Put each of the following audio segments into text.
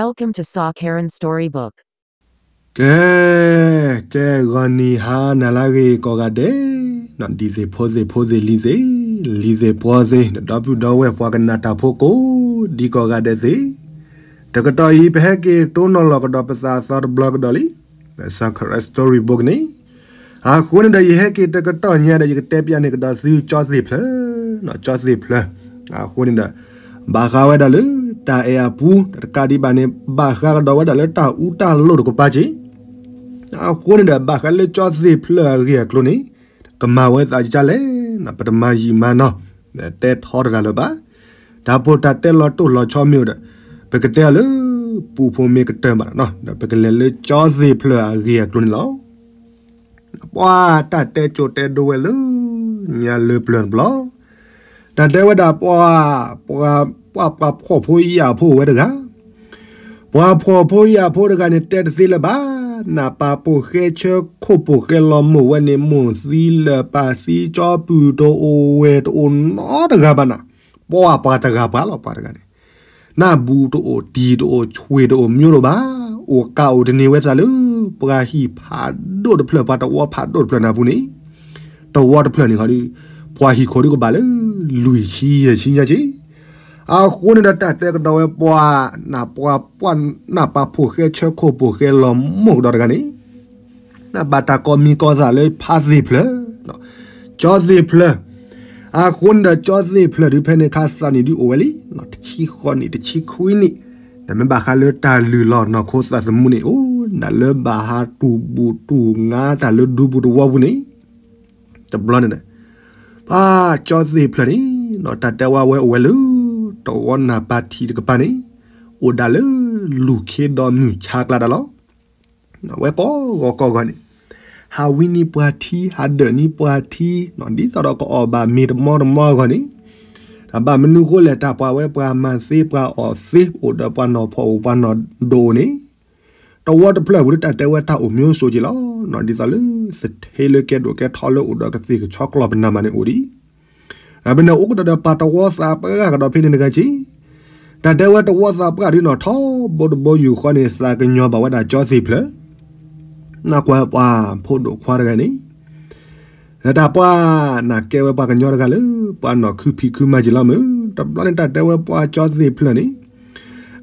Welcome to Saw Karen Storybook. ကဲ, ကဲဂီၤနံၤဟါနၤလၢအဂ့ၤကိးဂၤဒဲး, ဒ်သ့ၣ်ဖိသ့ၣ်ဖိသ့ၣ်လံၤသ့ၣ်, လံၤသ့ၣ်ပှီၤသ့ၣ်, ဒီပုၢ်ဒီဝဲၢ်ပှၤကနၣ်တၢ်ဖိကိးဒံကိးဂၤဒဲးသ့ၣ်, တကတီၢ်အံၤ ပဟဲက့ၤတိၢ်နီၣ်လီၤကဒီးပသးအသီတဘျီကဒီးလံ. ဒီး Saw Karen Storybook န့ၣ်, အဃိန့ၣ်ဒီး ယဟဲက့ၤတကတီၢ်ညါဒီး ယကတဲပျးန့ၢ်ကဒီးသုကၠီသ့ၣ်ဖျၢၣ်, ကၠီသ့ၣ်ဖျၢၣ်, အဃိန့ၣ်ဒီး ဘၣ်ဃးဝဲဒၣ်လၢ တၢ်အဲၣ်အပူၤ တကးဒံးဘၣ်န့ၣ် ဘၣ်ဃးကဒီးဝဲဒၣ်လၢတၢ်အူတၢ်လိၣ်တကပၤက့ၤ, အဃိန့ၣ်ဒီး ဘၣ်ဃးလၢကၠီသ့ၣ်ဖျၢၣ်အဂ့ၢ်အကျိၤန့ၣ် ကမၤဝဲသးကကလဲၣ်, ပတမၤယံာ်မၤနီၢ်, တဲထီတရၣ်လၢၤဘၣ်. တၢ်ဖိတၢ်တဲလီၤတိၢ်လီၤဆီမ့ၢ်အိၣ်ဒီး ပကတဲအီၤလၢ ပူဖိမ့ၢ်ကတၢၢ်မးနီၢ်, ဒီးပကလဲၤလၢကၠီသ့ၣ်ဖျၢၣ်အဂ့ၢ်အကျိၤန့ၣ်လီၤ. ပှၤတၢ်တဲကၠိတဲဒိဝဲလၢ ညါလၢပျၢၤတဘျီ, တၢ်တဲဝဲဒၣ်ပှၤ, ပှၤ, ပှၤဖှီၣ်ဖိယာ်ဖိအိၣ်ဝဲတဂၤ, ပှၤဖှီၣ်ဖိယာ်ဖိတဂၤန့ၣ် တဲတသ့လၢၤဘၣ်, နၢ်ပၢ်ပိာ်ဃဲဆၢခိၣ်ပိာ်ဃဲလီၤမိၢ်ဝဲန့ၣ် မိၢ်သံလၢၢ်ပၢ်သံ ကၠီပူၤတအိၣ်ဝဲၢ်တအိၣ်နီတဂၤဘၣ်နၤ, ပှၤပှၤတဂၤပှၤလီၤ ပှၤတဂၤန့ၣ် နၢ်ဘူတအိၣ်တံၤတအိၣ်ဆွ့တအိၣ်မျိုးတအိၣ်ဘၣ်, အိၣ်ကးအိၣ်တန့ၢ်ဝဲသးလၢ ပှၤဟံၣ်ဖးဒိၣ်တဖျၢၣ် ပှၤတဝီဖးဒိၣ်တဖျၢၣ်နၢ်ပူၤန့ၣ်, တဝီတဖျၢၣ်န့ၣ်ခီဒီး ပှၤဟံၣ်ခိၣ်ဒုကဘၣ်လၢ လွံၢ်ဆံယဲၢ်ဆံညါက့ၤ, အဃိန့ၣ်ဒီးတၢ်တဲကဒီးဝဲပှၤ, နၢ်ပှၤ, နၢ်ပၢ်ဖိၣ်ဃဲဆၢခိၣ်ပိာ်ဃဲလီၤမိၢ်ကဒီးတဂၤန့ၣ် နၢ်ဘၣ်တၢ်ကိးမံၤကိးသးလၢဖါသ့ၣ်ဖျၢၣ်, ကၠီသ့ၣ်ဖျၢၣ်, အဃိန့ၣ်ဒီးကၠီသ့ၣ်ဖျၢၣ်ဒုဖဲန့ၣ်ခါသးနံၣ်ဒုအိၣ်ဝဲလံ, တဆံဃိးနံၣ်တဆံခွံနံၣ်, ဒီးမ့ၢ်ဘၣ်ဃးလၢတၢ်လုၢ်လီၢ်နီၢ်ခိသးသမူန့ၣ် အိၣ်ဒၣ်လၢဘၣ်ဟးတူၢ်ဘူၣ်တူၢ်ငါတၢ်လၢဒူပူၤတဝီပူၤန့ၣ်, တဘျီန့ၣ်ဒီး ပှၤကၠီသ့ၣ်ဖျၢၣ်န့ၣ် တၢ်တဲဝဲဝဲအိၣ်ဝဲလၢ တဝီနၢ်ပၢ်ထံးတကပၤန့ၣ်, အိၣ်ဒၣ်လၢလူၢ်ခ့ဒီးမုၢ်ဆါကျါဒၣ်လီၤ. ဝဲကိးဂီၤကိးဂီၤန့ၣ်, ဟးဝံနံၤပှၤထံ ဟးဒၢးနံၤပှၤထံ, ဒ်သိးဒီးကအီၣ်ဘၣ်မ့ၤတမီတမီအဂီၢ်န့ၣ်, ဘၣ်မနုၤဃိလဲၣ် တၢ်ပှၤဝဲပှၤမၤသ့ပှၤအီၣ်သ့ အိၣ်ဒီးပှၤနီၢ်ဖှီၣ်အိၣ်ပှၤနီၢ်ဒိၣ်အိၣ်န့ၣ်, တဝီတဖျၢၣ်ပူၤဒုတၢ်တဲဝဲတၢ်အိၣ်မျိုးစုံက့ၤလီၤ. ဒ်သိးလၢသထ့လၢကဲဒိၣ်ကဲထီလၢအိၣ်ဒီးကသ့ၣ်ကဆီကျီၢ်ပနၢ်မးန့ၣ်အိၣ်ဒံး အဘၣ်န့ၣ်အိၣ်ကဒီးဒီးပှၤတဝီသးပှၢ်ကဒီးဖဲန့ၣ်တဂၤက့ၤ, တၢ်တဲဝဲတဝီသးပှၢ်ဒုနီၢ်ထီ ဘိတဘိယူၢ်ဃီန့ၣ် သးကညီၤဘၣ်ဝဲဒၣ်ကၠီသ့ၣ်ဖျၢၣ်, နကွၢ်ပှၤဖိဒိၣ်ခွါတဂၤန့ၣ်, လၢတၢ်ပှၢ်နၢ်ကဲဝဲပှၤကညီတဂၤလၢ ပှၤနီၢ်ခုဖံးခုမၤက့ၤလီၤမုၢ်, တဘျီန့ၣ်တၢ်တဲဝဲပှၤကၠီသ့ၣ်ဖျၢၣ်န့ၣ်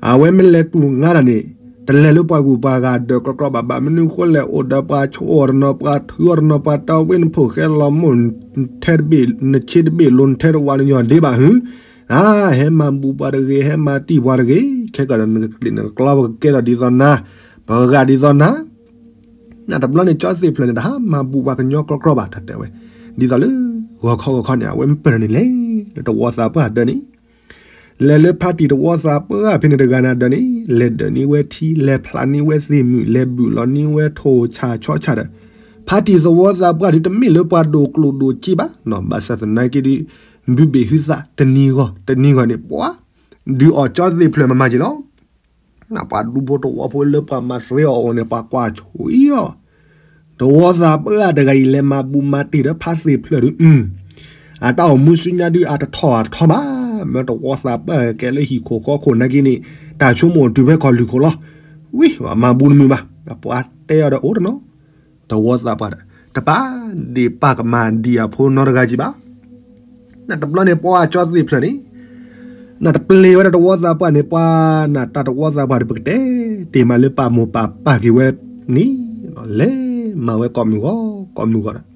အဝဲမ့ၢ်လဲၤတူၢ်ငါတၢ်န့ၣ် တလဲၤလၢပှၤဂုၤပှၤဂၤဒၢးကြီကြီဘၣ်ဘၣ် မနုၤဃိလဲၣ် အိၣ်ဒီးပှၤဆိးအီၤတနီၤ ပှၤထုးအီၤတနီၤ ပှၤတီဝ့နဖိၣ်ဃဲလီၤမိၢ် နထဲတဘ့ၣ် နဆ့တဘ့ၣ်လိၤ နထဲတဝးနယီၢ်ဒ့ဘၣ်ဟု, အါ ဟဲမၤဘူၣ်ပှၤတဂ့ၤ ဟဲမၤတံၢ်ပှၤတဂ့ၤ ခဲကီးဒီးနကကျံးနကကျီပကကဲထီၣ်ဒ်သိးနၤ, ပကဂာ်ဒ်သိးနၤ နတဘျီန့ၣ် ကၠီသ့ၣ်ဖျၢၣ်န့ၣ် တဟါမၤဘူၣ်ပှၤကညီကြီကြီဘၣ် တၢ်တဲဝဲ, ဒ်သိးလၢ ဂီၤခီဂီၤခီန့ၣ် အဝဲမ့ၢ်ပၢၢ်ထီၣ်န့ၣ်လဲၤ လၢတဝီသးပှၢ်ဒၢးန့ၣ်, လဲၤလၢဖါတံၢ်တဝီသးပှၢ်ဖဲန့ၣ်တဂၤန့ၣ်ဒၢးန့ၣ် လဲၤဒၢးန့ၢ်ဝဲထံ လဲၤဖျးန့ၢ်ဝဲသ့ၣ်မုၣ် လဲၤဘုၣ်လီၤန့ၢ်ဝဲထိၣ်ဆၣ်ဆီဆၣ်ဒီး, ဖါတံၢ်သဝီသးပှၢ်ဒုးတမ့ၢ်လၢပှၤဒိၣ်ကျိၣ်ဒိၣ်စ့ဘၣ်နီၤ ဘၣ်ဆၣ်သနာ်က့ဒုး ဘုဘ့ၣ်ဟုသးတနံၤဂီၢ်တနံၤဂီၢ်န့ၣ် ပှၤ ဒုးအီၣ်ကၠီသ့ၣ်ဖျၢၣ်မၤမၤက့ၤလီၤ. ပှၤဒူဖိတဝီဖိလၢပှၤမၤသ့အီၤအိၣ်န့ၣ် ပှၤကွၢ်ဆိအံၤအီၤ, တဝီသးပှၢ်တဂၤအံၤ လဲၤမၤဘူၣ်မၤတံၢ်ဒီးဖါသ့ၣ်ဖျၢၣ်ဒုး, အတၢ်အိၣ်မူဆူညါဒုး အတထီၣ်အတထီဘၣ်, မ့ၢ်တဝီသးပှၢ်ကဲလၢဟံၣ်ခိၣ်ဃီခိၣ်နာ်က့န့ၣ် တၢ်ဆိကမိၣ်တုၤဖဲခီၣ်လုၢ်ခိၣ်လီၤ. ဝံၤ မၤဘူၣ်တမုာ်ဘၣ်, ပှၤတဲအီၤဒီးအိၣ်တနီၤ တဝီသးပှၢ်ဒီး တပာ်ဒ့ၣ်ပာ်ကမၣ်ဒံးအဖိနီတဂၤကံဘၣ်. နတဘျီန့ၣ် ပှၤကၠီသ့ၣ်ဖျၢၣ်န့ၣ် နတပျ့ၤဝဲဒၣ်တဝီသးပှၢ်န့ၣ် ပှၤနတၢ်တဝီသးပှၢ်ဒီး ပကတဲတ့ၢ်မးလၢပာ်မိၢ်ပာ်ပၢ်က့ၤဝဲန့ၣ်, လဲၤမၤဝဲကိးမုၢ်ဂီၤကိးမုၢ်ဂီၤ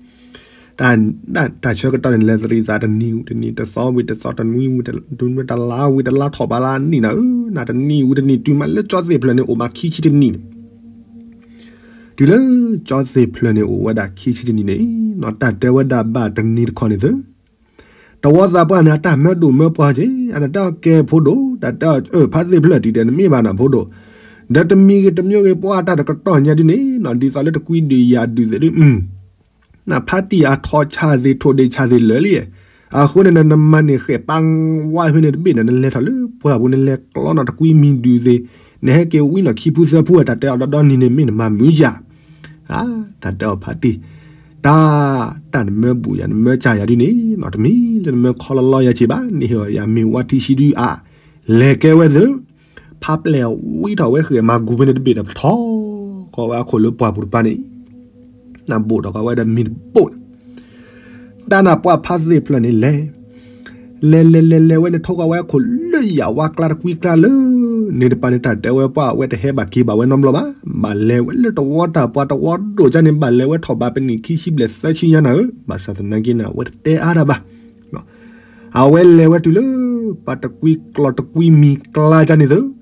ဒီး တၢ်ဆၢကတီၢ်န့ၣ် လဲၤသရံးသးတနံၤဝံၤတနံၤ တသီဝံၤတသီ တနွံဝံၤတနွံ တလါဝံၤတလါ ထီၣ်ဘးလါနံၣ်နၤဧၢ, နတနံၤဝံၤတနံၤ တုၤမးလၢကၠီသ့ၣ်ဖျၢၣ်န့ၣ် အိၣ်မးခံဆံတနံၣ်န့ၣ် တုၤလၢကၠီသ့ၣ်ဖျၢၣ်န့ၣ်အိၣ်ဝဲဒၣ်ခံဆံတနံၣ်န့ၣ်, တၢ်တဲဝဲဒၣ်ဘၣ်တနံၤတခီန့ၣ်သု, တဝီသးပှၢ်န့ၣ် အတၢ်မၢဒိၣ်မၢပှၤက့ၤ အတၢ်တဲအီၤကဲဖိဒိၣ် တၢ်တဲအီၤဖါသ့ၣ်ဖျၢၣ်တံၢ်ဒီး နမ့ၢ်ဘၣ်နၤဖိဒိၣ်, ဒီးတမံၤဂ့ၤတမံၤဂ့ၤ ပှၤတၢ်တကတီၢ်ညါဒ်န့ၣ်နီၤ ဒ်သိးလၢတကွံဒုးယၤဒုးသ့ၣ်ဒုး နဖါတံၢ်အထီဆါသ့ၣ် ထိၣ်ဒ့ဆါသ့ၣ်လၢာ်လံ, အဃိန့ၣ် နမၤန့ၢ်ဃဲၣ်ပာ်ဝါဖဲန့ၣ်တဘ့ၣ်န့ၣ် နလဲၤထီၣ်လၢပှၢ်ပူၤ နလဲၤကျီနီၣ်တကွံမံၤဒုးသ့ၣ်, နဟဲက့ၤဝံနီၣ်ခံဖုသၢဖုအတၢ်တဲအီၤဒီဒီနံၤန့ၣ် မ့ၢ်နမၤမုာ်ယၤ, တၢ်တဲအီၤဖါတံၢ်, တၢ်, တၢ်နမၢဘူၣ်ယၤ နမၢစၢ်ယၤဒ်န့ၣ်နီၤ တမံၤလၢနမၢခီလီလီယၤက့ၤဘၣ် နဟ့ၣ်အီၤယၤမ့ၢ်ဝါထံဆံဒုအါ, လဲၤကဲဝဲသု ဖးပျဲၢ်ဝံထီၣ်ဝဲဃဲၤမၤကူၤဖဲန့ၣ်တဘ့ၣ်ဒီး ပထီၣ်ဃီၤဝဲအခိၣ်လၢပှၢ်ပူၤတပၤန့ၣ် နဘိၣ်ထီၣ်ဃီၤဝဲဒီးမ့ၢ်တဘိၣ်န့ၣ် တၢ်နၢ်ပှၢ်ဖးသ့ၣ်ဖျၢၣ်န့ၣ်လဲၤ လဲၤလဲၤလဲၤလဲၤဝဲန့ၣ် ထိၣ်ဃီၤဝဲအခိၣ်လၢယၣ်ဝါကျါတကွံကျါလၢ န့ၣ်တပၤန့ၣ် တၢ်တဲဝဲပှၢ်ဝဲတဟဲဘၣ်က့ၤဘၣ်ဝဲနီတဘျီဘၣ်. ဘၣ်လဲၤဝဲလၢတဝီတၢ်ပှၢ်တဝီဒိၣ်ကါန့ၣ် ဘၣ်လဲၤဝဲထီၣ်ဘၣ်ပနံၣ်ခံဆံဘျဲၣ်သၢဆံညါနၤဧၢ, ဘၣ်ဆၣ်သနာ်က့န့ၣ် အဝဲတတဲအါတၢ်ဘၣ်. အဝဲလဲၤဝဲတုၤလၢ ပှၤတကွံကျီတကွံမံၤကျါကန့ၣ်သၢ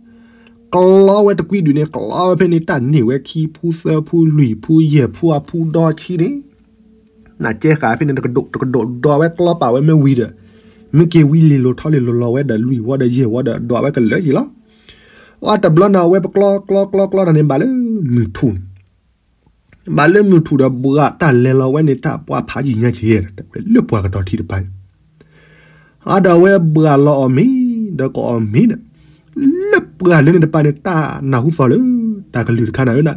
ကျီဝဲတကွံဒုးန့ၣ် ကျီဝဲဖဲန့ၣ် တၢ်န့ၢ်ဝဲခံဖုသၢဖုလွံၢ်ဖုယဲၢ်ဖုအဖုဒီဆံန့ၣ် နကဲဃာ်ဖဲန့ၣ် တကဒိးတကဒိးဒွးဝဲကျီပာ်ဝဲမ့ၢ်ဝံၤဒီး မ့ၢ်က့ၤဝံလ့ၤလိၤထီလ့ၤလိၤလီၤဝဲဒီးလွံၢ်ဝီဒီးယဲၢ်ဝီဒီးဒွးဝဲကလၢာ်ယံၤလီၤ. အတဘျီန့ၣ် အဝဲပကျီကျီကျီကျီတၢ်န့ၣ် ဘၣ်လၢမုၢ်ထူၣ်န့ၣ် ဘၣ်လၢမုၢ်ထူၣ်ဒီးဘှးတၢ်လဲၤလီၤဝဲန့ၣ် တၢ်ပှၢ်ဖးယံာ်ညါက့ၤ ဝဲလၢပှၤကတီၤထံတပၤ အဒီးအဝဲဘှးလီၤအီၣ်မ့ၤ ဒီးကအီၣ်မ့ၤန့ၣ် လၢပှၢ်လၢန့ၣ်တပၤန့ၣ် တၢ်နၢ်ဟူသီၣ်လၢ တၢ်ကလုၢ်တခါနၤဧၢနၤ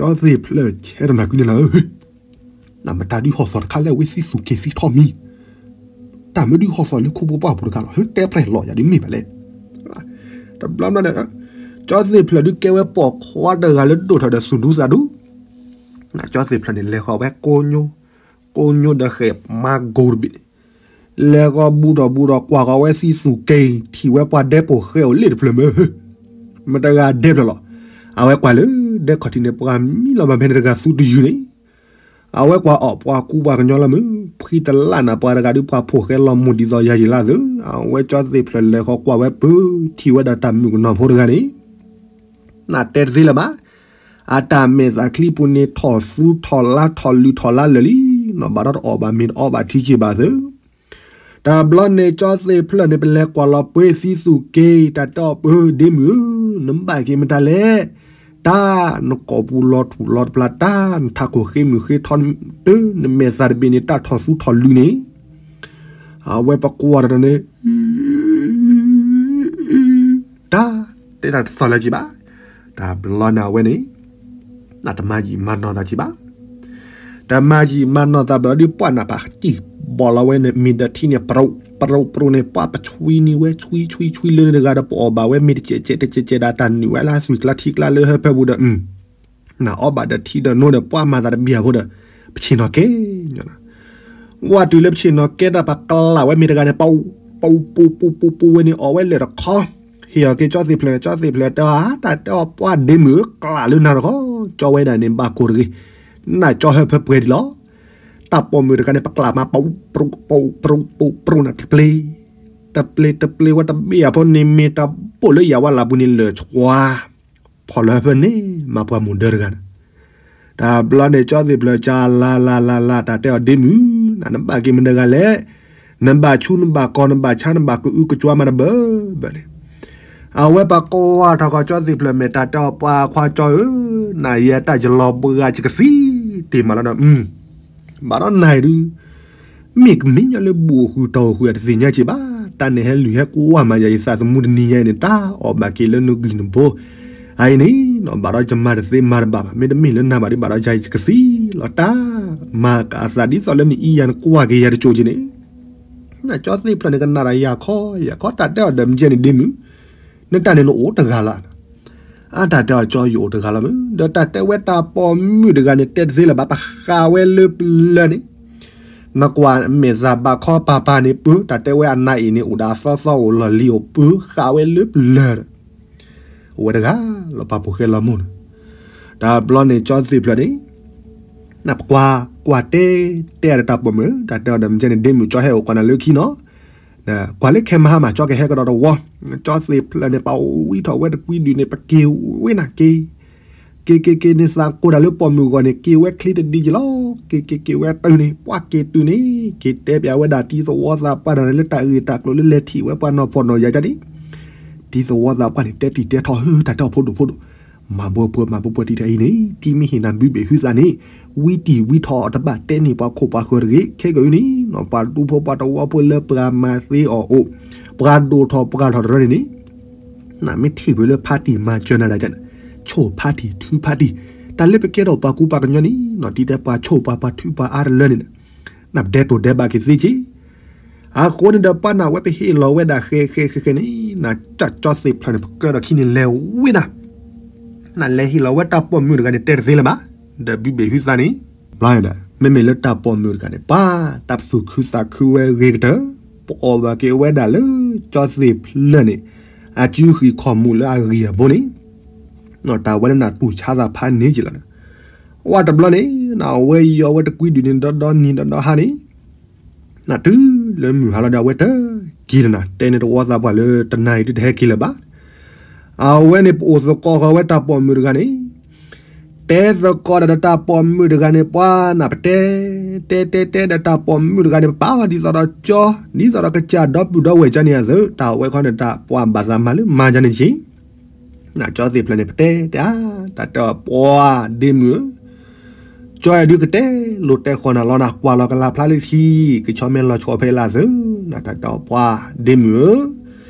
ကၠီသ့ၣ်ဖျၢၣ်ဆဲးတနၤကွံန့ၣ်လီၤဧၢ, နမတၤဒုးဟီၣ်သီၣ်တခါလၢအဝဲသံသူၣ်က့ၤသံထီၣ်မံၤ, တၢ်မ့ၢ်ဒုးဟီၣ်သီၣ်လၢခိဖိပှၢ်ဖိတခါလီၤ, ဟဲတဲဖျါလီၤယၤဒုးမ့ၢ်ဘၣ်လဲၣ်. တဘျီဘျီန့ၣ် ကၠီသ့ၣ်ဖျၢၣ်ဒုးကဲဝဲပိာ်ခွါတဂၤလၢဒိၣ်ထီၣ်ဒီးသူၣ်ဒူသးဒူ, ကၠီသ့ၣ်ဖျၢၣ်န့ၣ် လဲၤဃီၤဝဲကိညိ, ကိညိဒီးဃဲၤမါကိတဘ့ၣ်န့ၣ် လဲၤဃီၤဘူးထီၣ်ဘူးဒီးကွၢ်ဃီၤဝဲသံသူၣ်က့ၤ ထံၣ်ဝဲပှၤဒဲပိာ်ဃဲအိၣ်လ့ၣ်တဖျၢၣ်မ့ၢ် မတဂၤဒဲဖျၢၣ်လီၤ. အဝဲကွၢ်လၢဒဲခီၣ်ထံးန့ၣ် ပှၤမံလီၤမၢ်ဖဲန့ၣ်တဂၤသူတယုၢ်န့ၣ်, အဝဲကွၢ်အီၣ်ပှၤကူပှၤကညီလီၤမုၢ် ဖှံတလၣ်နၤပှၤတဂၤဒုးပှၤဖိၣ်ဃဲလီၤမူၢ်ဒ်သိးယၤယံၤလၢသၢ, အဝဲကၠီသ့ၣ်ဖျၢၣ်လဲၤဃီၤကွၢ်ဝဲပၢၤ ထံၣ်ဝဲဒၣ်တၢ်မုၣ်ကနီၤဖိတဂၤန့ၣ် နတဲတသ့လၢၤဘၣ်. အတၢ်မဲာ်သးချံပူၤန့ၣ် ထီၣ်သူထီၣ်လါထီၣ်လုၢ်ထီၣ်လါလၢာ်လံ, နီၢ်ဘၣ်ဒီးတအီၣ်ဘၣ်မ့ၤတအီဘၣ်ထံက့ၤဘၣ်သၢ တဘျီန့ၣ် ကၠီသ့ၣ်ဖျၢၣ်န့ၣ် ပလဲၤကွၢ်လီၤပှ့ၤသံသူၣ်က့ၤ တၢ်တဲအီၤပၢၤ ဒ့မုၣ်ဧၢ, နဘၣ်က့ၤမတၤလဲၣ်, တၢ်နကိာ်ပူၤလီၤထူၣ်လီၤတပျၢ် တၢ်နထးခိၣ်ဃ့မုၢ်ဃ့ထီ တၢ်နမဲာ်သးတဘ့ၣ်န့ၣ် တၢ်ထီၣ်သူထီၣ်လုၢ်န့ၣ်, အဝဲပကွၢ်တၢ်န့ၣ် တၢ်တဲတၢ်တသီၣ်လၢၤက့ၤဘၣ်. တဘျီန့ၣ်အဝဲန့ၣ် နတမၤယံာ်မၤနီၢ်သးက့ၤဘၣ်. တမၤယံာ်မၤနီၢ်သးဘျီဒုး ပှၢ်နၢ်ပၢၢ်ကံၢ်ဘီၣ်လီၤဝဲန့ၣ် မ့ၢ်ဒီးထံန့ၣ် ပရိးပရိးပရိးန့ၣ် ပှၢ်ပဆွံန့ၢ်ဝဲ ဆွံဆွံဆွံလၢန့ၣ်တဂၤဒီး ပအီၣ်ဘၣ်ဝဲမ့ၢ်တကဲးကဲးတကဲးကဲးဒၣ်တၢ်နုာ်ဝဲလၢသွံၣ်ကျါထံကျါလၢဟၢဖၢပူၤဒီး နအီၣ်ဘၣ်ဒီးထံဒီးနိဒီး ပှၢ်မၤသးတဘၣ်ဖိဒီး ပဆ့ၣ်နီၤကဲ ဝဲတုၤလၢပဆ့ၣ်နီၤကဲတၢ် ပကျးဝဲမ့ၢ်တဂၤန့ၣ် ပ ပူၤပူၤပူၤပူၤပူၤဝဲန့ၣ် အီၣ်ဝဲလၢာ်တခီ, ဟ့ၣ်အီၤက့ၤကၠီသ့ၣ်ဖျၢၣ်န့ၣ် ကၠီသ့ၣ်ဖျၢၣ်တဲအီၤ တၢ်တဲအီၤပှၢ်ဒ့မုၣ်ဧၢ ကျးလၢနၤတခီ, ကၠီဝဲဒၣ်န့ၣ် ဘၣ်ကိၢ်တဂ့ၤ, နကၠီဟၢဖၢပှဲၤဒံးလီၤ. တၢ်ပိာ်မုၣ်တဂၤန့ၣ် ပကျးမး ပ ပ ပ ပရိးနၤတပျ့ၤ, တပျ့ၤတပျ့ၤဝဲတဘ့ၣ်အဖိန့ၣ် မ့ၢ်တၢ်ဘိၣ်လၢယၤဝဲလၢပူၤန့ၣ် လၢာ်ဆှါ ဖီၣ်လၢဟၢဖၢန့ၣ် မၤပှၤမိၢ်ဒၢတဂၤန့ၣ် တဘျီန့ၣ် ကၠီသ့ၣ်ဖျၢၣ်ကလါလါလါလါ တၢ်တဲအီၤဒ့မုၣ် နဘၣ်က့ၤမတဂၤလဲၣ်, နဘၣ်ဆူနဘၣ်ကီၢ် နဘၣ်ဆါ နဘၣ်ကအုကကွါမးတဘၣ်ဘၣ်န့ၣ်, အဝဲပကွၢ်ထီၣ်ဃီၤကၠီသ့ၣ်ဖျၢၣ်မဲာ်တၢ်တဲအီၤ ပှၤခွါကၠီဧၢ, နၤယဲတၢ်ယလီၤဘှါယကသံတ့ၢ်မးလီၤဒီး ဘၣ်ဒီးနၤအံၤဒုး မ့ၢ်ကမ့ၢ်ညီလၢဘူၣ်အိၣ်ဃုာ်တီၢ်အိၣ်ဃုာ်အတသ့ၣ်ညါက့ၤဘၣ်, တၢ်န့ၣ်ဟဲလုၢ်ဟဲကွၢ်မးယၤယသးသမူတနံၤညါအံၤန့ၣ် တၢ်အီၣ်ဘၣ်က့ၤလၢနဂံၢ်နဘိ အအံၤန့ၣ် ဘၣ်ဒီးယမၤတသ့မၤတဘၣ်ဘၣ်, မ့တမ့ၢ်လၢနၤဘၣ်ဒုး ဘၣ်ဒီးယၤယကသံလီၤတၢ်, မၤကသးဒ်သိးလၢနအံၤယၤနကွၢ်က့ၤယၤတကၠိက့ၤန့ၣ်, ကၠီသ့ၣ်ဖျၢၣ်န့ၣ် ကနၣ်ဒီးယၤခီယၤခီ တၢ်တဲအီၤဒီးမ့ၢ်ကဲန့ၣ်ဒ့မုၣ်, နတၢ်န့ၣ်နအိၣ်တဂၤလီၤ အတၢ်တဲအီၤကၠီယအိၣ်တဂၤလီၤမ့ၢ်, ဒီးတၢ်တဲဝဲတၢ်ပိာ်မုၣ်တဂၤန့ၣ် တဲတသ့လၢၤဘၣ် ပဃးဝဲလၢပလၢၢ်န့ၣ်, နကွၢ်မဲာ်သးဘၣ်ခီပၤပၤန့ၣ်ပၢၤ, တၢ်တဲဝဲအနါအ့ၣ်န့ၣ် အိၣ်ဒီးအသီသီအိၣ်လီၢ်လံၤအိၣ်ပၢၤ ဃးဝဲလၢပလၢၢ်ဒီး အိၣ်ဝဲတဂၤလီၤ ပှၤဖိၣ်ဃဲလီၤမိၢ်န့ၣ်, တဘျီန့ၣ်ကၠီသ့ၣ်ဖျၢၣ်န့ၣ် နပကွၢ်ကွၢ်တဲ တဲအတၢ်ပိာ်မုၣ် တၢ်တဲအီၤဒီးမ့ၢ်ကဲန့ၣ်ဒ့မုၣ် ကၠီဟဲအိၣ်ကွၢ်နၤလၢခံနီၤ, ကွၢ်လၢခဲမဟါမး ကၠီကဟဲကဒီးတဝီ, ကၠီသ့ၣ်ဖျၢၣ်န့ၣ် ပဝံထီၣ်ဝဲတကွံဒုးန့ၣ် ပက့ၤဝဲနၤက့ၤ, က့ၤက့ၤက့ၤန့ၣ် သးကိၢ်တၢ်လၢပိာ်မုၣ်ဂီၢ်န့ၣ် က့ၤဝဲချ့တဒံက့ၤလီၤ, က့ၤက့ၤက့ၤဝဲတုၤန့ၣ် ပှၢ်က့ၤတုၤန့ၣ် က့ၤတဲပၠးဝဲဒၣ်တံၤသဝီသးပှၢ်တၢ်န့ၣ် လၢတၢ်ဂ့ၢ်တၢ်ကျိၤလၢလဲၤထံၣ်ဝဲပှၤနီၢ်ဖှီၣ်နီၢ်ယာ်ကန့ၣ်, တံၤသဝီသးပှၢ်န့ၣ် တဲတံၢ်တဲထီၣ်ဟၢ တၢ်တဲအီၤဖိဒိၣ်ဖိဒိၣ် မၤဘိပှၤမၤဘိပှၤတံၢ်တၢ်အံၤန့ၣ် တံၤမ့ၢ်ဟ့ၣ်နၤဘုဘ့ၣ်ဟုသးန့ၣ် ဝံတံၢ်ဝံထီၣ်အီၤတဘၣ်တဲန့ၢ်ပှၤခိၣ်ပှၤဃၢၤတဂ့ၤ, ခဲကနံၣ်အံၤန့ၣ် ပှၤဒူဖိပှၤသဝီဖိလၢပှၤမၤသ့အီၤအိၣ်, ပှၤဒိၣ်ထီၣ်ပှၤထီၣ်တရၢန့ၣ်န့ၣ်, နမ့ၢ်ထံၣ်ပှၤလၢဖါတံၢ်မၤစၢၤနၤဒၣ်ကန့ၣ်, ဆိၣ်ဖါတံၢ်ထုဖါတံၢ်, တၢ်လၢပကဲထီၣ်ပှၤကူပှၤကညီန့ၣ် နီၢ်တံၤတဲပှၤဆိၣ်ပှၤပှၤထုပှၤအါတလၢန့ၣ်, နပဒဲတိၤဒဲးဘးက့ၤသ့က့, အဃိန့ၣ်ဒီးပှၤနၢ်ဝဲပဟ့ၣ်လီၤဝဲဒၣ်ဃဲဃဲဃဲဃဲန့ၣ် နကၢ်ကၠီသ့ၣ်ဖျၢၣ်န့ၣ် ပကၢဒီးခံန့ၣ်လဲၤဝ့နၤ, နလဲၤဟ့ၣ်လီၤဝဲတၢ်ပိာ်မုၣ်တဂၤန့ၣ် တဲတသ့လၢၤဘၣ်, ဒီးဘုဘ့ၣ်ဟုသးန့ၣ်, ဘျီဒီး မ့မ့ၢ်လၢတၢ်ပိာ်မုၣ်တဂၤန့ၣ် ပှၤတၢ်ပသူၣ်ခုသးခုဝဲဂ့ၤကတၢၢ်, ပအီၣ်ဘၣ်က့ၤဝဲဒၣ်လၢကၠီသ့ၣ်ဖျၢၣ်န့ၣ် အစုဃံးခီၣ်မူးလၢအဂံၢ်အဘိန့ၣ် တၢ်ဝဲလၢနတူၢ်ဆါသးဖးန့ၢ်က့ၤလီၤန့ၣ်, ဝဲတဘျီန့ၣ် အဝဲယီၤဝဲတကွံဒုးန့ၣ်ဒီဒီနံၤဒီဒီဟါန့ၣ်, နတုၤလၢမုၢ်ဟါလီၤဒီး အဝဲတက့ၤလၢၤနၤ တဲန့ၢ်တဝီသးပှၢ်လၢတနၤအံၤဒုတဟဲက့ၤလၢၤဘၣ်, အဝဲန့ၣ်ပအိၣ်သကိးဃီၤဝဲတၢ်ပိာ်မုၣ်တဂၤန့ၣ်, တဲသကိးဒီးတၢ်ပိာ်မုၣ်တဂၤန့ၣ် ပှၤနၢ်ပတဲ, တဲတဲတဲဒီးတၢ်ပိာ်မုၣ်တဂၤန့ၣ် ပပာ်အီၤဒ်သိးဒီးကၠီ, ဒ်သိးဒီးကစၢ်ဒီပုၢ်ဒီဝဲၢ်ကၠီန့ၣ်အသိး တၢ်ဝဲခီန့ၣ် တၢ်ပှၤဘၣ်သးမၤလၢမၤကၠီန့ၣ်က့ၤ နကၠီသ့ၣ်ဖျၢၣ်န့ၣ် ပတဲတဲအါ, တၢ်တဲအီၤပှၤဒ့မုၣ်ဧၢ, ကၠီအဲၣ်ဒုးကတဲလိာ်တဲဃီၤနၤလီၤ နကွၢ်လီၤကလၤဖျါလၢထံ, ကဆီမဲလီၤဆီဖဲလၢသု, နတၢ်တဲအီၤပှၤဒ့မုၣ်ဧၢ,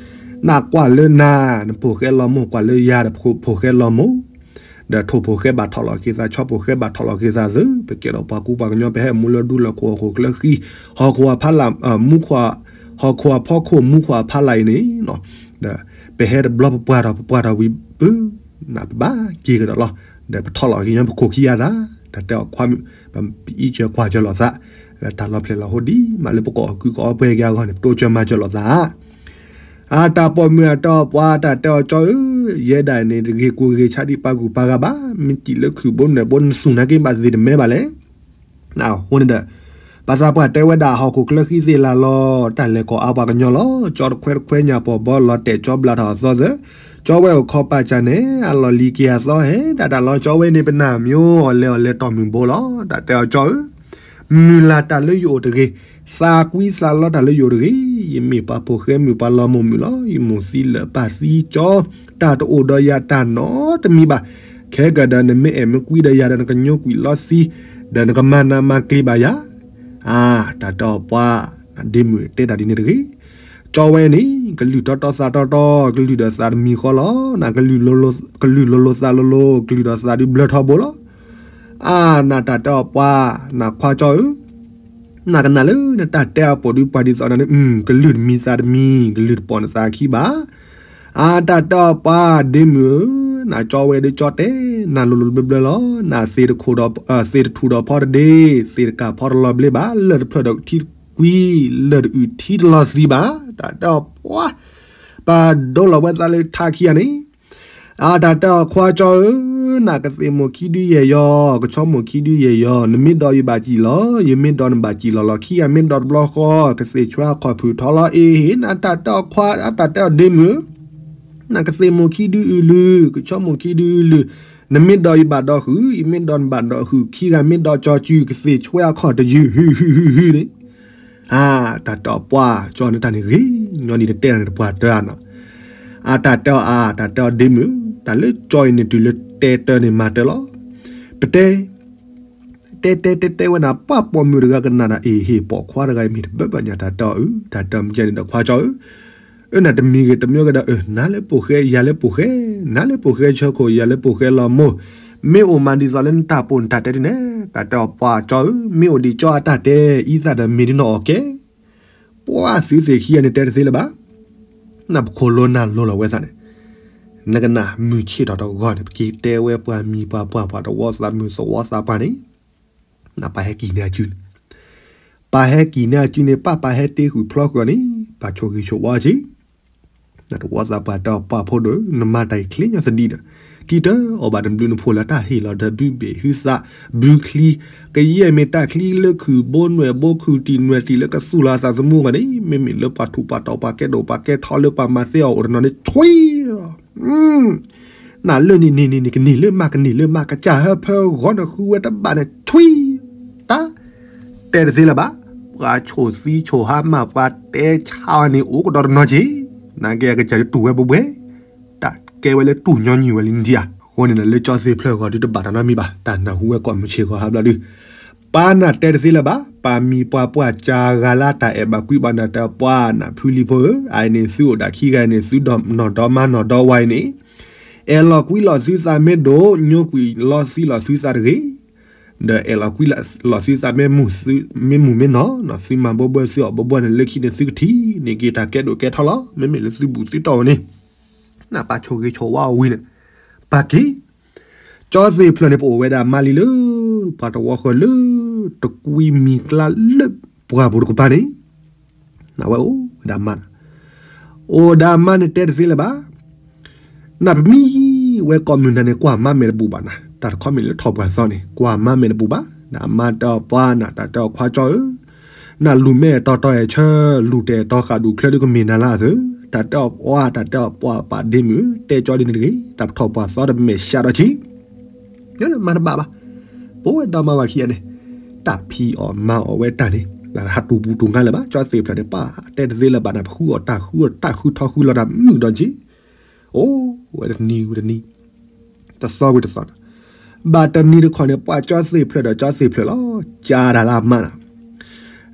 နကွၢ်လၢနၤ, နဖိၣ်ဃဲလီၤမိၢ်, ကွၢ်လၢယၤဒီးဖိၣ်ဃဲလီၤမိၢ်, ဒီးထိၣ်ဖိၣ်ဃဲဘၣ်ထီၣ်လီၤက့ၤသး, ဆီဖိၣ်ဃဲဘၣ်ထီၣ်လီၤက့ၤသးသု, ပကဲဒီးပှၤကူပှၤကညီ ပဟဲမူလၢဒူလၢခိၣ်ဟီၣ်ခိၣ်ချၢဃံ, ဟီၣ်ခိၣ်အဖီလာ်, မူခိၣ်, ဟီၣ်ခိၣ်အဖီခိၣ်မူခိၣ်အဖီလာ်အံၤန့ၣ် ဒီးပဟဲတဘျီပပှၢ်ထီၣ် ပပှၢ်ထီၣ်ဝံၤပူၤ, နပဘၣ်က့ၤကဒီးလီၤ, ဒီးပထီၣ်လီၤက့ၤညီပခိၣ်ခံဂၤသး, တၢ်တဲအီၤခွါမုၣ်, ပအံးစၢၤကွၢ်စၢၤလိာ်သး, တၢ်လီၤဖျဲၣ်လီၤဟိဒ်မးလၢပကအီၣ်ကုကအီပှဲၤက့ၤအဂီၢ်န့ၣ် ပတိစၢၤမၤစၢၤလိာ်သး အတၢ်ပိာ်မုၣ်အတၢ်အီၣ်ပှၤ တၢ်တဲအီၤကၠီဧၢ, ယဲဒၣ်န့ၣ် တဂ့ၤကိၢ်ဂ့ၤဆါဒံးပာ်ဂုၢ်ပာ်ဂၤဘၣ်, မ့ၢ်စံးလၢခုၣ်ဘိနွဲၣ်ဘိ နသူၣ်နာ်က့ဘၣ်သ့ၣ်တမဲဘၣ်လဲၣ်. အဃိန့ၣ်ဒီး ပှၤသးပှၢ်တဲဝဲဒၣ် ဟီၣ်ခိၣ်ချၢဃံသ့ၣ်လၢ်လီၤ, တၢ်လဲၤကိးအါပှၤကညီလီၤ, ကၠီတခွဲတခွဲညၣ်ပီၢ်ဘီလီၤတဲာ်ကၠီဘျးထီၣ်အသီသၢ, ကၠီဝဲအိၣ်ခိးပာ်စၢ်န့ၣ် အလီၢ်လံၤက့ၤအသီဟဲဒၣ်တၢ်လီၤ, ကၠီဝဲန့ၣ်ပနၢ်မၠိအီၤလဲၤအီၤလဲၤတီၢ်မုၢ်ဘိလီၤ, တၢ်တဲအီၤကၠီဧၢ မုၢ်လၢ်တၢ်လၢယအိၣ်တဂ့ၤ, သးကွံသးလီတၢ်လၢယအိၣ်တဂ့ၤ, ယမ့ၢ်ပှၤဖိၣ်ဃဲမုၣ်ပှၤလီၤမိၢ်မုၣ်လီၤ, ယမိၢ်သံလၢာ်ပၢ်သံကၠီ, တၢ်တအိၣ်ဒီးယၤတၢ်နီတမံၤဘၣ်, ခဲကဒီးနမ့ၢ်အဲၣ်မ့ၢ်ကွံဒီးယၤဒီး နကညိကွံာ်လီသံ, ဒီးနကမၤနးမၤကျံၤဘၣ်ယၤ, အါ, တၢ်တဲအီၤပှၤ, ဒ့မုၣ်တဲတၢ်ဒ်န့ၣ်တဂ့ၤ, ကၠီဝဲန့ၣ် ကလုၢ်တီတီသးတီတီ, ကလုၢ်ဒီးသးတမံၤဃီလီၤ, နကလုၢ်လိၤလိၤသးလိၤလိၤ, ကလုၢ်ဒီးသးဒုးဘျၢထီဘိလီၤ အါ, နတၢ်တဲအီၤပှၤ, နခွါကၠီဧၢ, နကနၣ်လၢနတၢ်တဲအပူၤဒုးပှၤဒ်သိးနၤန့ၣ်, ကလုၢ်တမံၤသးတမံၤ, ကလုၢ်တပိာ်နသးခံဘၣ်. အါ, တၢ်တဲအီၤပှၤဒ့မုၣ်ဧၢ, နကၠီဝဲဒုးကၠီတဲ, နလိၤလိၤဘျၢဘျၢလီၤ, နသ့ၣ်တထူၣ်ဒီးဖီတဒ့, သ့ၣ်တကၢ်ဖီတလီၤဘျ့ဘၣ်, လၢၢ်တဖျၢၣ်ဒီးထံတကွံ, လၢၢ်တအုၣ်ထံတလီၤသံဘၣ်. တၢ်တဲအီၤပှၤ ပာ်ဒိလီၤဝဲသးလၢထါခံဂၤန့ၣ်, အါ, တၢ်တဲအီၤခွါကၠီဧၢ, နကသ့ၣ်မိၢ်ခံဒုယဲၢ်ယီၤ, ကဆီမိၢ်ခံဒုယဲၢ်ယီၤ, နမ့ၢ်ဒီးယဘၣ်စံၣ်လီၤ, ယမ့ၢ်ဒီးနဘၣ်စံၣ်လီၤလီၤ, ခံဂၤမ့ၢ်ဒီးတဘျီဃီ, ကသ့ၣ်ဆွဲအခီၣ်ဖုၣ်ထီလီၤ, အ့ဟ့ၣ်, နတၢ်တဲအီၤခွါ, အါ, တၢ်တဲအီၤဒ့မုၣ်ဧၢ, နကသ့ၣ်မိၢ်ခံဒုအုၣ်လုၢ်, ကဆီမိၢ်ခံဒုအုၣ်လုၢ်, နမ့ၢ်ဒီးယဘၣ်ဒီးဟုၣ်, ယမ့ၢ်ဒီးနဘၣ်ဒီးဟုၣ်, ခံဂၤမ့ၢ်ဒီးကၠီစုၤ, ကသ့ၣ်ဆွဲအခီၣ်တယုၢ်, ဟုၣ်, ဟုၣ်, ဟုၣ်, ဟုၣ်န့ၣ် အါ, တၢ်တဲအီၤပှၤ, ကၠီန့ၣ်တၢ်န့ၣ်ဂ့ၤ, ညီနုၢ်တတဲနၤတပှၢ်တၢ်နီၤ, အါ, တၢ်တဲအီၤအါ, တၢ်တဲအီၤဒ့မုၣ်, တၢ်လၢကၠီအံၤန့ၣ်တုၤလၢတဲတၢ်န့ၣ်မၤတၢ်လီၤ. ပတဲ တဲတဲတဲတဲဝဲနၤ, ပှၤပိာ်မုၣ်တဂၤကနၣ်ဒီး အ့ဟ့ၣ်ပိာ်ခွါတဂၤအံၤမ့ၢ်တဘၢဘၢညါ, တၢ်တဲအီၤအု, တၢ်တဲအီၤမ့ၢ်ကဲန့ၣ်ဒီးခွါကၠီဧၢ, အၢ နတမံၤဂ့ၤတမံၤဂ့ၤဒီး အၢ နၤလၢပိာ်ဃဲ, ယၤလၢပိာ်ဃဲ, နၤလၢပိာ်ဃဲဆၢခိၣ်, ယၤလၢပိာ်ဃဲလီၤမိၢ်, မ့ၢ်အိၣ်မးဒ်သိးလၢနတၢ်ပိာ်နတၢ်တဲဒ်န့ၣ်, တၢ်တဲအီၤပှၤကၠီဧၢ, မ့ၢ်အိၣ်ဒံးကၠီအတၢ်တဲ, အံသၣ်ဒီးမ့ၢ်ဒ်နီၢ်အီၣ်ကဲ ပှၤသုသ့ၣ်ခံဂၤန့ၣ်တဲတသ့လၢၤဘၣ်. နပခိၣ်လိနၢ်လိၤလီၤဝဲသးန့ၣ်, နကနၣ်မုၢ်ဆ့ၣ်ထီၣ်တဂီၢ်န့ၣ် ပက့ၤတဲဝဲပှၤမံၤပှၤပှၢ်ပှၤသဝီသးမုၢ်သဝီသးပှၢ်န့ၣ်, နပာ်ဟဲက့ၤန့ၢ်အစုန့ၣ်, ပာ်ဟဲက့ၤန့ၢ်အစုန့ၣ် ပာ်ပာ်ဟဲတ့ဃုာ်ဖျီဃုာ်အီၤန့ၣ် ပာ်ဆိၣ်ဂ့ၤဆိၣ်ဝါက့ၤ နသဝီသးပှၢ်တဲအီၤပှၤဖိဒိၣ်ဧၢ, နမၤတၢ်အံၤချ့ညီသဒံးဒီး, တံၤတၢအီၣ်ဘၣ်တဘျုးနဖိလၢတၢ်ဟ့ၣ်လီၤဒီးဘုဘ့ၣ်ဟုသး, ဘုချံ, ကယဲၢ်မ့ၢ်တၢ်ချံလၢခုၣ်ဘိနွဲၣ်ဘိခုၣ်တံၢ်နွဲၣ်တံၢ်လၢကသူၣ်လီၤအသးသမူအဂီၢ်န့ၣ်, မ့မ့ၢ်လၢပှၤထူးပှၤတီၤပှၤကဲဒိၣ်ပှၤကဲထီလၢပှၤမၤသ့အီၤအိၣ်တနီၤန့ၣ် ဆွံ နၤလၢန့ၣ်န့ၣ်န့ၣ် ကန့ၢ်လၢမးကန့ၢ်လၢမး ကစၢ်ဟၢဖၢဂီၤနဃုဝဲတဘၣ်န့ၣ် ဆွံ တၢ် တဲတသ့လၢၤဘၣ်. ပှၤဆိၣ်သံဆိၣ်ဟါမး ပှၤတဲဆါအီၤန့ၣ် အိၣ်ကဒီးတနီၤက့ၤ, နာ်က့အကစၢ်ဒုးတူၢ်ဝဲဘိဘှဲ, တၢ်ကဲဝဲလၢတူၢ်ညီနုၢ်ဝဲလံဒံးဧါ. အဃိန့ၣ်ဒီး လၢကၠီသ့ၣ်ဖျၢၣ်ဂီၤဒုးတဘၣ်တၢ်နီတမံၤဘၣ်, တၢ်နၢ်ဟူဝဲကိးမုၢ်ဆ့ၣ်ဂီၤဟါဘျီဒုး ပၢ်နၢ်တဲတသ့လၢၤဘၣ်, ပၢ်မံၤပှၤပှၢ်ကၢဂၤလၢတၢ်အဲၣ်ဘၣ်ကွံဘၣ်နၢ်တဲပှၤနၢ်ဖုလံၤဖိဧၢ, အအံၤန့ၣ် သုအိၣ်ဒၣ်ခံဂၤအံၤန့ၣ် သုဒီးနီၢ်ဒီမါနီၢ်ဒီဝၤအံၤန့ၣ်, အဲၣ်လီၤကွံလီၤသုသးမ့ၢ်ဒိၣ် ညိကွံာ်လီသံလီၤသုသးတဂ့ၤ. ဒီးအဲၣ်လီၤကွံလီၤသုသးမ့ၢ်မူမ့ၢ်နီၢ်နီၢ် သုမၤဘှီဘှီသုအီၣ်ဘှီဘှီန့ၣ် လၢခံန့ၣ်သုကထံၣ်န့ၢ်က့ၤတၢ်ကဲဒိၣ်ကဲထီလီၤ. မ့မ့ၢ်လၢသုဘူၣ်သုတီၢ်ဝဲန့ၣ် နပာ်ဆိၣ်ဂ့ၤဆိၣ်ဝါအီၤဝံၤန့ၣ် ပာ်က့ၤ ကၠီသ့ၣ်ဖျၢၣ်န့ၣ် ပအိၣ်ဝဲဒၣ်မါလံလၢ ပှၤတဝီဃီလၢ တကွံမံၤကျါလၢပှၢ်ပူၤတကပၤန့ၣ် နဝဲအိၣ်ဝဲဒၣ်မါ, အိၣ်ဒၣ်မါန့ၣ်တဲတသ့လၢၤဘၣ်. နပမံဝဲကိးမုၢ်နၤန့ၣ် ကွၢ်မါမဲာ်တဘူၣ်ဘၣ်နၤ, တၢ်တခီမ့ၢ်လၢထီၣ်ပှၢ်သီန့ၣ် ကွၢ်မါမဲာ်တဘူၣ်ဘၣ်. နမါတဲအီၤပှၤနၤ တၢ်တဲအီၤခွါကၠီဧၢ, နလူၤမဲာ်အဲၣ်တီတီအဲၣ်ဆၢ, လူၤတဲာ်တီဃာ်ဒူၣ်ချၢဒုကမ့ၢ်နၤလၢအသၢ, တၢ်တဲအီၤပှၤ တၢ်တဲအီၤပှၤပာ်ဒ့မုၣ်ဧၢ, တဲကၠီဒ်န့ၣ်တဂ့ၤ, တၢ်ပထီၣ်ပှၢ်သီတမဲာ်ဆှးဒီးဆံ မၤတဘၣ်ဘၣ်. ပဝဲဒီမါဝၤခံဂၤန့ၣ် တၢ်ဖံးအီၣ်မၤအီၣ်ဝဲတၢ်န့ၣ် ဟးတူၢ်ပူၤတူၢ်ငါလၢၤဘၣ်. ကၠီသ့ၣ်ဖျၢၣ်န့ၣ် ပၢ်တဲတသ့လၢၤဘၣ်နၤ, ပဃုအီၣ်တၢ်ဃုအီၣ်တၢ်ဃုထီဃုလီၤတၢ်မုာ်ဒီးက့ၤ, အိၣ်ဝဲတနံၤဝဲတနံၤ, တသီဝံၤတသီ, ဘၣ်တနံၤတခီန့ၣ် ပှၤကၠီသ့ၣ်ဖျၢၣ်ဒီးကၠီသ့ၣ်ဖျၢၣ်လီၤ ကၠါတၢ်လၢအမါနၤ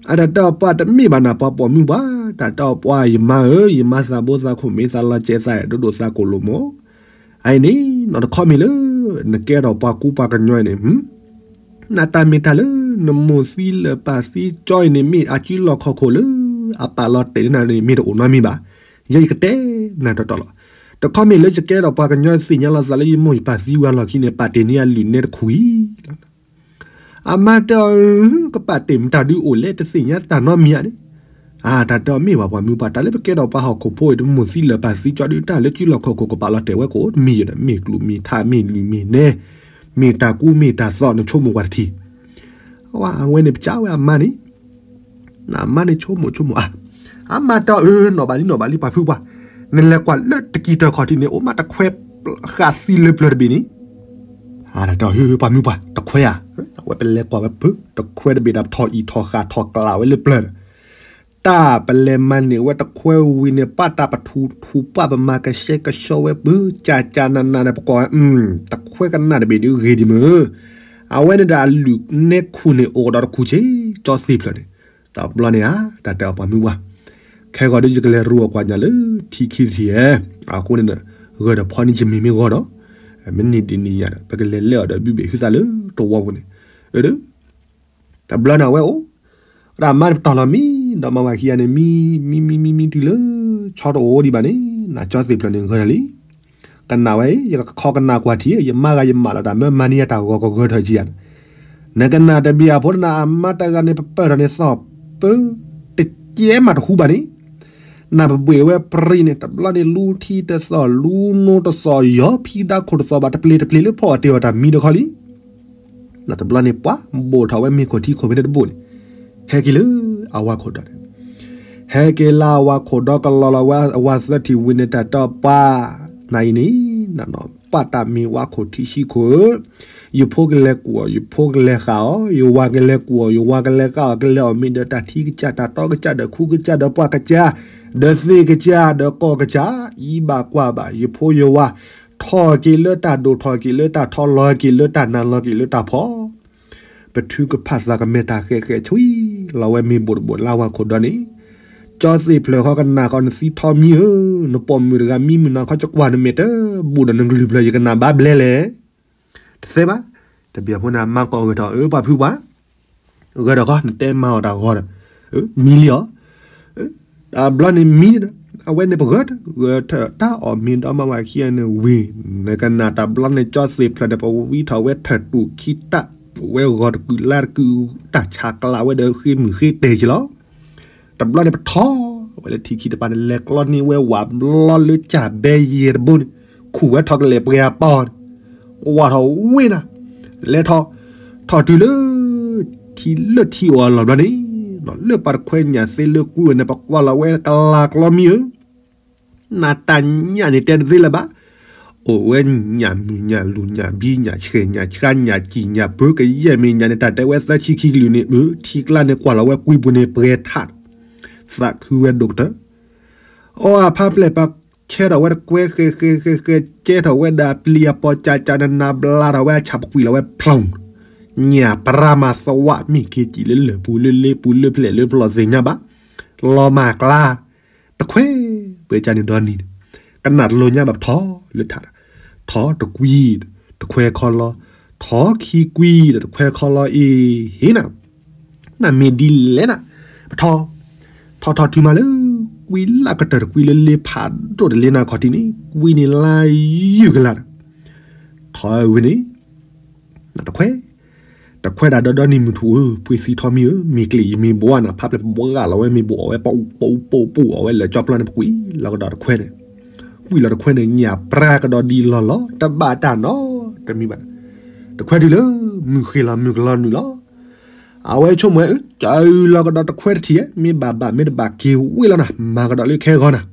အတၢ်တဲအီၤပှၤတမ့ၢ်ဘၣ်နၤ ပှၤပိာ်မုၣ်ပှၤ, တၢ်တဲအီၤပှၤယမါဧၢ, ယမါသးဘိသးခိၣ်မ့ၢ်သးလီၤကဲသးအဲၣ်ဒိၣ်ဒိၣ်သးကိၣ်လိာ် မၢ်, အအံၤန့ၣ် နီၢ်တခီမ့ၢ်လၢ နကဲထီၣ်ပှၤကူပှၤကညီအံၤန့ၣ် နတၢ်မ့ၢ်တၢ်လၢ နမိၢ်သံလၢၤပၢ်သံကၠီအံၤန့ၣ် မ့ၢ်အစုလီၢ်ခီၣ်ခိၣ်လၢ အပာ်လီၤတဲာ်လၢနၤန့ၣ် မ့ၢ်တအိၣ်နီတမံၤဘၣ်. ယဲယကတဲနၤတီတီလီၤ. တခီမ့ၢ်လၢယကဲထီၣ်ပှၤကညီသ့ၣ်ညါလီၤသးလၢယမိၢ်ယပၢ်သံဝဲအလီၢ်ခံန့ၣ် ပာ်တ့ၢ်န့ၢ်အလုၢ်နဲတခူၣ်အံၤလီၤ. အမါတဲအီၤ ကပာ်တ့ၢ်မတၤဒုအိၣ်လဲၣ် တသ့ၣ်ညါတၢ်နီတမံၤဧါန့ၣ်, အတၢ်တဲအီၤမ့ၢ်ဘၣ်ပှၤမုၢ်ပှၢ် တၢ်လၢပကဲထီၣ်ပှၤဟီၣ်ခိၣ်ဖိအံၤ တမိၢ်သံလၢၤပၢ်သံကၠီဒု တၢ်လၢစုလီၢ်ခီၣ်ခိၣ်ကပာ်လီၤတဲာ်ဝဲကိးတမံၤယဒီး မ့ၢ်ကျူးမ့ၢ်ထးမ့ၢ်လုၢ်မ့ၢ်နဲ မ့ၢ်တၢ်ကူမ့ၢ်တၢ်သိး နဆိကမိၣ်ကွၢ်တထံၣ်. အဝဲန့ၣ်ပကးဝဲအမါန့ၣ် နမါန့ၣ်ဆိကမိၣ်ဆိကမိၣ်ဧါ, အမါတဲအီၤ နီၢ်ဘၣ်လံနီၢ်ဘၣ်လံပှၤဖုပှၢ်, နလဲၤကွၢ်လၢတကံၢ်တၢ်ခီၣ်ထံးန့ၣ် အိၣ်မးတခွဲဃာ်သံလၢပျၢၤတဘ့ၣ်န့ၣ်, အတၢ်တဲအီၤ ပှၤမုၢ်ပှၢ် တခွဲဧါ, အဝဲပလဲၤကွၢ်ဝဲပၢၤ တခွဲတဘ့ၣ်ဒီး ပထီၣ်အံၣ်ထီၣ်ဃာ်ထီၣ်ကျးဝဲလၢပျၢၤဒီး တၢ်ပလဲၤမၤန့ၢ်ဝဲတခွဲဝံၤန့ၣ် ပာ်တၢ်ပထူထူပာ် ပမၤကဆှဲကဆှီဝဲပၢၤ ကၠၢ်ကၠၢ်နးနးဒီး ပကွၢ်ဝဲ တခွဲကနၣ်တဘ့ၣ်ဒုဂ့ၤဒံးမ့ၢ်, အဝဲန့ၣ်ဒီးအလုၢ်နဲခူၣ်န့ၣ် အိၣ်ကဒီးတခူၣ်ဆ့ ကၠီသ့ၣ်ဖျၢၣ်န့ၣ်, တဘျီန့ၣ်ဧါ တၢ်တဲအီၤပှၤမုၢ်ပှၢ်, ခဲဂီၤဒုယကလဲၤရူအီၣ်ကွၢ်ညၣ်လၢထံခံထံဧါ, အဃိန့ၣ်ဒီး ဂၢၢ်ဒီးဖီန့ၣ်ယမံၤမ့ၢ်ဂီၤဒီး, မ့ၢ်န့ၢ်ဒ်န့ၣ်ညါဒီး ပကလဲၤလဲၤအီၤဒီးဘုဘ့ၣ်ဟုသးလၢတဝီပူၤန့ၣ်, အၢ တဘျီန့ၣ်အဝဲအိၣ်, ဒီးအမါန့ၣ်ပတီၢ်လီၤမံ, ဒီးမါဝၤခံဂၤန့ၣ် မံ မံ မံ မံ တုၤလၢ ဆီတအိၣ်ဒံးဘၣ်န့ၣ် နကၠီသ့ၣ်ဖျၢၣ်န့ၣ်ဂၢၢ်ဒီးလံ, ကနၣ်ဝဲ ယကခီကနၣ်ကွၢ်ထံၣ် ယမါဂၤယမၢလီၤတၢ်မၢမၤန့ၢ်ယၤတၢ်ဂီၤကဂၢၢ်ထီၣ်ကံယၤ, နကနၣ်တဘျီအဖိနၤအမါတဂၤန့ၣ် ပပၢၢ်ထီၣ်န့ၣ်သီၣ်ပၢ တကဲမးတဟူဘၣ်န့ၣ်, နပဘှ့ၣ်ဝဲပြံန့ၣ် တဘျီန့ၣ် လူထံတသီၣ် လူနိတသီၣ် ယီၤဖံဒါခိၣ်တသီၣ်ဘၣ် တပျ့ၤတပျ့ၤလၢဖီအီၣ်တ့ၢ်အီၣ်တၢ်မံဒီးခီလံ တဘျီန့ၣ် ပှၤဘိၣ်ထီၣ်ဝဲမ့ၤခိၣ်ထံခိၣ်ဖဲန့ၣ်တဘိန့ၣ်, ဟဲက့ၤလၢအဝၤခိၣ်ဒီးန့ၣ်, ဟဲက့ၤလၢအဝၤခိၣ်ဒီးကလီၤလီၤဝဲအဝၤသၢထံၣ်ဝံၤန့ၣ် တၢ်တဲအီၤပှၤ, နၤအံၤန့ၣ် နနီၢ်ပာ်တၢ်မ့ၢ်ဝၤခိၣ်ထံဆံခိၣ်ဧၢ, ယဖိကလဲၤကူၣ်အီၤ ယဖိကလဲၤဃာ်အီၤ, ယဝၤကလဲၤကူၣ်အီၤ ယဝၤကလဲၤဃာ်အီၤ ကလဲၤအီၣ်မ့ၤဒီးတၢ်ထံကစၢ် တၢ်တီကစၢ်ဒီးခူကစၢ်ဒီးပှၢ်ကစၢ်, ဒီးသ့ၣ်ကစၢ်ဒီးကီၢ်ကစၢ်, အံၤဘၣ်ကွၢ်ဘၣ် ယဖိယဝၤ ထီၣ်က့ၤလၢတၢ်ဒိၣ်ထီၣ်က့ၤလၢတၢ်ထီလီၤက့ၤလၢတၢ်နၤလီၤက့ၤလၢတၢ်ဖီ, ပထုကဖၣ်သးကမဲာ်တၢ်ဃဲးဃဲးဆှံလီၤဝဲမ့ၤဘိၣ်တဘိၣ်လၢအဝၤခိၣ်ဒီးန့ၣ်, ကၠီသ့ၣ်ဖျၢၣ်ဃီကနၣ်ဃီနသံထီမံဧၢ, နပိာ်မုၣ်တဂၤမံမုၢ်နၤခီကကွၢ်နမဲာ်တဘူၣ်ဒီးနကလုၢ်ဖျၢၣ်ယကနၣ်ဘၣ်ဘျဲလဲၣ် တသ့ဘၣ်, တဘျီဖိန့ၣ် အမါကိးဂဲၤထီၣ် အၢ ပှၤဖုပှၢ်, ဂဲၤထီၣ်ခီ နတဲမၤအီၣ်တၢ်ဂီၤဒီး, မံလံအီၤ, တဘျီန့ၣ်မံဒီး, အဝဲန့ၣ်ပဂဲၤထီၣ် ဂဲၤထီၣ်တၢ်အီၣ်မ့ၤဒီးမါဝၤခံဂၤန့ၣ်ဝံၤ, နကနၣ်တဘျီန့ၣ် ကၠီသ့ၣ်ဖျၢၣ်န့ၣ် ပဝံထီၣ်ဝဲထၢၣ်တူၢ်ခံတၢ်, ဝဲဂီၤတကုာ်လါတကုာ်, တၢ်ဆးကျးဝဲဒီးဃ့မုၢ်ဃ့တဲာ်က့ၤလီၤ တဘျီန့ၣ် ပထီၣ်ဝဲလၢထံခံတပၤန့ၣ် လဲၤကျီန့ၢ်ဝဲဝးဘျီလၢကၢ်ဘဲယဲၢ်တဘိန့ၣ်, ခူၣ်ဝဲထီၣ်ကလဲာ်ပှဲၤအပီၢ်န့ၣ်, ဝးထီၣ်ဝ့ၢ်နၤ, လဲၤထီၣ်, ထီၣ်တုၤလၢ ထံလၢထံအိၣ်အလီၢ်ဘျီန့ၣ်, လၢပှၤတခွဲညၣ်သ့လၢကွံဝဲန့ၣ် ပကွၢ်လီၤဝဲကလၤကျီမံဧၢ နၤတၢ်ညၣ်န့ၣ်တဲတသ့လၢၤဘၣ်, အိၣ်ဝဲညၣ်မုၢ်ညၣ်လူၢ်ညၣ်ဘံညၣ်ဆှဲၣ်ညၣ်ဆှါညၣ်စံၣ်ညၣ်ပၢ ကယဲၢ်မ့ၢ်ညၣ်န့ၣ် တၢ်တဲဝဲသၢဆံခံကလုာ်န့ၣ် ထံကျါန့ၣ်ကွၢ်လီၤဝဲကွံပူၤန့ၣ် ပှဲၤထး, သးခုဝဲဒိၣ်ကတၢၢ်, အီအဖါပျဲၢ်ပှၤဆဲထီၣ်ဝဲတကွဲ ဃဲဃဲဃဲဃဲ ကဲထီၣ်ဝဲဒၣ်ပျံၤအပီၢ် ကၠးကၠးနးနး ဘျါထီၣ်ဝဲအဆၣ် ပကွံာ်လီၤဝဲဖျိၣ်, ညၣ်ပြါမၤသဝး မ့ၢ်က့ၤစံၣ်လၢလၢၢ်ပူၤလၢလ့ပူၤလၢဖျဲၣ်လၢဖျီၣ်သ့ၣ်ညါဘၣ်, လီၤမၢ်ကျါ, တခွဲ, ပှဲၤကၢ်န့ၣ်ဒီနံၤန့ၣ်, ကနၣ်တလိၤညါဘၣ် ပထီၣ်လၢထးဒီး, ထီၣ်တကွံ, တခွဲခီလီၤ, ထီၣ်ခံကွံဒီးတခွဲခီလီၤအ့ၤ ဟ့ၣ်နၤ, နမ့ၢ်ဒ်လဲၣ်နၤ, ပထီၣ်, ထီၣ်ထီၣ်တုၤမးလၢ ကွံလၢကတၢၢ်တကွံလၢလ့ဖးဒိၣ်တလ့နၤခီၣ်ထံးန့ၣ် ကွံန့ၣ်လါယုၢ်ကလာ်ဒီး ထီၣ်ဝဲန့ၣ် တခွဲ, တခွဲဒၣ်ဒီဒီနံၤမုၢ်ထူၣ်ဧၢ ပှ့ၤသံထီၣ်မံဧၢ မ့ၢ်ကျ့ၣ်ယမ့ၢ်ဘိနၤ ဖးပျဲၢ်ပှၢ်လီၤဝဲမ့ၢ်ဘိအီၣ်ဝဲ ပူပူပူအီၣ်ဝဲလၢကၠီပျီန့ၣ် ပကွံလီၤကဒီးတခွဲန့ၣ်, ကွံလီၤတခွဲန့ၣ် ညၣ်ပြါကဒီးဒ်လီၢ်လီၤ တဘၣ်တၢ်နီတမံၤဘၣ်, တခွဲတုၤလၢ မုၢ်ဃ့ၢ်လီၤမုၢ်ကလီၤနုာ်လီၤ, အဝဲဆိကမိၣ်ဝဲ ကၢလီၤကဒီးတခွဲတထံၣ် မ့ၢ်ဘၣ်ဘၣ်မ့ၢ်တဘၣ်က့ၤဝ့ၢ်လီၤနၤ မၤကဒီးလၢခဲဂီၤနၤ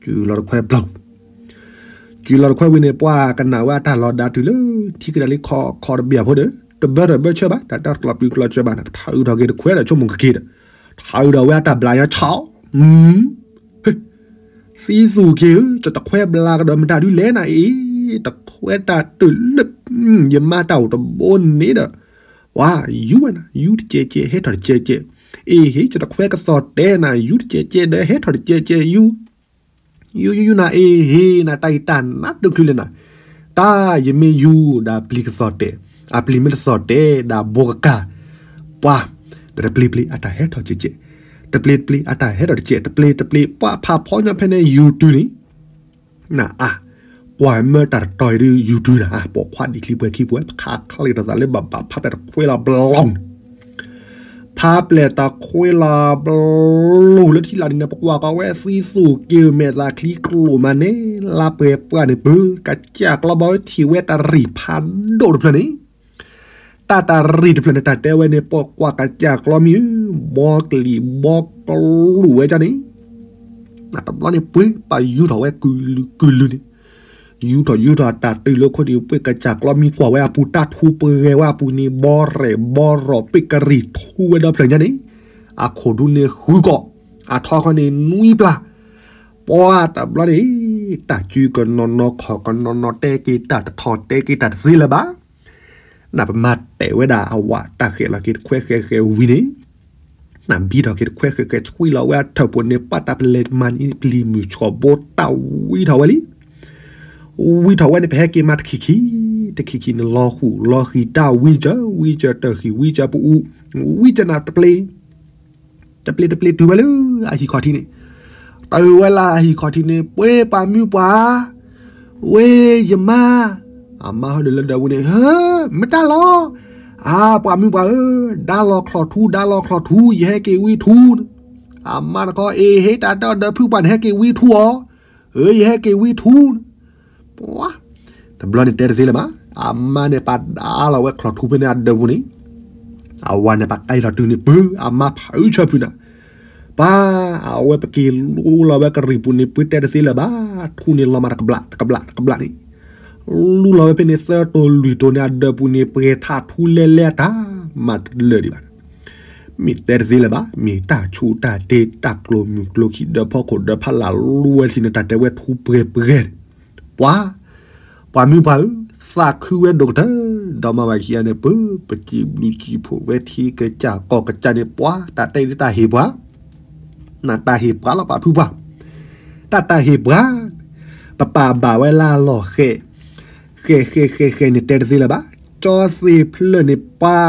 ကၢလီၤတခွဲဘျီ, ကၢလီၤတခွဲဝံၤန့ၣ် ပှၤကနၣ်ဝဲအတၢ်လီၤဒါတုၤလၢ ထံကဒါလံခီခီတဘ့ၣ်အဖိဒီး တဘၢတဘၢဆၢဘၣ် တၢ်တၢ်ကျီပျံၤကျီဆၢဘၣ်န့ၣ် ပထးအုးထီၣ်က့ၤတခွဲဒီးဆိကမိၣ်ကက့ၤဒီး ထးအုးဒီးဝဲအတၢ်ဘျးညါဆီ, သံသူၣ်က့ၤဧၢ ကတခွဲဘျးကဒီးမတၤဒုလဲၣ်နၤအံၤ, တခွဲတၢ်တုၤလၢ ယမါတၢ်အိၣ်တဘိန့ၣ်ဒီး ဝါ ယူၤဝဲနၤ ယူၤတကဲးကဲး ဟဲထီၣ်တကဲးကဲး, အ့ဟ့ ကတခွဲကသီၣ်တဲနၤ ယူၤတကဲးကဲးဒီး ဟဲထီၣ်တကဲးကဲး ယူၤ ယူၤယူၤယူၤနၤ အ့ဟ့ နၤတၢ်ဂံၢ်တၢ်နါတချုးလဲၣ်နၤ, တၢ်ယမ့ၢ်ယူၤဒီးပျံၤကသီၣ်တဲာ်, အပျံၤမ့ၢ်တသီၣ်တဲာ်ဒီးဘိကကၢ်, ပှၤ ဒီးတပျံၤတပျံၤအတၢ်ဟဲထီၣ်ကဲးကဲး, တပျံၤတပျံၤအတၢ်ဟဲထီၣ်တကဲး, တပျံၤတပျံၤ ပှၤဖးဖီညီဖဲန့ၣ် ယူၤတုၤန့ၣ် နၤအါ, ကွၢ်မၢတၢ်တတီၤအံၤဒုး ယူၤတုၤနၤအါ, ပိာ်ခွါဒံးချံပှဲၤခံပှဲၤ ပခးချ့တသးလၢဘၣ်ဘၣ် ဖးပျဲၢ်တခွဲလီၤဘျီ ဖးပျဲၢ်တခွဲလီၤဘျီလၢထံလာ်န့ၣ် ပကွၢ်ကီးဝဲသံသူၣ်က့ၤမဲာ်သးချံကျိၣ်မးန့ၣ် လါပှဲၤပှၢ်န့ၣ် ပၢၤကစၢ်ကျီဘီထံၣ်ဝဲတၢ်ရံၣ်ဖးဒိၣ်တဖျၢၣ်န့ၣ်, တၢ်တၢ်ရံၣ်တဖျၢၣ်န့ၣ် တၢ်တဲဝဲန့ၣ် ပိာ်ကွၢ်ကစၢ်ကျီမံၤဧၢ, ဘီကလံၤဘီကလူးဝဲဒၣ်န့ၣ် တဘျီန့ၣ် ပှ့ၤပာ်ယူၤထီၣ်ဝဲကုၢ်လုၢ်ကုၢ်လုၢ်န့ၣ်, ယူၤထီၣ်ယူၤထီၣ်တၢ်တုၤလၢခိၣ်န့ၣ် ပှ့ၤကစၢ်ကျီမံၤကွၢ်ဝဲအပူၤ တၢ်ထူပှဲၤဝဲအပူၤန့ၣ် ဘီရဲၣ်ဘီရီၣ် ပ့ၣ်ကရံၣ်ထူဝဲဒီဖျၢၣ်ညါန့ၣ်, အခိၣ်ဒူန့ၣ်ဃုကီၢ်, အထီခီန့ၣ်နွံပျၢ်, ပှၤတဘျီန့ၣ် တၢ်စုကနီၤနီၤခီၣ်ကနီၤနီၤ တဲက့ၤတၢ်တထီၣ်တဲက့ၤတၢ်တသ့လၢၤဘၣ် နပမၤတဲာ်ဝဲဒၣ်အဝဲတၢ်ဃဲၤလီၤက့ၤတခွဲဃဲၤဃဲၤဝံၤန့ၣ်, နဘံထီၣ်က့ၤတခွဲဃဲၤဃဲၤ ဆွံလီၤဝဲအထၢၣ်ပူၤန့ၣ် ပှၤတၢ်ပလဲၤမၤန့ၢ်ပျံၤမုၢ်ဆီၣ်ဘိတၢ်ဝံထီၣ်ဝဲလံ. ဝံထီၣ်ဝဲန့ၣ် ပဟဲက့ၤမၤတခံခံ, တခံခံန့ၣ် လီၤဃူလီၤဃံၤတၢ်ဝံစၢၤ ဝံစၢၤတၢ်ဃံၤ ဝံစၢၤပအူ, ဝံစၢၤနၤတပျ့ၤ တပျ့ၤတပျ့ၤတုၤဝဲလၢအဟံၣ်ခီၣ်ထံးန့ၣ်, တုၤဝဲလၢအဟံၣ်ခီၣ်ထံးန့ၣ် ပှ့ၤပှၤမုၢ်ပှၢ်, ဝ့ၢ်ယမါ, အမါဟီဒီးလၢဒၢးပူၤန့ၣ် ဟၢ, မ့ၢ်တၢ်လီၤ, အါ ပှၤမုၢ်ပှၢ်ဧၢ, ဒါလီၤချီၣ်ထူ ဒါလီၤချီၣ်ထူ ယဟဲက့ၤဝံထူ, အမါတခီ အ့ဟ့ တၢ်တဲအီၤဒီးဖုပှၢ်န့ၣ် ဟဲက့ၤဝံထူအီၤ, အၢ ယဟဲက့ၤဝံထူ ပှၤ, တဘျီန့ၣ်တဲတသ့လၢၤဘၣ်, အမါန့ၣ်ပာ်ဒါလီၤဝဲချီၣ်ထူဖဲန့ၣ်အဒၢးပူၤန့ၣ်, အဝၤန့ၣ်ပာ်ကဲလီၤတုၤန့ၣ် ပၢၤ အမါဖးအုးဆၢဖုနၤ, ပှၤ, အဝဲပက့ၤလူလီၤဝဲကရံၣ်ပူၤန့ၣ် ပၢၤတဲတသ့လၢၤဘၣ်, ထူန့ၣ်လီၤမးတကဘျး တကဘျး တကဘျးန့ၣ်, လူလီၤဝဲဖဲန့ၣ် သၢတိၤလွံၢ်တိၤန့ၣ် အဒၢးပူၤန့ၣ် ပှဲၤထးထူလဲလဲအတၢ်, မၤတလၢာ်ဒံးဘၣ် မ့ၢ်တဲတသ့လၢၤဘၣ်, မ့ၢ်တၢ်ဆူးတၢ်တ့ တၢ်ကျိၤမုၢ်ကျိၤခံ ဒၢးဖီခိၣ်ဒၢးဖးလၢ်လူဝဲထံန့ၣ် တၢ်တဲဝဲထူပှဲၤပှဲၤန့ၣ်, ပှၤ, ပှၤမုၢ်ပှၢ်ဧၢ, သးခုဝဲဒိၣ်ကတၢၢ်, ဒီးမၤဝဲခံဂၤန့ၣ် ပၢၤ ပစံးဘျုးစံးဖှိၣ်ဝဲထံကစၢ်ကီၢ်ကစၢ်န့ၣ် ပှၤ, တၢ်တဲဒ်တၢ်ဟ့ၣ်ပှၤ နတၢ်ဟ့ၣ်ပှၤလီၤပာ်ဖုပှၢ်, တၢ်တၢ်ဟ့ၣ်ပှၤ, ပပာ်ဘၣ်ဝဲလၢအလီၢ်ဃဲ, ဃဲဃဲဃဲဃဲန့ၣ်တဲတသ့လၢၤဘၣ်, ကၠီသ့ၣ်ဖျၢၣ်န့ၣ်ပှၤ,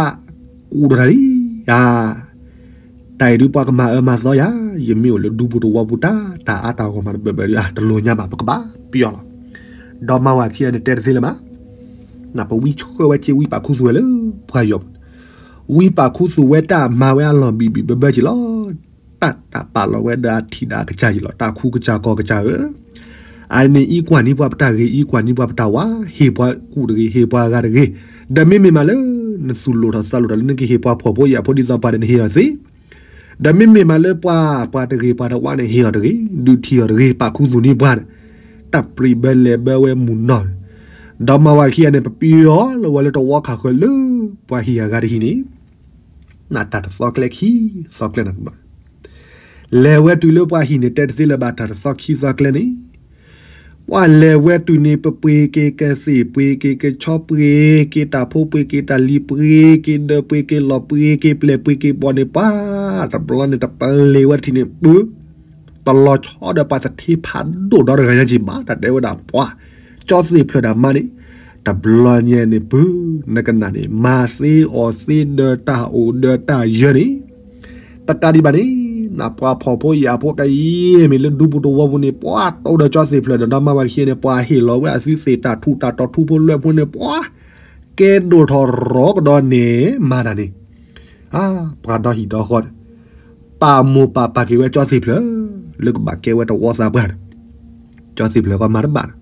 ကူၣ်ဒီးတၢ်လံ, ဧါ, တၢ်အံၤဒုးပှၤကမၤအၢမၤသီယၤ, ယမ့ၢ်အိၣ်လၢဒူပူၤတဝီပူၤတၢ်, တၢ်အါတၢ်ဂီၤမးတဘၢဘၢဒုး တလိၣ်ညါဘၣ် ပကဘၣ်ပယီၤလီၤ, ဒီးမၤဝဲခံဂၤန့ၣ်တဲတသ့လၢၤဘၣ်, နပဝံဆှၢဝဲက့ၤဝံပာ်ခူသူၣ်ဝဲလၢ, ပှၤယီၤ ဝံပာ်ခူသူၣ်ဝဲတၢ်မၤဝဲအလီၢ်ဘံၣ်ဘံၣ်ဘၢဘၢက့ၤလီၤ, တၢ်တၢ်ပာ်လီၤဝဲဒီးအထံၣ်ဒီးအကစၢ်က့ၤလီၤ, တၢ်ခူကစၢ်ကီၢ်ကစၢ်ဧၢ, အန့ၣ်အံကွၢ်န့ၢ်ပှၤပတၢ်ဂ့ၤ အံကွၢ်န့ၢ်ပှၤပတၢ်ဝါ, ဟ့ၣ်ပှၤကူၣ်တဂ့ၤ ဟ့ၣ်ပှၤဂၤတဂ့ၤ, ဒီးမ့မ့ၢ်မးလၢ, နသူၣ်လိၣ်ထီၣ်သးလိၣ်ထီၣ်လၢနကဟ့ၣ်ပှၤဖှီၣ်ဖိယာ်ဖိဒ်သိးပှၤဒီး နဟ့ၣ်အီၤသ့, ဒီးမ့မ့ၢ်မးလၢပှၤ, ပှၤတဂ့ၤပှၤတဝါန့ၣ် ဟ့ၣ်အီၤတဂ့ၤ, ဒုးထံၣ်အီၤတဂ့ၤ ပာ်ခူသူၣ်န့ၢ်ပှၤန့ၣ်, တၢ်ပြံးဘၢလဲၤဘၢဝဲမုၢ်နီၢ်, ဒီးမၤဝဲခံဂၤန့ၣ် ပပယီၤလီၤဝဲလၢတဝီခးဃၢၤလၢ, ပှၤဟံၣ်အဂၤတဟံၣ်န့ၣ်, နတၢ်တသီကျဲခံ, သီကျဲနၤ, လဲၤဝဲတုၤလၢပှၤဟံၣ်န့ၣ် တဲတသ့လၢၤဘၣ် တၢ်တသီခံသီကျဲန့ၣ် ပှၤလဲၤဝဲတုၤန့ၣ် ပပှ့ၤက့ၤကသ့ၣ် ပှ့ၤက့ၤကဆီ ပှ့ၤက့ၤတၢ်ဖိ ပှ့ၤက့ၤတၢ်လံၤ ပှ့ၤက့ၤဒၢး ပှ့ၤက့ၤလီၢ် ပှ့ၤက့ၤပျဲၢ် ပှ့ၤက့ၤဘီၣ်န့ၣ် ပှၤ, တဘျီန့ၣ် တပလ့ၤဝဲတထံၣ်န့ၣ် ပၢ, တလီၤဆီဒီးပှၤသထ့ဖးဒိၣ်ဒီတဂၤညါက့ၤဘၣ် တၢ်တဲဝဲဒၣ်ပှၤ, ကၠီသ့ၣ်ဖျၢၣ်ဒၣ်မါန့ၣ်, တ တဘျီညါန့ၣ် ပုၢ်နကနၣ်န့ၣ် မၤသ့အီၣ်သ့ဒီးတၢ်အိၣ်ဒီးတၢ်ယၢၤန့ၣ် တကးဒံးဘၣ်န့ၣ် နပှၤဖှီၣ်ဖိယာ်ဖိကယဲၢ်မ့ၢ်လၢဒူပူၤသဝီပူၤန့ၣ် ပှၤတိၢ်ဒီးကၠီသ့ၣ်ဖျၢၣ်ဒီးဒီမါဝၤခံဂၤန့ၣ် ပှၤဟ့ၣ်လီၤဝဲအသုသ့ၣ်တၢ်ထူးတၢ်တီၤထူဖိလွဲၢ်ဖိန့ၣ် ပှၤကဲဒိၣ်ထီၣ်ရီကဒီးန့ၣ် မၤတၢ်န့ၣ် အါ ပှၤဒီဟံၣ်ဒီဃီန့ၣ် ပာ်မိၢ်ပာ်ပာ်က့ၤဝဲကၠီသ့ၣ်ဖျၢၣ် လၢကဘၣ်ကဲဝဲတဝီသးပှၢ်န့ၣ် ကၠီသ့ၣ်ဖျၢၣ်ကီမၤတဘၣ်န့ၣ်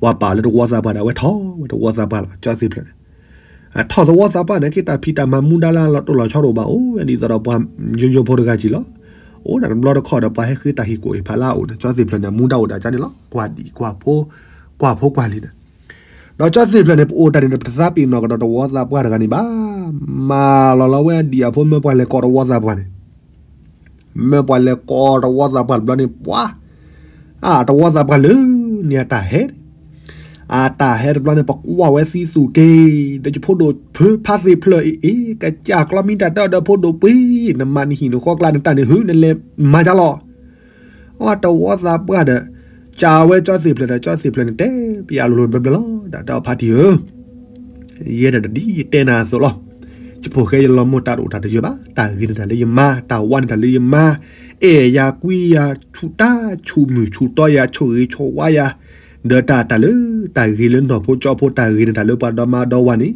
ပှၤပာ်လၢတဝီသးပှၢ်ဒီး အဝဲထီၣ်ဝဲတဝီသးပှၢ်လီၤ ကၠီသ့ၣ်ဖျၢၣ်န့ၣ် ထီၣ်သဝီသးပှၢ်န့ၣ် က့ၤတၢ်ဖံးတၢ်မၤမူဒါလၢလီၤတိၢ်လီၤဆီတအိၣ်ဘၣ် အိၣ်ဝဲဒ်သိးဒီးပှၤယိယိဖိတဂၤကံၤလီၤ အိၣ်ဒၣ်တဘျီတခီၣ်ဒီးပှၤဟဲဃ့တၢ်ဟ့ၣ်ကူၣ်ဟ့ၣ်ဖးလၢအအိၣ်န့ၣ် ကၠီသ့ၣ်ဖျၢၣ်န့ၣ် မူဒါအိၣ်ဒၣ်ကန့ၣ်လီၤ ကွၢ်ဒံၣ်ကွၢ်ဖိ ကွၢ်ဖိကွၢ်လံၤန့ၣ် ဒီးကၠီသ့ၣ်ဖျၢၣ်န့ၣ် ပအိၣ်တၢ်န့ၣ် ပတသးပ့ၤနီၣ်ကဒီးတဝီသးပှၢ်တဂၤန့ၣ်ဘၣ် မၤလီၤလီၤဝဲဒံၣ်အဖိမၢပှၤလဲၤကိးတဝီသးပှၢ်န့ၣ် မၢပှၤလဲၤကိးတဝီသးပှၢ်တဘျီန့ၣ် ပှၤ အတဝီသးပှၢ်လၢန့ၣ်အတၢ်ဟဲ အတၢ်ဟဲတဘျီန့ၣ် ပကွၢ်ဝဲသံသူၣ်က့ၤ ဒီးယဖိဒိၣ်ဖုဖါသ့ၣ်ဖျၢၣ်အံၤ ကစၢ်ကျီမံတၢ်တၢ်ဒီးဖိဒိၣ်ပှ့ၤ နမၤနဟံၣ်နဃီကျါနတၢ်န့ၣ် ဟု နလဲၤမၤယါလီၤ အတဝီသးပှၢ်ဒီး ကးဝဲကၠီသ့ၣ်ဖျၢၣ်ဒီး ကၠီသ့ၣ်ဖျၢၣ်န့ၣ် တဲပယီၤလိၤလိၤဘျီဘျီလီၤ ဒီးတဲအီၤဖါတံၢ်ဧၢ ယဲဒၣ်တဒ်ယတဲနၤအသိးလီၤ ယဖိၣ်ဃဲယလီၤမိၢ်တၢ်တအိၣ်တၢ်တယၢၤဘၣ် တၢ်ဂ့ၤန့ၣ်တၢ်လၢယမါ တၢ်ဝါန့ၣ်တၢ်လၢယမါ အဲၣ်ယၤကွံယၤ ဆူၣ်တၢ်ဆူၣ်မုၢ်ဆူၣ်တီယၤ ဆိၣ်ဂ့ၤဆိၣ်ဝါယၤ ဒီးတၢ်တၢ်လၢ တၢ်ဂ့ၤလၢနီၢ်ဖိကၠီဖိ တၢ်ဂ့ၤန့ၣ်တၢ်လၢပှၤဒီမါဒီဝၤန့ၣ်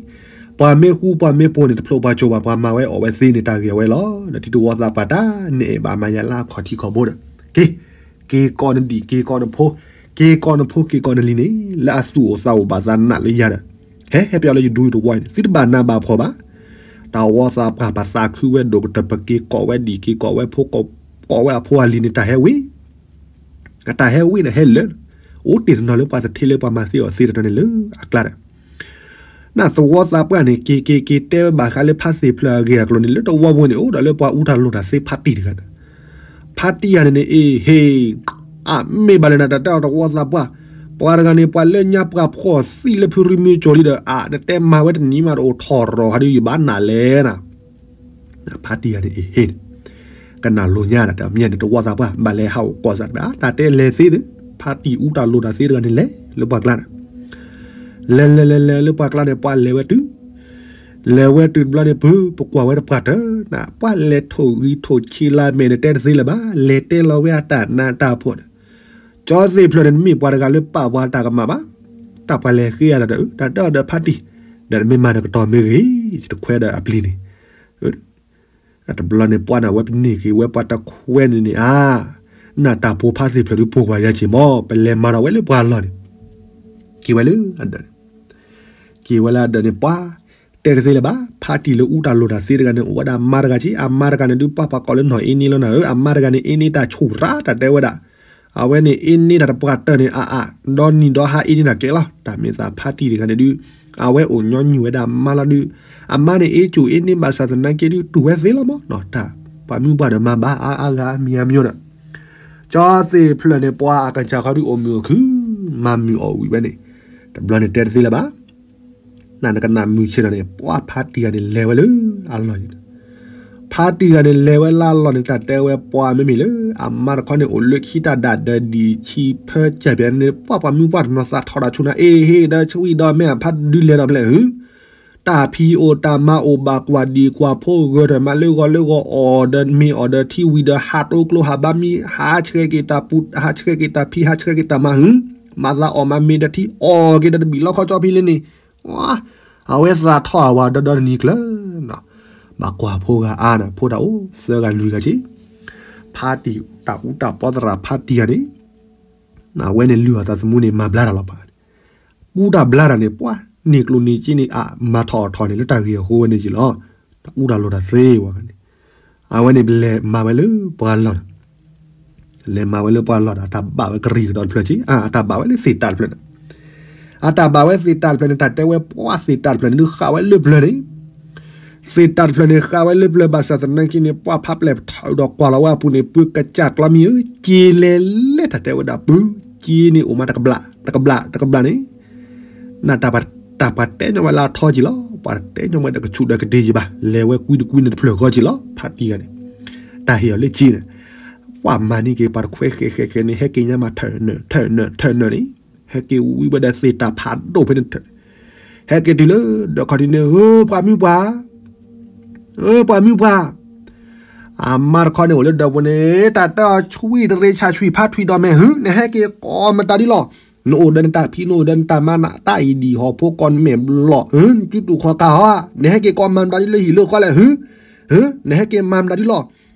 ပှၤမ့ၢ်ဃူပှၤမ့ၢ်ဖိးန့ၣ် တဖျိပှၤကၠိဘၣ် ပှၤမၤဝဲအီၣ်ဝဲသ့န့ၣ် တၢ်ဂ့ၤအဝဲလီၤ ဒီးတံၤတဝီသးပှၢ်တၢ် နအဲၣ်ဘၣ်မၤယၤလၢအခီၣ်ထံးခီၣ်ဘိဒီး က့ၤ က့ၤကိးနဒံၣ် က့ၤကိးနဖိ က့ၤကိးနဖိ က့ၤကိးနလံၤန့ၣ် လၢအသူၣ်အိၣ်သးအိၣ်ဘၣ်သးနာ်လၢယၤဒီး ဟဲ ဟဲပျီလၢယဒူယတဝီအံၤန့ၣ် သုတဘၣ်နးဘၣ်ဖှီၣ်ဘၣ် တၢ်ဝီသးပှၢ်ပသးခုဝဲဒိၣ်ကတၢၢ် ပက့ၤကိးဝဲဒံၣ် က့ၤကိးဝဲဖိ ကိးဝဲအဖိအလံၤန့ၣ် တၢ်ဟဲဝံၤ အတၢ်ဟဲဝံၤန့ၣ် ဟဲလၢာ် အိၣ်တ့ၢ်တနီၤလၢပှၤသထ့လၢပှၤမၤသ့အီၣ်သ့တနီၤန့ၣ်လၢအကျါဒီး နၢ်သဝီသးပှၢ်န့ၣ် က့ၤက့ၤက့ၤတဲဝဲဘၣ်ဃးလၢဖါသ့ၣ်ဖျၢၣ်အဂ့ၢ်အကျိၤန့ၣ် လၢတဝီပူၤန့ၣ် အိၣ်ဒီးလၢပှၤအူတၢ်လိၣ်တၢ်သ့ဖါတံၢ်တဂၤန့ၣ် ဖါတံၢ်ဂၤန့ၣ်န့ၣ် အ့ၣ်ဟ့ၣ် အမ့ၢ်ဘၣ်လၢနတၢ်တဲအီၤတဝီသးပှၢ် ပှၤတဂၤန့ၣ် ပှၤလၢညါပှၤဖှီၣ်သံလၢဖုရံမံကၠိၤလံဒီး အနတဲမၤဝဲတနံၤမးတအိၣ်ထီၣ်ရီၣ်ဃီဒီး ယဘၣ်နးလဲၣ်နၤ ဖါတံၢ်ဂၤန့ၣ် အ့ၣ်ဟ့ၣ်န့ၣ် ကနၣ်လိၤညါဒီး တမ့ၢ်န့ၣ် တဝီသးပှၢ် ဘၣ်လဲၤဟးအိၣ်ကီၢ်စးတဘၣ် တၢ်တဲလဲၤသ့သ့ ဖါတံၢ်အူတၢ်လိၣ်တၢ်သ့တဂၤန့ၣ် လဲၤလၢပှၤကျါန့ၣ် လဲၤလဲၤလဲၤလဲၤလၢပှၤကျါန့ၣ် ပှၤလဲၤဝဲတုၤ လဲၤဝဲတုၤတဘျီန့ၣ် ပုၢ် ပကွၢ်ဝဲတပှၢ်တၢၢ်နၤ ပှၤလဲၤထိၣ်ဂံၢ်ထိၣ်ဆံးလၢမဲာ်န့ၣ် တဲတသ့လၢၤဘၣ် လဲၤတဲလီၤဝဲအတၢ်နးတၢ်ဖှီၣ်န့ၣ် ကၠီသ့ၣ်ဖျၢၣ်န့ၣ် တမ့ၢ်ပှၤတဂၤလၢပာ်ပှၤတၢ်ကမၣ်ဘၣ် တၢ်ပှၤလဲၤဃ့အီၤဒီး တၢ်တဲအီၤဒီးဖါတံၢ် ဒီးနမ့ၢ်မၤဒီးကတီၤမ့ၢ်ဂ့ၤ ယတခွဲးဒီးအပျံၤန့ၣ် တဘျီန့ၣ် ပှၤန့ၣ် အဝဲပန့ၢ်က့ၤဝဲပှၤတခွဲးန့ၣ်န့ၣ် အါ နတၢ်ဖိဖါသ့ၣ်ဖျၢၣ်ဒုးပိာ်ကွၢ်ယၤက့ၤမး ပလဲၤမၤဒီးဝဲလၢပှၤလီၢ်န့ၣ် က့ၤဝဲလၢအဒၢးန့ၣ် က့ၤဝဲလၢအဒၢးန့ၣ် ပှၤ တဲတသ့လၢၤဘၣ် ဖါတံၢ်လၢအူတၢ်လိၣ်တၢ်သ့တဂၤန့ၣ် အိၣ်ဝဲဒၣ်အမါတဂၤက့ၤ အမါတဂၤန့ၣ်ဒုး ပှၤပာ်ကိးလၢနီၢ်အ့န့လီၤနၤဧၢ အမါတဂၤန့ၣ် အ့န့တၢ်ဆူၣ်ရၤတၢ်တဲဝဲဒၣ် အဝဲန့ၣ်အ့န့တၢ်တပှၢ်တၢၢ်န့ၣ် အါအါ ဒီနံၤဒီဟါအ့န့တၢ်ကဲလီၤ တၢ်မ့ၢ်သးဖါတံၢ်တဂၤန့ၣ်ဒုး အဝဲအိၣ်ညီနုၢ်ဝဲဒၣ်မါလီၤဒုး အမါန့ၣ်အ့ကၠူၣ်အ့န့ဘၣ်ဆၣ်သနာ်က့ဒုး တူၢ်ဝဲသ့လီၤမး တၢ်ပှၤမုၢ်ပှၢ်ဒီးမၤဘၣ်အါအါဂၤအါမံၤအါမံၤဒီး ကၠီသ့ၣ်ဖျၢၣ်န့ၣ် ပှၤအကစၢ်ခီဒုးအိၣ်မုာ်အိၣ်ခုၣ် မၤမုာ်အီၣ်ဝံၤဝဲန့ၣ် တဘျီန့ၣ်တဲတသ့လၢၤဘၣ် နနကနၣ်မုၢ်ဆ့ၣ်ထီၣ်န့ၣ် ပှၤဖါတံၢ်ဂၤန့ၣ်လဲၤဝဲလၢအလီၢ်န့ၣ် ဖါတံၢ်ဂၤန့ၣ်လဲၤဝဲလၢအလီၢ်န့ၣ် တၢ်တဲဝဲပှၤမ့မ့ၢ်လၢ အမါတခီန့ၣ်အိၣ်လၢခံတၢ်ဒၣ်ဒၢးဒံၣ်ဆံးဖၢကၠၢ်ပၠၣ်န့ၣ် ပှၤပှၤမုၢ်ပှၢ်တနီၤသးထီၣ်တၢ်ဆူၣ်နၤ အ့ဟ့ၣ်ဒီးဆဝံၣ်ဒီးမဲာ်ဖါဒုးလဲၤဒီးဖျဲၣ်ဟု တၢ်ဖံးအိၣ်တၢ်မၤအိၣ်ဘၣ်ကွၢ်ဒံးကွၢ်ဖိဂၢၢ်ထၢၣ်မးလၢဂီၤလၢဂီၤအီၣ်ဒီးမ့ၤအီၣ်ဒီးထံဝံၤဒီးဟးတိကျိဟးဘါမံ ဟးဆှဲးက့ၤတၢ်ပူၤ ဟးဆှဲးက့ၤတၢ်ဖံး ဟးဆှဲးက့ၤတၢ်မၤဟု မၤသးအီၣ်မၤမ့ၤဒီးထံအီၣ်က့ၤဒီးတဘံၣ်လီၤခီကၠီ ဖဲလၢန့ၣ် အဝဲသးထီၣ်အဝၤဒီဒီတနံၤကျၢၤ ဘၣ်ကွၢ်ဖိဂၤအါန့ၣ် ဖိတၢ်အိၣ်သၢဂၤလွံၢ်ဂၤက့ၤ ဖါတံၢ်တၢ်အူတၢ်ပီသရၣ်ဖါတံၢ်ဂၤန့ၣ် အဝဲန့ၣ်လုၢ်အီၣ်သးသမူန့ၣ် မၤဘျါတၢ်လီၤပှၤ ကူတၢ်ဘျါတၢ်န့ၣ် ပှၤန့ၢ်ကျိၣ်န့ၢ်စ့န့ၣ် အမၤထီၣ်အီၣ်ထီၣ်န့ၣ် လၢတၢ်ဂ့ၢ်အဃိဝဲန့ၣ်က့ၤလီၤ တၢ်အူတၢ်လိၣ်တၢ်သ့ဝဲန့ၣ် အဝဲန့ၣ်လဲၤမၤဝဲလၢပှၤလီၢ်န့ၣ် လဲၤမၤဝဲလၢပှၤလီၢ်ဒီး အတၢ်ဘၣ်ဝဲကရံၣ်ကဒီးတဖျၢၣ်က့ၤ အတၢ်ဘၣ်ဝဲလၢသ့ၣ်တၢ်တဖျၢၣ်န့ၣ် အတၢ်ဘၣ်ဝဲသ့ၣ်တၢ်တဖျၢၣ်န့ၣ် တၢ်တဲဝဲပှၤသ့ၣ်တၢ်တဖျၢၣ်န့ၣ် ဒုးဃာ်ဝဲလၢပျၢၤန့ၣ် သ့ၣ်တၢ်တဖျၢၣ်န့ၣ် ဃာ်ဝဲလၢပျၢၤဘၣ်ဆၣ်သနာ်က့န့ၣ် ပှၤဖးပျဲၢ်ထီၣ်ဒီးကွၢ်လီၤဝဲအပူၤန့ၣ် ပုၢ်ကစၢ်ကျီမံၤဧၢ က့ၤလဲၤလဲၤတၢ်တဲဝဲဒၣ်ပုၢ် က့ၤန့ၣ်အိၣ်မးတကဘျၣ် တကဘျၣ် တကဘျၣ်န့ၣ် နတၢ်ပှၤတဲညီဝဲလၢအထီက့ၤလီၤ ပှၤတဲညီဝဲဒီးကဆူးဒီးကဒ့ယံၤဘၣ် လဲၤဝဲကွံတကွံန့ၣ်တဖျၢၣ်ဃီက့ၤလီၤ ဖါတံၢ်ဂၤန့ၣ် တၢ်ဟ့ၣ်အီၤလၢက့ၤန့ၣ် ပှၤမၤန့ၢ်က့ၤပှၤတခွဲးဃဲးဃဲးဃဲးန့ၣ် ဟဲက့ၤညါမးထၢၣ်နၢၣ် ထၢၣ်နၢၣ် ထၢၣ်နၢၣ်န့ၣ် ဟဲက့ၤဝံၤဝဲဒီးသ့ၣ်တၢ်ဖးဒိၣ်ဖဲန့ၣ် ဟဲက့ၤတုၤလၢဒီးခီဒုန့ၣ် ဧၢ ပှၤမုၢ်ပှၢ်, ဧၢ ပှၤမုၢ်ပှၢ်, အမါတခီန့ၣ်အိၣ်လၢဒီးပူၤန့ၣ် တၢ်တၢ်ဆွံၣ်တရ့ဆါဆွံၣ်ဖးထွံဒီးမဲာ် ဟု နဟဲက့ၤကိးမတၤဒ်လီၤ. နအိၣ်ဒီးနတၢ်ဖံး နအိၣ်ဒီးနတၢ်မါ နတၢ်အံၤဒံၣ်ဟီၣ်ဖိကိးနမဲာ်ဘျီၣ် နစုတူာ်ခီၣ်ကါဟီဧါ, နဟဲက့ၤကိးမတၤဒ်လၢဟံၣ်လၢဃီလဲၣ် ဟု, ဟု နဟဲက့ၤမတၤဒ်လီၤ.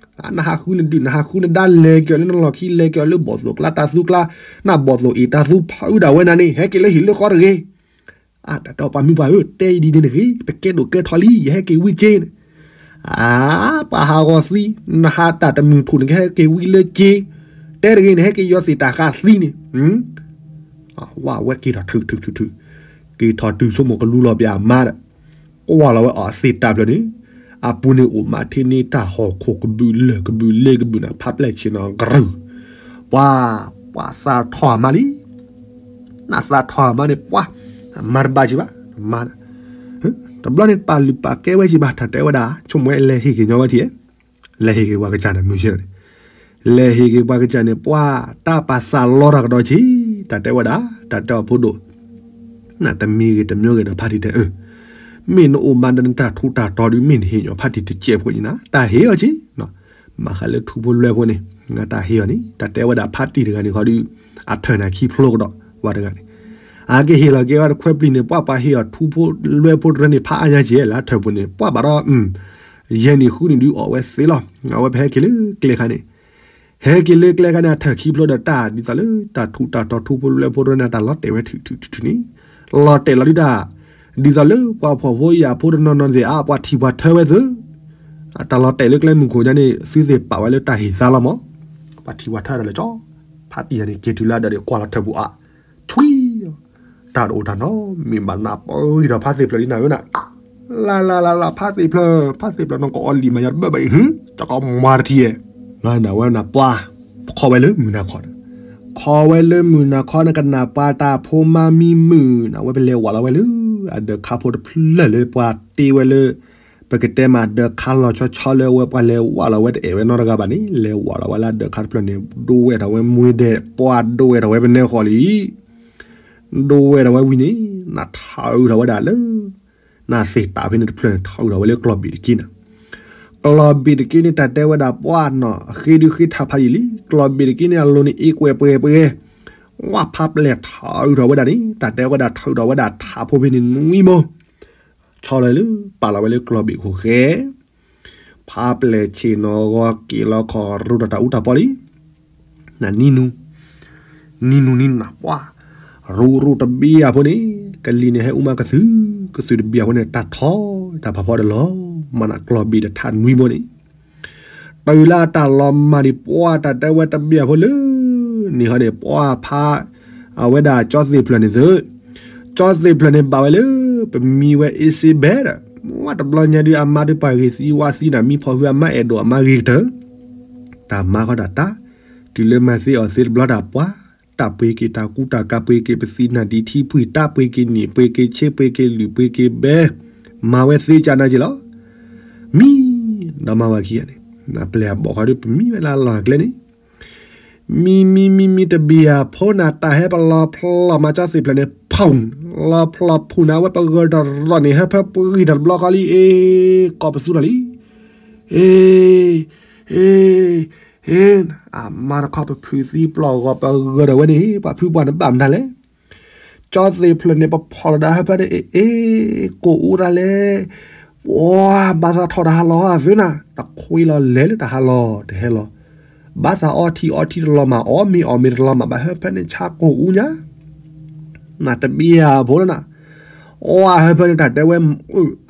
နဟးဃုနဒုၣ် နဟးဃုနဒါ လဲၤက့ၤအီၤလၢနလီၢ်ခံ လဲၤက့ၤအီၤလၢဘီၣ်သိၣ်ကျါတၢ်သူကျါ, နဘီၣ်သိၣ်အ့ၣ်တၢ်သူဖးအုဒၣ်ဝဲနၤန့ၣ် ဟဲက့ၤလၢဟံၣ်လၢဃီတဂ့ၤ. တၢ်တဲပှၤမုၢ်ပှၢ်ဧၢ, တဲအံၤဒ်န့ၣ်တဂ့ၤ, ပကဲဒိၣ်ကဲထီလံ ယဟဲက့ၤဝံက့န့ၣ်, အါ ပှၤဟးဂီၤသံ, နဟးတၢ်တမုၢ်ထူၣ်န့ၣ် ကဟဲက့ၤဝံလၢက့, တဲတဂ့ၤန့ၣ် ဟဲက့ၤယီၤသ့ၣ်တၢ်ဃာ်သံန့ၣ်, ဝဲက့ၤထီၣ်ထုးထုးထုးထုး, က့ၤထီၣ်တုၤဆိကမိၣ်ကလူလီၤပၠးအမါဒီး, ကွၢ်လီၤဝဲအီၤသ့ၣ်တၢ်ဖျၢၣ်န့ၣ်, အပူၤန့ၣ်အိၣ်မးထဲန့ၣ် တၢ်ဟီၣ်ခိၣ်ကဘုးလၢၢ်ကဘုးလ့ကဘုးန့ၣ် ဖးပျဲၢ်ဆ့ၣ်နီၤကရုၢ်, ပှၤ, ပှၤသးထီၣ်အမါလံ နသးထီၣ်မါန့ၣ် ပှၤ, မၤတဘၣ်က့ၤဘၣ်, မၤ, တဘျီန့ၣ်ပာ်လုၢ်ပာ်ကဲဝဲက့ၤဘၣ် တၢ်တဲဝဲဒၣ် ဆိကမိၣ်ဝဲလဲၤဟ့ၣ်က့ၤညီဝဲထံၣ်, လဲၤဟ့ၣ်က့ၤပှၤကစၢ်န့ၣ် မုၢ်ဆ့ၣ်န့ၣ်, လဲၤဟ့ၣ်က့ၤပှၤကစၢ်န့ၣ် ပှၤ, တၢ်ပာ်စၢ်လီတၢ်ကဒီးဆံး, တၢ်တဲဝဲဒၣ် တၢ်တဲအီၤဖိဒိၣ် နတမံၤဂ့ၤတမံၤဂ့ၤဒီးဖါတံၢ်တဲအၢ, မ့ၢ်နအိၣ်မးဒီးနတၢ်ထူးတၢ်တီၤဒုး မ့ၢ်နဟ့ၣ်ညီဖါတံၢ်တစဲးဖိအံၤနၤ တၢ်ဟ့ၣ်အီၤက့ၤ, မၤဃးလၢထူဖိလွဲဖိန့ၣ်, နတၢ်ဟ့ၣ်အီၤန့ၣ် တၢ်တဲဝဲဒၣ်ဖါတံၢ်တဂၤန့ၣ်ခီဒုး, အထၢၣ်နၤခံဖျိကဒီး, ဝဲတဂၤန့ၣ်, အကဟ့ၣ်လီၤက့ၤဝဲတခွဲပျံၤန့ၣ် ပှၤပှၤဟ့ၣ်အီၤထူဖိလွဲဖိတရၢန့ၣ် ဖးအါညါကဲလၢအထၢၣ်ပူၤန့ၣ် ပှၤဘၣ်ဒီး ယဲၢ်နံၣ်ဃုနံၣ်ဒုးအီၣ်ဝဲသ့လီၤ, အဝဲပဟဲက့ၤလၢကျဲခါန့ၣ် ဟဲက့ၤလၢကျဲခါန့ၣ် အထၢၣ်ခံဖျိဒီးတၢ်ဒ်သိးလၢတၢ်ထူးတၢ်တီၤထူဖိလွဲဖိတရၢန့ၣ် တၢ်လီၤတဲာ်ဝဲထုးထုးထုးထုးန့ၣ်, လီၤတဲာ်လီၤဒုးတၢ်, ဒ်သိးလၢပှၤဖှီၣ်ဖိယာ်ဖိတနီၤနီၤသ့ၣ်ဧါ ပှၤထံၣ်ပှၤထၢဝဲသ့ၣ်, တၢ်လီၤတဲာ်လၢကျဲမုၢ်ခိၣ်ညါန့ၣ် သုသ့ၣ်ပာ်ဝဲလၢတၢ်ဟ့ၣ်သါလီၤမး, ပှၤထံၣ်ပှၤထၢဒီးလၢကၠီ, ဖါတံၢ်ယၤန့ၣ် က့ၤတုၤလၢဒီးကွၢ်လီၤထၢၣ်ပူၤအါ, ဆွံ, တၢ်တအိၣ်တၢ်နီၤ မ့ၢ်ဘၣ်နၢ်ပၢၢ်ဒီးဖါသ့ၣ်ဖျၢၣ်လံနၤဧၢနၤ, လၢလၢလၢလၢ ဖါသ့ၣ်ဖျၢၣ် ဖါသ့ၣ်ဖျၢၣ်နီၢ်ကအီလံာ်မၤယၤတဘၣ်ဘၣ်အံၤ ဟု, တၢ်ကမၤတထံၣ်ဧဲ, နဝဲနၤပှၤ, ခီဝဲလၢမုၢ်နၤခီ, ခီဝဲလၢမုၢ်နၤခီ နကနၣ်ပှၤတၢ်ဖိမါမံမုၣ် နဝဲပလဲၤဝးလီၤဝဲလၢ အဒၢးခါဖိတဖျၢၣ်လၢပှၤတ့ဝဲလၢ ပကတဲမးဒၢးခါလီၤဆီဆီလၢအဝဲပှၤလဲၤဝးလီၤဝဲတအဲၣ်ဝဲနီတဂၤဘၣ်န့ၣ် လဲၤဝးလီၤဝဲလၢအဒၢးခါတဖျၢၣ်န့ၣ် ဒိဝဲထီၣ်ဝဲမွ့ဒဲး ပှၤဒိဝဲထီၣ်ဝဲပနဲဃီလံ ဒိဝဲထီၣ်ဝဲဝံၤန့ၣ် နထးအုးထီၣ်ဝဲဒၣ်လၢ နသ့ၣ်တၢ်ဖဲန့ၣ်တဖျၢၣ်န့ၣ် ထးအုးထီၣ်ဝဲလၢကျီၢ်ဘ့ၣ်တက့ၢ်နၤ, ကျီၢ်ဘ့ၣ်တက့ၢ်န့ၣ် တၢ်တဲဝဲဒၣ်ပှၤနီၢ် အဃ့ဒုးဃ့ထးဖးယံာ်လံ, ကျီၢ်ဘ့ၣ်တက့ၢ်န့ၣ် အလိၤန့ၣ်အ့ကွဲးပှဲၤပှဲၤ, ဝဲဖးပျဲၢ်ထးအုးထီၣ်ဝဲဒၣ်န့ၣ် တၢ်တဲဝဲဒၣ်ထးအုးထီၣ်ဝဲဒၣ်ထးဖိဖဲန့ၣ်နွံဘိ ဆီလီၤလၢ ပာ်လီၤဝဲလၢကျီၢ်ဘ့ၣ်ခိၣ်ဃဲ ဖးပျဲၢ်ဆ့ၣ်နီၤဂီၤက့ၤလီၤခီၣ်ရူၢ်ဒီးတၢ်အူတၢ်ပီလံ, နနံၤနူၤ, နံၤနူၤနံၤနၤပှၢ်, ရူၢ်ရူၢ်တဘ့ၣ်အဖိန့ၣ် ကလံၤန့ၣ်ဟဲအူမးကသုၢ်, ကသုၢ်တဘ့ၣ်အဖိန့ၣ် တၢ်ထီ, တၢ်ဖးဖီဒီးလီၤ, မၤနၢၤကျီၢ်ဘ့ၣ်ဒီးထးနွံဘိန့ၣ် တုၤလၢအတၢ်လီၤမၢ်ဒံးပှၢ် တၢ်တဲဝဲတဘ့ၣ်အဖိလၢ န့ၣ်ဟီန့ၣ် ပှၢ်ဖး အဝဲဒၣ်ကၠီသ့ၣ်ဖျၢၣ်န့ၣ်သု, ကၠီသ့ၣ်ဖျၢၣ်န့ၣ်ဘၣ်ဝဲလၢ ပမံဝဲအ့စ့ဘဲဒီး ဝဲတဘျီညါဒုးအမါဒုးပှၤဂ့ၤသံဝါသံနၤ မံဖီၣ်ဟုအမါအဲၣ်ဒိးအမါဂ့ၤကတၢၢ်, တၢ်မၤဃီတၢ်တၢ်, တုၤလၢမၤသ့အီၤသ့တဘျီတၢ်ပှၢ်, တၢ်ပှ့ၤက့ၤတၢ်ကူတၢ်ကၤ ပှ့ၤက့ၤပသံနၢ်ဒံးထံဖှံၣ် တၢ်ပှ့ၤက့ၤနံၣ် ပှ့ၤက့ၤဆ့ ပှ့ၤက့ၤလုၢ် ပှ့ၤက့ၤဘဲ, မၤဝဲသ့ကၢ်နၤက့ၤလီၤ. မံ, ဒီးမၤဝဲခံဂၤန့ၣ် နပျဲၢ်အဘီၣ်ဃီဒီး ပမံဝဲလၢအလီၢ်အကျဲန့ၣ် မံမံမံမံတဘ့ၣ်အဖိနၤ တၢ်ဟဲပလီၤဖျီၣ်မၤကၠီသ့ၣ်ဖျၢၣ်န့ၣ် ဖီၣ်, လီၤဖျီၣ်ဖုၣ်နၤ အဝဲပဂၢၢ်တရီၣ်န့ၣ် ဟၢဖၢပှံၢ်ထီၣ်တဘျီဃီလံ အ့, ကိးပသူထီၣ်လံ, အ့, အ့, အ့, အမါတခီပဖုးသံပျီၢ်ဂီၤပဂၢၢ်ဒီးဝဲန့ၣ် ပှၤဖုပှၢ်န့ၣ်ဘၣ်မနုၤလဲၣ် ကၠီသ့ၣ်ဖျၢၣ်န့ၣ် ပဖီၣ်လီၤဒီးဟၢဖၢန့ၣ် အ့ အ့, ကိၢ်အူတၢ်လဲၣ်, ပှၤဘၣ်သးထီၣ်တၢ်ဟးလီၤအသ့နၤ, တခွ့လီၤလဲၤလၢတၢ်ဟးလီၤတဟဲလီၤ, ဘၣ်သးအီထံအီထံတလီၤမၢ် အီမ့ၤအီမ့ၤတလီၤမၢ် ဘၣ်ဟၢဖၢန့ၣ်ဆါကိၢ်အူညါ, နတဘံၣ်ဧါဖိလၢန, အီဟၢဖၢန့ၣ်တၢ်တဲဝဲ,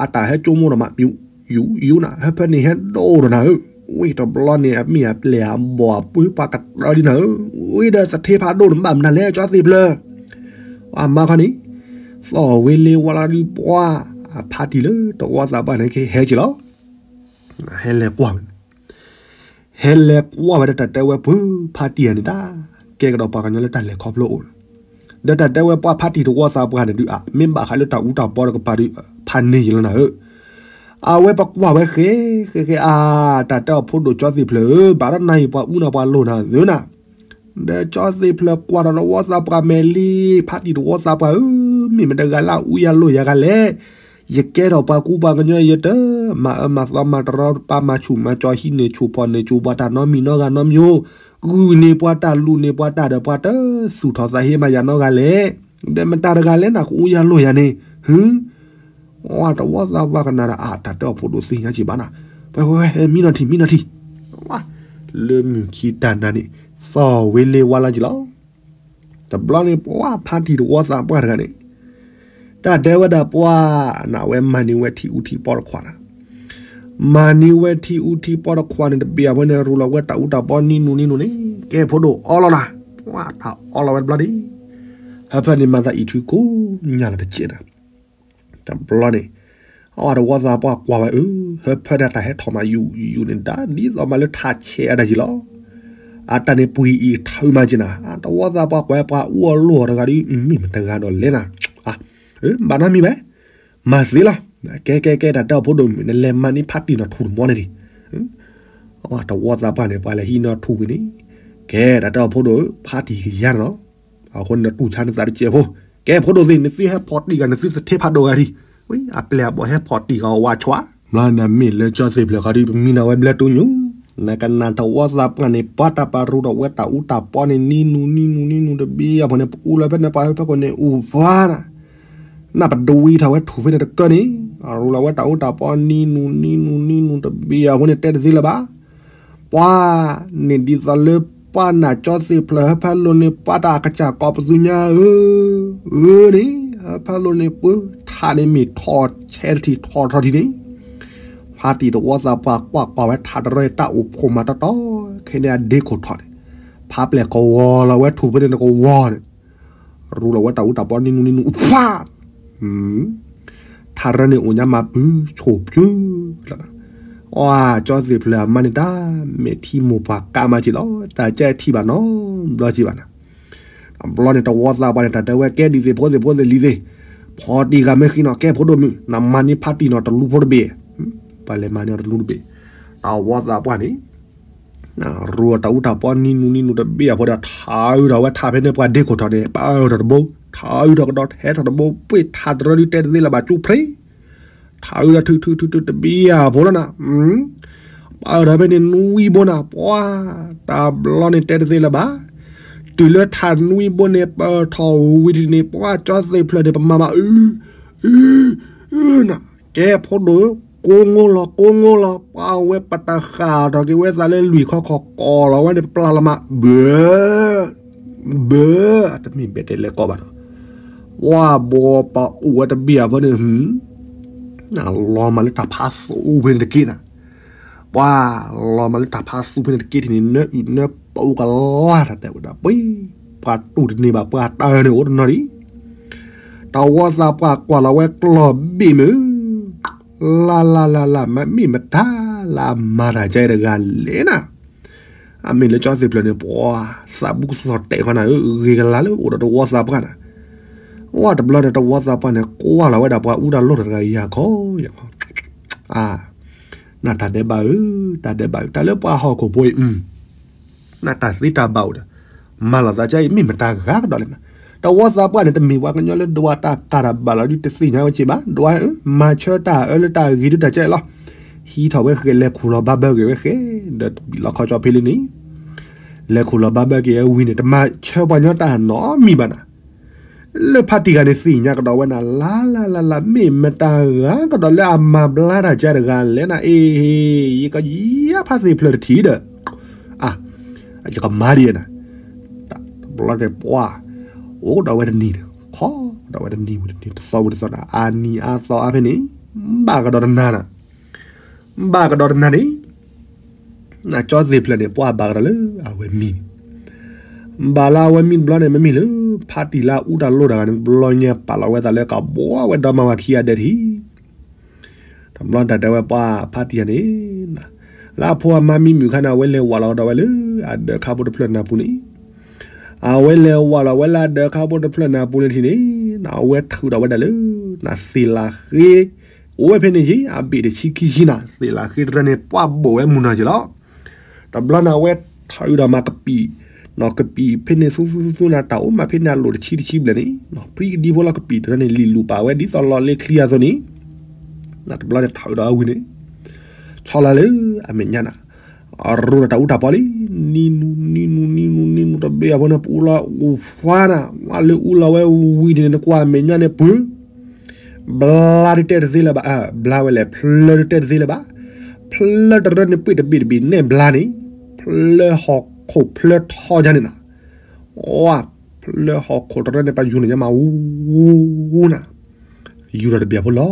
အတၢ်ဟဲကၠိမိၢ်ဒီးမး ယူယူနၤ ဟၢဖၢန့ၣ်ဟဲဒိၣ်ဒီးနၤဧၢ, ဝ့ၢ်တဘျီန့ၣ် အမ့ၢ်အပျဲၢ်အဘီၣ်အပုၢ်ပှၤကတၢၢ်လံနၤဧၢ, ဝ့ၢ်ဒီးသထ့ဖးဒိၣ်န့ၣ် ဘၣ်မနုၤလဲၣ် ကၠီသ့ၣ်ဖျၢၣ်, အမါခီန့ၣ်, သီၣ်ဝဲလ့ဝါလီၤဒုးပှၢ်, အဖါတံၢ်လၢတဝီသးပှၢ်န့ၣ်က့ၤဟဲက့ၤလီၤ, ဟဲလဲၤကွၢ်ဝဲ ဟဲလဲၤကွၢ်ဝဲဒၣ်တၢ်တဲဝဲပှၤဖါတံၢ်ဧါန့ၣ်ဒၣ်, ကဲကဒီးပှၤကညီလၢတၢ်လဲၤခီဖျိအိၣ်, ဒီးတၢ်တဲဝဲပှၤဖါတံၢ်တဝီသးပှၢ်န့ၣ်ဒုးအါ မ့ၢ်ဘၣ်ဃးလၢတၢ်အူတၢ်ပီတကပၤဒုး, ဖးန့ၢ်ယံာ်လီၤနၤဧၢ, အဝဲပကွၢ်ဝဲဃဲ, ဃဲဃဲအါ, တၢ်တဲအီၤဖိဒိၣ်ကၠီသ့ၣ်ဖျၢၣ်ဧၢ, ဘၣ်ဒီးနၤအံၤပှၤအူနၤပှၤလိၣ်နၤသ့နၤ, ဒီးကၠီသ့ၣ်ဖျၢၣ်ကွၢ်ဒီးတဝီသးပှၢ်မဲာ်လံ, ဖါတံၢ်တဝီသးပှၢ်ဧၢ မ့ၢ်မတၤတဂၤလၢအအူယၤလိာ်ယၤဂၤလဲၣ်. ယကဲထီၣ်ပှၤကူပှၤကညီ ယတမၤအၢမၤသီ မၤတရီတပါ မၤဆူၣ်မၤကၠီ ဟံးန့ၢ်ဆူၣ်ဖီၣ်န့ၢ်ဆူၣ် ပှၤတၢ်နီတမံၤနီတဂၤနီတမံၤဧိၤ, ဂုာ်န့ၢ်ပှၤတၢ် လူၤန့ၢ်ပှၤတၢ်ဒီး ပှၤတသူၣ်ထီၣ်သးဟ့မၤယၤနီတဂၤလဲၣ်. ဒီးမတၤတဂၤလဲၣ်န့ၣ် ကအူယၤလိာ်ယၤန့ၣ် ဟု တဝီသးပှၢ်ကနၣ်ဒီး အါ တၢ်တဲအီၤဖိဒိၣ်သ့ၣ်ညါက့ၤဘၣ်နၤ, ဝဲဝဲဝဲ မံနီၢ်ထံၣ် မံနီၢ်ထံၣ်, လၢမုၢ်ခံတၢ်နၤန့ၣ် သီၣ်ဝဲလ့ဝါလၢက့ၤလီၤ. တဘျီန့ၣ် ပှၤဖါတံၢ်တဝီသးပှၢ်တဂၤန့ၣ် တၢ်တဲဝဲဒၣ်ပှၤ နဝဲမၤန့ၢ်ဝဲထံအူထံပီတခွးနၤ, မၤန့ၢ်ဝဲထံအူထံပီတခွးန့ၣ် တဘ့ၣ်အဖဲန့ၣ် ရူလီၤဝဲတၢ်အူတၢ်ပီနံနူနံနူန့ၣ် ကဲဖိဒိၣ်အီလီၤနၤ, ပှၤတၢ်အီလီၤဝဲတဘျီန့ၣ် ဟၢဖၢန့ၣ်မၤသးအံးထွံကိးညါလီၤတကဲးနၤ တဘျီန့ၣ် အဝဲတဝီသးပှၢ်ကွၢ်ဝဲအၢ ဟၢဖၢဒၣ်တၢ်ဟဲထီၣ်မးယူၤယူၤန့ၣ် ဒ်သိးမးလၢထးဆဲးအတၢ်ယံၤလီၤ. အတၢ်န့ၣ်ပှ့ၤအံၤထၢမးက့ၤနၤ, တဝီသးပှၢ်ကွၢ်ပှၤအူအီၣ်လိၣ်အီၤတဂၤဒီး မ့ၢ်မတၤတဂၤဒီးလဲၣ်နၤ, ဘၣ်နီတမံၤဘၣ်, မၤသ့လီၤ. ကဲကဲကဲ တၢ်တဲအီၤဖိဒိၣ်မုၣ် နလဲၤမၤန့ၢ်ဖါတံၢ်နီၢ်ထူၣ်တမီန့ၣ်ဒံး တဝီသးပှၢ်န့ၣ် ပှၤလဲၤဟံးနီၢ်ထူၣ်ဝံၤန့ၣ်, ကဲ တၢ်တဲအီၤဖိဒိၣ်ဧၢ ဖါတံၢ်ကယၤန့ၣ်လီၤ. အဃိန့ၣ် နတူၢ်ဆါနသးတစဲးဖိ, ကဲဖိဒိၣ်သ့ၣ် နသုဟဲဖီၣ်တံၢ်ဂၤ နသုသထ့ဖးဒိၣ်ဂၤဒံး, ဝံၤ အပျဲၢ်အဘီၣ်ဟဲဖီၣ်တံၢ်ဂၤအဝးဆှး, ဘျီနမ့ၢ်လၢကၠီသ့ၣ်ဖျၢၣ်ခီဒံး ပမံနၤဝဲဘျၢတိညိ, နကနၣ်တဝီသးပှၢ်န့ၣ် ပှၤတၢ်ပာ်ရူဒီးဝဲတၢ်အူတၢ်ပီန့ၣ် နံနူနံနူနံနူတဘ့ၣ်အဖီန့ၣ် ပအူလီၤဖဲန့ၣ်ပှၤဟၢဖၢခိၣ်န့ၣ်အူပှၤနၤ နပဒဝံထီၣ်ဝဲထူၣ်ဖဲန့ၣ်တကၢန့ၣ်, အရူလီၤဝဲတၢ်အူတၢ်ပီနံနူနံနူနံနူတဘ့ၣ်အဃိန့ၣ် တဲတသ့လၢၤဘၣ်. ပှၤန့ၣ်ဒ်သိးလၢပှၤနာ်ကၠီသ့ၣ်ဖျၢၣ်ဟၢဖၢလိာ်န့ၣ် ပှၤတၢ်အကစၢ်ကိးပသူညါဧၢ, ဧၢန့ၣ် ဟၢဖၢလိာ်န့ၣ် ပှၤထးန့ၣ်မ့ၢ်ထီၣ်ဆဲးတထံၣ်ထီၣ်ထီၣ်ထံၣ်န့ၣ်, ဖါတံၢ်တဝီသးပှၢ်ကွၢ်ကွၢ်ဝဲထးတရၢအံၤ တၢ်အိၣ်ဖှိၣ်မးတီတီ, ခဲန့ၣ်အဒ့ခိၣ်ထီၣ်န့ၣ်, ဖါပျဲၢ်ကဝီၤလီၤဝဲထူၣ်ဖဲန့ၣ်တကဝီၤန့ၣ် ရူလီၤဝဲတၢ်အူတၢ်ပီနံနူနံနူ ဖး, ထးရၢန့ၣ်အိၣ်ညါမၤပုၢ်ဆိၣ်ပုၢ်လီၤ. အၢ ကၠီသ့ၣ်ဖျၢၣ်အမါန့ၣ်တၢ် မဲာ်ထံမိၢ်ပှၢ်ကးမးက့ၤလီၤ, တၢ်ကဲထံၣ်ဘၣ်နီတဘျီက့ၤဘၣ်နၤ. တဘျီန့ၣ် တဝီသးပှၢ်န့ၣ် တၢ်တဲဝဲကဲဒ်သ့ၣ်ဖိသ့ၣ်ဖိသ့ၣ်လံၤသ့ၣ်, ဖီၣ်တံၢ်ဂၤမ့ၢ်ဃံနီၤ ကဲဖိဒိၣ်မုၣ် နမၤန့ၢ်ဖါတံၢ်နီၤတလူဖိတဘ့ၣ်, ပှၤလဲၤမၤန့ၢ်အီၤတလူတဘ့ၣ်, တဝီသးပှၢ်န့ၣ် ရူအတၢ်အူတၢ်ပီနံနူနံနူတဘ့ၣ်အဃိဒီး ထးအုးထီၣ်ဝဲထးဖဲန့ၣ် ပှၤဒ့ခိၣ်ထီၣ်န့ၣ် ပၢထီၣ်တဘိ, ထးအုးထီၣ်ကဒီးဟဲထီၣ်တဘိ, ပှ့ၤထးတရၢဒုးတဲတသ့လၢၤဘၣ် ကၠူဖျ့, ထးအုးထီၣ်ထုးထုးထုးထုးတဘ့ၣ်အဖိလီၤနၤ, ပၢထီၣ်ဖဲန့ၣ်နွံဘိနၤ ပှၤ, တဘျီန့ၣ်တဲတသ့လၢၤဘၣ်, တုၤလၢထးနွံဘိန့ၣ် ပၢထီၣ်ဝံၤထံၣ်န့ၣ် ပှၤကၠီသ့ၣ်ဖျၢၣ်န့ၣ် ပမၤမၤအု နၤ, ကဲဖိဒိၣ်ဧၢ, ကိးငိလီၤ ကိးငိလီၤ, ပှၤဝဲပတၢ်ဃၣ်ထီၣ်က့ၤဝဲသးလၢလွံၢ်ခီခီၣ်ကိးလီၤဝဲန့ၣ် ပျၢ်လီၤမး, ဘၢ, ဘၢ, တမ့ၢ်ဘဲတဲလဲၤကိးဘၣ်နီၤ, ပှၤဘိးပအိၣ်ဝဲတဘ့ၣ်အဖီန့ၣ် လီၤမးလၢတၢ်ဖးသူဖဲန့ၣ်တက့ၢ်နၤ, ပှၤလီၤမးလၢတၢ်ဖးသူဖဲန့ၣ်တက့ၢ်ထံၣ်န့ၣ် နၢအုၣ်နၢပအိၣ်ကလါတၢ်တဲဝဲဒၣ်ပှၤ, ပှၤတူၢ်တန့ၢ်ဘၣ်ပှၤတၢ်န့ၣ်အိၣ်တနီၤဒံး, တဝီသးပှၢ်ကွၢ်လီၤဝဲကျီၢ်ဘ့ၣ်မုၢ်, လၢ်လၢ်လၢ်လၢ် မ့ၢ်မတၤလၢအမၤတၢ်ကဲတဂၤလဲၣ်နၤ, အမ့ၢ်လၢကၠီသ့ၣ်ဖျၢၣ်န့ၣ် ပှၤသးဘူးကစီၣ်တဲာ်ဃီနၤဧၢ, ဂ့ၤကလါလၢအိၣ်ဒီးတဝီသးပှၢ်နၤ, ဝဲတဘျီန့ၣ် တဝီသးပှၢ်န့ၣ် ကွၢ်လီၤဝဲဒၣ်ပှၤအူတၢ်လိၣ်တဂၤယၤခီယၤခီ နတၢ်ဒဲးဘးဧၢ, တၢ်ဒဲးဘးဧၢ, တၢ်လၢပှၤဟီၣ်ခိၣ်ဖိအံၤ, နတၢ်သ့တၢ်ဘၣ်အိၣ်ဒီး, မၤလီၤသးကဲအံၤ မ့ၢ်မတၤဂၤကဒီးလဲၣ်နၤ, တဝီသးပှၢ်န့ၣ် တမ့ၢ်ပှၤကညီလၢဒွးတၢ်ကၢ်တၢ်ဘၣ်လီၤဒုးတသ့ၣ်ညါဝဲက့ၤဘၣ်, ဒွးဧၢ, မၤဆၢတၢ်အၢလၢတၢ်ဂ့ၤဒုးတၢ်ကဲလီၤ, ဟံးထီၣ်ဝဲဃဲၤ လဲၤခူၣ်လီၤဘၣ်ဘၢက့ၤဝဲဃဲၤ, ဒီးဘံၣ်လီၤခီကၠီဖဲလံန့ၣ်, လဲၤခူၣ်လီၤဘၣ်ဘၢက့ၤဝံၤန့ၣ် တမၤဆၢပှၤကညီတၢ်နီတမံၤဘၣ်နၤ လၢဖါတံၢ်ဂၤန့ၣ်သ့ၣ်ညါကဒီးဝဲနၤ လၢ်လၢ်လၢ်လၢ် မ့ၢ်မတၤဂၤကဒီးလၢအမၤဘျါတၢ်ကဲတဂၤလဲၣ်နၤ, အ့ၣ်, ယကယါဖါသ့ၣ်ဖျၢၣ်တထံၣ်ဒီး, အါ, ယကမၤဒ်နၤ, တဘျီတဲပှၢ်, အိၣ်ကဒီးဝဲတနံၤန့ၣ် ခီကဒီးဝဲတနံၤဝံၤတနံၤ တသီဝံၤတသီနၤ အါနံၤအါသီအါဖဲန့ၣ်, ဘၣ်ကဒီးတနၤနၤ ဘၣ်ကဒီးတနၤန့ၣ်, နကၠီသ့ၣ်ဖျၢၣ်န့ၣ် ပှၤဘၣ်ကဒီးလၢအဝဲမံန့ၣ်, ဘၣ်လၢအဝဲမံတဘျီန့ၣ် မ့မ့ၢ်လၢ ဖါတံၢ်လၢအအူတၢ်လိၣ်တဂၤန့ၣ် တဘျီညါပာ်လီၤဝဲသးလၢကဘှီဝဲဒီမါဝၤခံဂၤဒဲးတဟံၣ် တဘျီတၢ်တဲဝဲပှၤဖါတံၢ်ယၤန့ၣ်, လၢအဖိအမါမံမုၣ်ခါန့ၣ် အဝဲလဲၤဝးလီၤကဒီးဝဲလၢ အဒၢးခါဖိတဖျၢၣ်နၢ်ပူၤန့ၣ်, အဝဲလဲၤဝးလီၤဝဲလၢအဒၢးခါဖိတဖျၢၣ်နၢ်ပူၤန့ၣ်ထံၣ်န့ၣ်, အဝဲထုးဒီးဝဲဒၣ်လၢ နသ့ၣ်လးဃ့, အိၣ်ဝဲဖဲန့ၣ်ယ့ၣ် အဘ့ၣ်တဆံခံဆံနၤ သ့ၣ်လးဃ့တရၢန့ၣ် ပှၤဘိၣ်ဝဲမုၢ်နီၢ်ယ့ၣ်လီၤ. တဘျီန့ၣ်အဝဲထုးဒီးမၤကပံာ်, ကပံာ်ဖဲန့ၣ်သူသူသူသူနၤ တၢ်အိၣ်မးဖဲန့ၣ်အလိၤတဆံတဆံဘျဲၣ်န့ၣ် ပြံကဒံဖိလီၤ ကပံာ်တရၢန့ၣ် လံာ်လူၤပာ်ဝဲဒ်သိးလီၤလ့ချံအသိးန့ၣ် တဘျီန့ၣ်ထီၣ်ဝဲဒီးအဝံၤန့ၣ် ဆီလီၤလၢအမဲာ်ညါနၤ ရိဒီးတၢ်အူတၢ်ပီလံ နံနူနံနူနံနူနံနူတဘ့ၣ်အဖိန့ၣ် ပအူလီၤအိၣ်ဖှါနၤ ဝဲလၢအူလီၤဝဲဝံၤန့ၣ် နကွၢ်အမဲာ်ညါန့ၣ်ပှ့ၤ ဘျါဒုးတဲတသ့လၢၤဘၣ်, ဘျါဝဲလဲၣ် ဖျၢဒုးတဲတသ့လၢၤဘၣ်. ဖျၢတရၢန့ၣ် ပှ့ၢ်တဘ့ၣ်တဘ့ၣ်နဲၣ်ဘျါန့ၣ်, ဖျၢဟီၣ်ခိၣ်ဖျၢထီယါန့ၣ်နၤ, ဝါ, ဖျၢဟီၣ်ခိၣ်တရၢန့ၣ် ပယူၤန့ၣ်ညါမး ဝူဝူနၤ, ယူၤဒီးတဘ့ၣ်ဖိလီၤ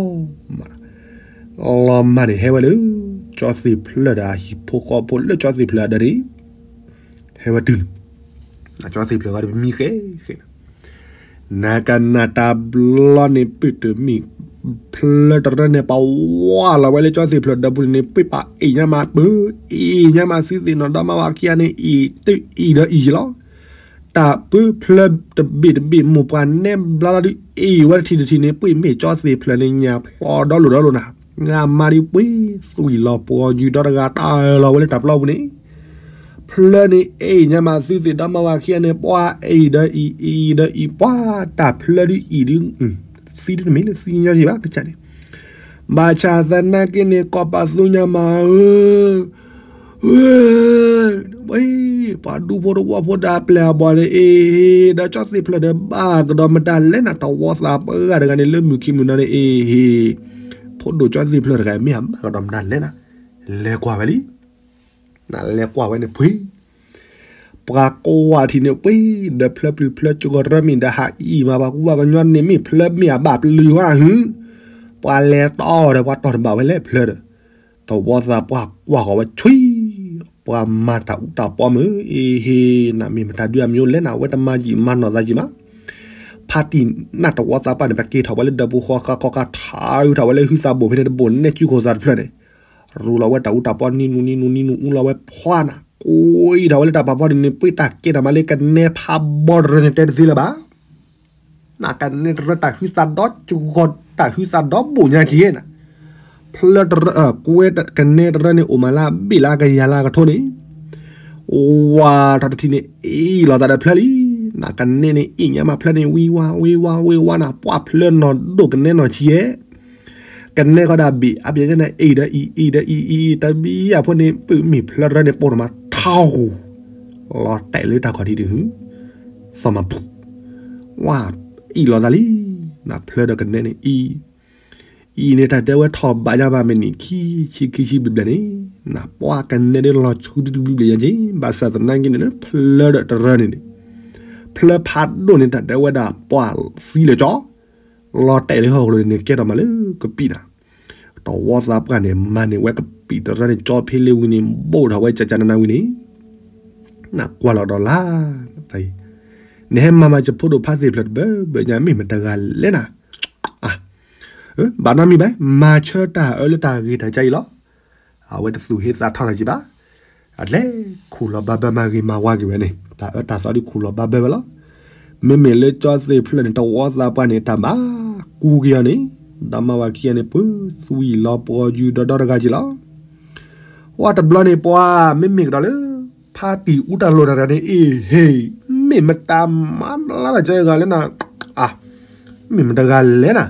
မး, လီၤမၢ်န့ၣ် ဟဲဝဲလၢ ကၠီသ့ၣ်ဖျၢဒီးအဟံၣ်ဖိဃီဖိလၢကၠီသ့ၣ်ဖျၢအဒၢန့ၣ် ဟဲဝဲတုၤန့ၣ်, ကၠီသ့ၣ်ဖျၢဃီဒီးပမံဃဲဃဲန့ၣ် နကနၣ်တၢ်ဘျီန့ၣ် ပှ့ၢ်တမ့ၢ် ဖျၢတရၢန့ၣ် ပဝါလီၤဝဲလၢကၠီသ့ၣ်ဖျၢဒီးပူၤန့ၣ် ပှ့ၢ်ပှၤအ့ၣ်ညါမး ပအ့ၣ်ညါမး သုသ့ၣ်နီၣ်ဒီမါဝၤခံဂၤန့ၣ် အ့ၣ်တအ့ၣ်ဒီးအ့ၣ်ယံၤလီၤ. တၢ်ပၢဖျၢတဘ့ၣ်တဘ့ၣ်မိၢ်ပှၢ်နဲဘျါလီၤဒုး အ့ၣ်ဝဲတထံၣ်တထံၣ်န့ၣ် ပှ့ၢ်မ့ၢ်ကၠီသ့ၣ်ဖျၢန့ၣ် ညၣ်ဖျီဒီလိၤဒီလိၤနၤ, ငါမါဒုးပှ့ၢ်သွံၣ်လီၤပှီၤယူၤဒီတဂၤတၢ်လီၤဝဲလၢတၢ်ပျီပူၤန့ၣ် ဖျၢန့ၣ်အ့ၣ်ညါမး သုသ့ၣ်ဒီမါဝၤခံဂၤန့ၣ် ပှၤအ့ၣ်ဒီးအ့ၣ် အ့ၣ်ဒီးအ့ၣ် ပှၤတၢ်ဖျၢဒုးအ့ၣ်ဒုး သံဒုးတမ့ၢ်လၢသံညီယံၤဘၣ်ကစၢ်န့ၣ်, ဘၣ်ဆၣ်သနာ်က့န့ၣ် ကီၢ်ပာ်သူညါမးဧၢ, ဝဲ, ပှၤဒူဖိတဝီဖိဒီးအပျဲၢ်အဘီၣ်န့ၣ် အ့ၣ်ဟ့ၣ် ဒီးကၠီသ့ၣ်ဖျၢၣ်ဒီးဘၣ်ကဒီးမတၤလဲၣ်နၤ တဝီသးပှၢ်တဂၤတဂၤန့ၣ် လၢမုၢ်ခံမုၢ်နၤန့ၣ် အ့ၣ်ဟ့ၣ်, ဖိဒိၣ်ကၠီသ့ၣ်ဖျၢၣ်တဂၤမ့ၢ်အဘၣ်ကဒီးမတၤလဲၣ်နၤ, လဲၤကွၢ်ဝဲလံ နလဲၤကွၢ်ဝဲန့ၣ်ပှ့ၤ, ပှၤကွၢ်ထံၣ်န့ၣ်ပှ့ၤ ဒီးဖျၢပျုၤဖျၢကကီတရၢမ့ၢ်ဒီးဟးအံၤမး ပှၤကူပှၤကညီန့ၣ်မ့ၢ်ဖျၢမ့ၢ်အဘၣ်ပျုၤဝဲဟု, ပှၤလဲၤတီဒီးပှၤတီၢ်တဘၣ်ဝဲလဲၣ်ဖျၢဒီး, တဝီသးပှၢ်ကွၢ်ဃီၤဝဲဆွံ, ပှၤမၤတၢ်အူတၢ်ပီမုၢ် အ့ၣ်ဟ့ၣ် နမ့ၢ်မတၤဒုးအမံၤအိၣ်လဲၣ်နၤ ဝဲတမၤယံာ်မၤနီၢ်သးယံာ်မး, ဖါတံၢ်နၢ်တဝီသးပှၢ်န့ၣ် ပက့ၤထီၣ်ဝဲလၢဒၢးပူၤဃီဃီဃီဃီ ထါအုးထီၣ်ဝဲလၢဟုသးဘိၣ်ဖဲန့ၣ်တဘိၣ်နဲၣ်ကုခိၣ်သးတဖျၢၣ်န့ၣ် ရူလီၤဝဲတၢ်အူတၢ်ပီနံနူနံနူနံနူအူလီၤဝဲဖှါနၤ ကွံာ်ထီၣ်ဝဲလၢတၢ်ပာ်ဖီဒ်န့ၣ် ပှ့ၤတၢ်ကဲထီၣ်မးလၢကနဲဖးဘီတရၢန့ၣ် တဲတသ့လၢၤဘၣ်, နကနဲတရၢတၢ်ဟုသးဒီကဂီၤတၢ်ဟုသးဒီဘိၣ်ညါက့နၤ, ဖျၢတရၢ ကွဲကနဲတရၢန့ၣ် အိၣ်မးလၢအဘ့ၣ်လၢအကယၤလၢအကထိန့ၣ် ဝါထီၣ်တထံၣ်န့ၣ် အ့ၣ်လီၤသးဒီးဖျၢလံ, နကနဲန့ၣ် အ့ၣ်ညါမးဖျၢန့ၣ် ဝံဝါဝံဝါဝံဝါနၤ ပှၤဖျၢနီၢ်ဒိၣ်ကနဲနီၢ်ဆံးယဲၢ် ကနဲဃီဒၣ်ဘ့ၣ်အါဘ့ၣ်ညါန့ၣ် အ့ၣ်ဒီးအံၤအ့ၣ်ဒီးအံၤအံၤ တဘံယၤဖိန့ၣ် ပမ့ၢ်ဖျၢတရၢန့ၣ် ပိာ်ထီၣ်မးထါဂူၤ လီၤတဲာ်လၢတၢ်ခီၣ်ထံးတဟူ သီၣ်မၤဖူး ဝါ အ့ၣ်လီၤသးလံ, နဖျၢဒီးကနဲန့ၣ်အံၤ အံၤန့ၣ် တၢ်တဲဝဲထီၣ်ဘးညါဘၣ်မ့ၢ်နံၣ်ခံဆံခံဆံဘျဲၣ်ဘျဲၣ်န့ၣ် နပှၤကနဲဒ်လီၤဆူတဘျုးဘျဲၣ်ညါက့ ဘၣ်ဆၣ်သနာ်က့န့ၣ် ဖျၢဒီးတရၢန့ၣ်န့ၣ် ဖျၢဖးဒိၣ်န့ၣ် တၢ်တဲဝဲဒၣ်ပှၤသံလၢကၠီ လီၤတဲာ်လၢဟီၣ်ခိၣ်န့ၣ် ကဲထီၣ်မးလၢကပံာ်နၤ, တဝီသးပှၢ်န့ၣ် မၤန့ၢ်ဝဲကပံာ်တရၢန့ၣ် ကၠီဖ့လ့ဝံၤန့ၣ် ဘိၣ်ထီၣ်ဝဲကကနနၤဝံၤန့ၣ် နကွၢ်လီၤဒီးလၢ် နဟဲမၤမၤယဖိဒိၣ်ဖါသ့ၣ်ဖျၢၣ်တဘၢဘၢညါ မ့ၢ်မတဂၤလဲၣ်နၤ, ဘၣ်နီတမံၤဘၣ် မၤဆၢတၢ်အၢလၢတၢ်ဂ့ၤတၢ်ကါအံၤလီၤ. အဝဲတသူၣ်ဟ့သးထီၣ်တၢ်ကံဘၣ်, အလဲၤခူၣ်လီၤဘၣ်ဘၢမၤဂ့ၤမၤဝါက့ၤဝဲန့ၣ် တၢ်အၢတၢ်သီဒုးခူၣ်လီၤဘၣ်ဘၢဝဲလီၤ. မ့မ့ၢ်လၢကၠီသ့ၣ်ဖျၢၣ်န့ၣ် တဝီသးပှၢ်န့ၣ် တၢ်ဘၣ်ကူက့ၤအီၤန့ၣ် ဒီမါဝၤခံဂၤန့ၣ် ပသွံၣ်လီၤပှီၤယူၤဒီဒီတဂၤက့ၤလီၤ. ဝဲတဘျီန့ၣ်ပှၤ မ့မ့ၢ်ကဒီးလၢ ဖါတံၢ်အူတၢ်လိၣ်တၢ်တဂၤန့ၣ် အ့ၣ်ဟ့ၣ် မ့ၢ်မတၤမၤဘျါတၢ်ကဲဂၤလဲၣ်နၤ, အါ မ့ၢ်မတဂၤလဲၣ်နၤ,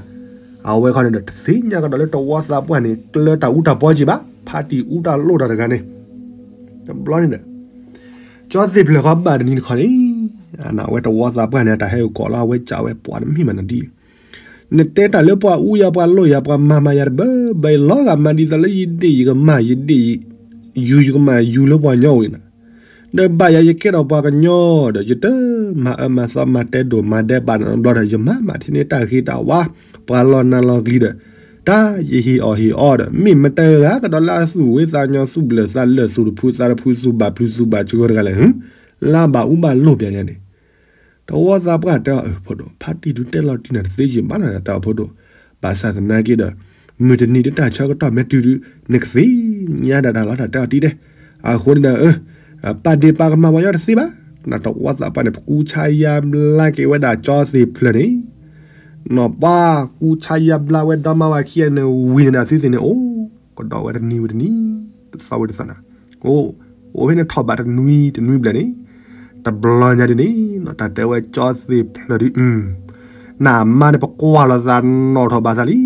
အဝဲခီန့ၣ်ဒီး တသ့ၣ်ညါကဒီးလၢတဝီသးပှၢ်န့ၣ် ကျၢၤတၢ်အူတၢ်ပီက့ၤဘၣ် ဖါတံၢ်အူတၢ်လိၣ်တၢ်တဂၤန့ၣ်, တဘျီန့ၣ်ဒီး ကၠီသ့ၣ်ဖျၢၣ်ဃီဘၣ်တနံၤတခီန့ၣ်, အဝဲတဝီသးပှၢ်န့ၣ် အတၢ်ဟဲအိၣ်ကိးလီၤ အဝဲစံးဝဲပှၤတမ့ၢ်မးနၤဒ် နတဲတၢ်လၢပှၤအူယၤ ပှၤလိၣ်ယၤ ပှၤမၤမၤယၤတဘၢဘၢအံၤ လီၤဂာ်မးဒ်သိးလၢယဒ့ၣ် ယကမၤယဒ့ၣ် ယူၤယကမၤယူၤလၢပှၤကညီဝံၤနၤ, ဒီးဘၣ်ယၤယကဲထီၣ်ပှၤကညီဒီး ယတမၤအၢမၤသီမၤတဲဒိၣ်မၤဒဲးဘၣ်နၤဘျီဒီး ယမၤမၤထဲန့ၣ်တၢ်ဂ့ၤတၢ်ဝါ ပှၤလီၤနၤလီၤကျံၤဒီး တၢ်ယဟ့ၣ်အီၣ်ဟ့ၣ်အီဒီး မ့ၢ်မတဂၤကဒီးလၢအသူၣ်ဝံသးညီ သူၣ်ဘျၢၣ်သးလၢာ် သူၣ်တဖုသးတဖု သူၣ်ဘၣ်ပျုၤသူၣ်ဘၣ်စှီၤတဂၤလဲၣ် လၢဘၣ်အူဘၣ်လိၣ်ပျဲညါန့ၣ် တဝီသးပှၢ်တဲအီၤ အၢ ဖိဒိၣ် ဖါတံၢ်ဒုးတဲလီၤတံၢ်နၤတသ့ယံာ်ဘၣ်နၤ တဲအီၤဖိဒိၣ်, ဘၣ်ဆၣ်သနာ်က့ဒီး မုၢ်တနံၤဒ်တၢ်ဆၢကတီၢ်မ့ၢ်တုၤဒုး နကသ့ၣ်ညါဒၣ်တၢ်လီၤတၢ်တဲအီၤတံၢ်တဲ, အဃိန့ၣ်ဒီး ပာ်ဒ့ၣ်ပာ်ကမၣ်ပှၤညီတသ့ဘၣ်, နတဝီသးပှၢ်န့ၣ် ပကူဆါယါဘျါက့ၤဝဲဒၣ်ကၠီသ့ၣ်ဖျၢၣ်န့ၣ်, နီၢ်ပှၢ်ကူဆါယါဘျါဝဲဒီမါဝၤခံဂၤန့ၣ် ဝံၤန့ၣ်ဒီးသုသ့ၣ်န့ၣ် အိၣ်ကဒီးဝဲတနံၤဝံၤတနံၤ, တသီဝံၤတသီနၤ, အိၣ် အိၣ်ဖဲန့ၣ်ထီၣ်ဘးတနွံတနွံဘျဲၣ်န့ၣ်, တဘျီညါဒ်န့ၣ် တၢ်တဲဝဲကၠီသ့ၣ်ဖျၢၣ်ဒုး နအမါန့ၣ် ပကွၢ်လီၤသးနီၣ်ထီၣ်ဘၣ်သးလံ. ကၠီ